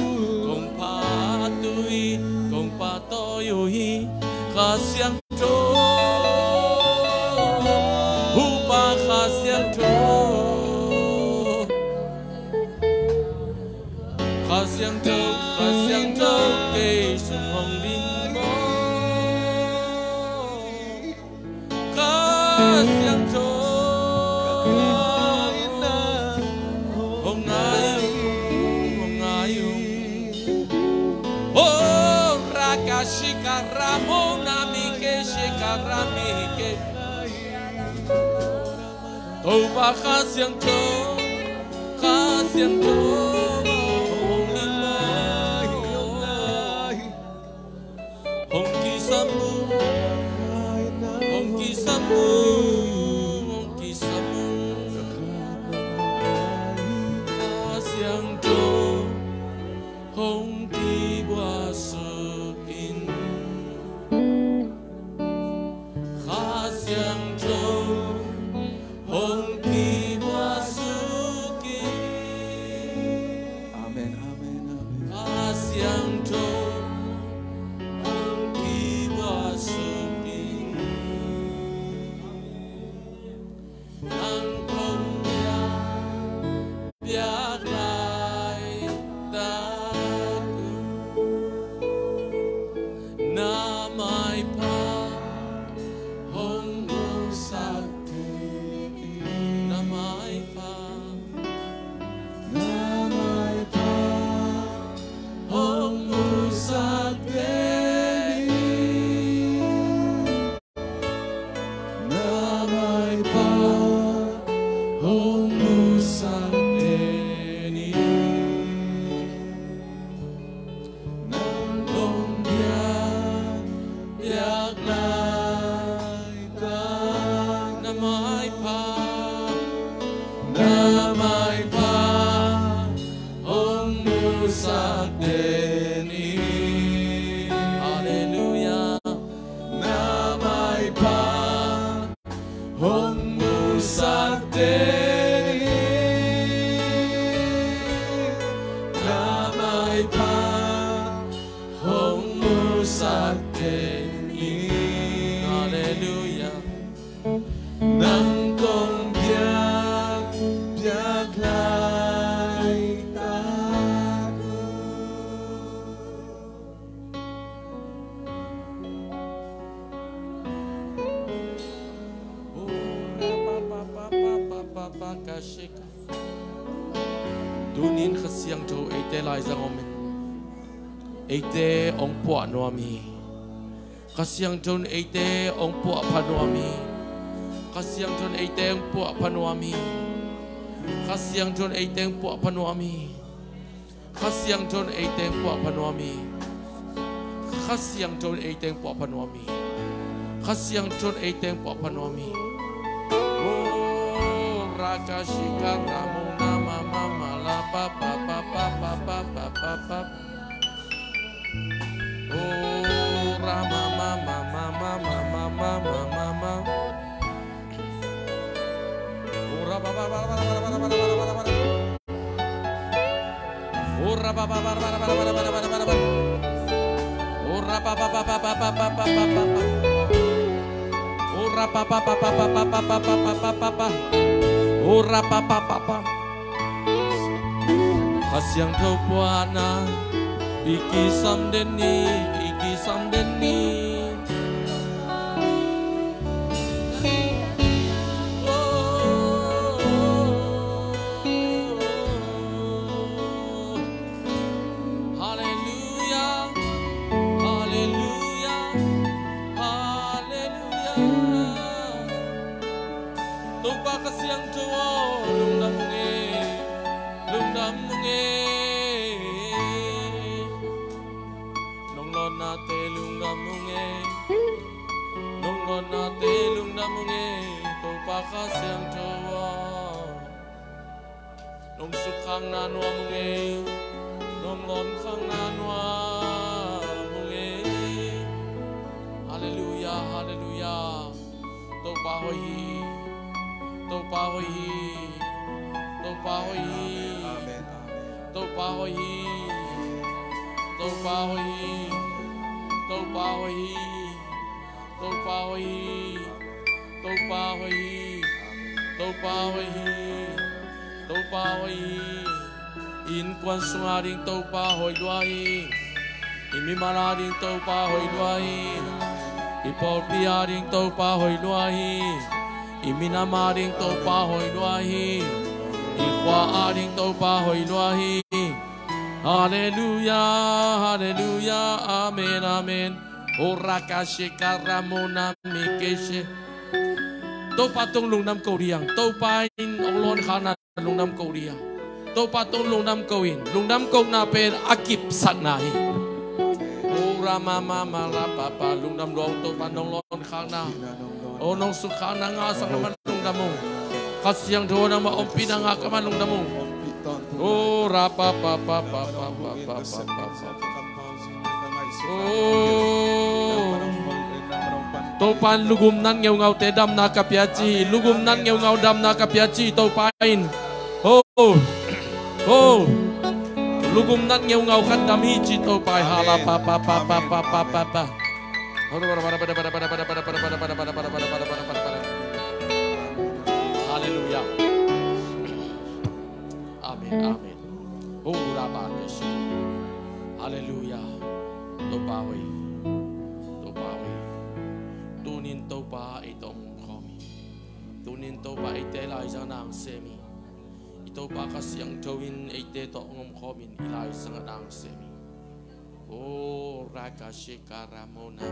kong pahtawi, kong pahtawi uh hi. Kha Siangtho, Topa Kha Siangtho, Kha Siangtho, Kha Siangtho, kei sung hong ding maw. Kha Siangtho hong ngai ung, hong ngai ung. Oh, rakashika ramona mike shika ramike. Topa Kha Siangtho, Kha Siangtho hong ding maw. Hong kisam uh, hong kisam uh, hong kisam uh. Kha Siangtho hong kibuak suk in. Kha Siangtho hong kibuak suk in. Amen, amen, amen. Kha Siangtho hong kibuak suk in. Nang kong biak, biak laitak uh, na maipha hong musak teh, na maipha, na maipha hong musak teh. Na maipha hong musak teh ni. Nang kong biak, biak laitak, na maipha, na maipha hong musak teh ni. Halleluiah. Na maipha hong musak teh ni. Na maipha hong musak teh ni. Halleluiah. Nang kong biak, biak laitak uh. Tuni-in Kha Siangtho eite laizang om in, eite hong puah nuam hi. Kha Siangtho in eite hong puah pha nuam hi. Kha Siangtho in eite hong puah pha nuam hi. Kha Siangtho in eite hong puah pha nuam hi. Kha Siangtho in eite hong puah pha nuam hi. Kha Siangtho in eite hong puah pha nuam hi. Kha Siangtho in eite hong puah pha nuam hi. Oh, rakashika ramona mama mala pa pa pa pa pa pa pa pa pa. Oh, rama mama mama mama mama mama. Oh, rama mama mama mama mama mama. Kha Siangtho puahna i kisam den ni, i kisam den ni. Kha Siangtho aw, lungdam ung ei, lungdam ung ei. Nong lawnate lungdam ung ei, nong lawnate lungdam ung ei. Topa Kha Siangtho aw, nong sukkhakna nuam ung ei, nong lawnkhakna nuam ung ei. Halleluia, halleluia. Topa hoih hi. Topa hoih hi. Topa hoih hi. Amen, amen, amen. Topa hoih hi. Topa hoih hi. Topa hoih hi. Topa hoih hi. Topa hoih hi. Topa hoih hi. Topa hoih hi. I innkuan sung ading Topa hoih lua hi. I mimal ading Topa hoih lua hi. I pawlpi ading Topa hoih lua hi. I minam ading Topa hoih lua hi. I khua ading Topa hoih lua hi. Halleluia, halleluia, amen, amen. Oraka sheka ramona mikeshe. Topa tawh lungdam ko diang. Topa in ong lawn khana lungdam ko diang. Topa tawh lungdam ko in, lungdam kona pen a kipsakna hi. O rama mama la papa, lungdam lua ung. Topa nong lawn khakna, o nong sukkhakna ngahsak na man lungdam ung. Kha Siangtho nangmah ompihna ngah ka man lungdam ung. O ra pa pa pa pa pa pa pa pa pa. Oh. Topa in lugum nat ngeungaute damna ka pia ci, lugum nat ngeungau damna ka pia ci Topa in. Oh. Oh. Lugum nat ngeungau khat dam hi ci Topa in. Hala pa pa pa pa pa pa pa pa. Halleluia. Amen, amen. Hurabakesha. Halleluia. Topa hoih. Topa hoih. Tunin Topa ei tawh ong omkhawm hi. Tunin Topa eite laizang nang sem hi. I Topa Kha Siangtho in eite tawh ong omkhawm in i laizang nang sem hi. O raka sheka ramona.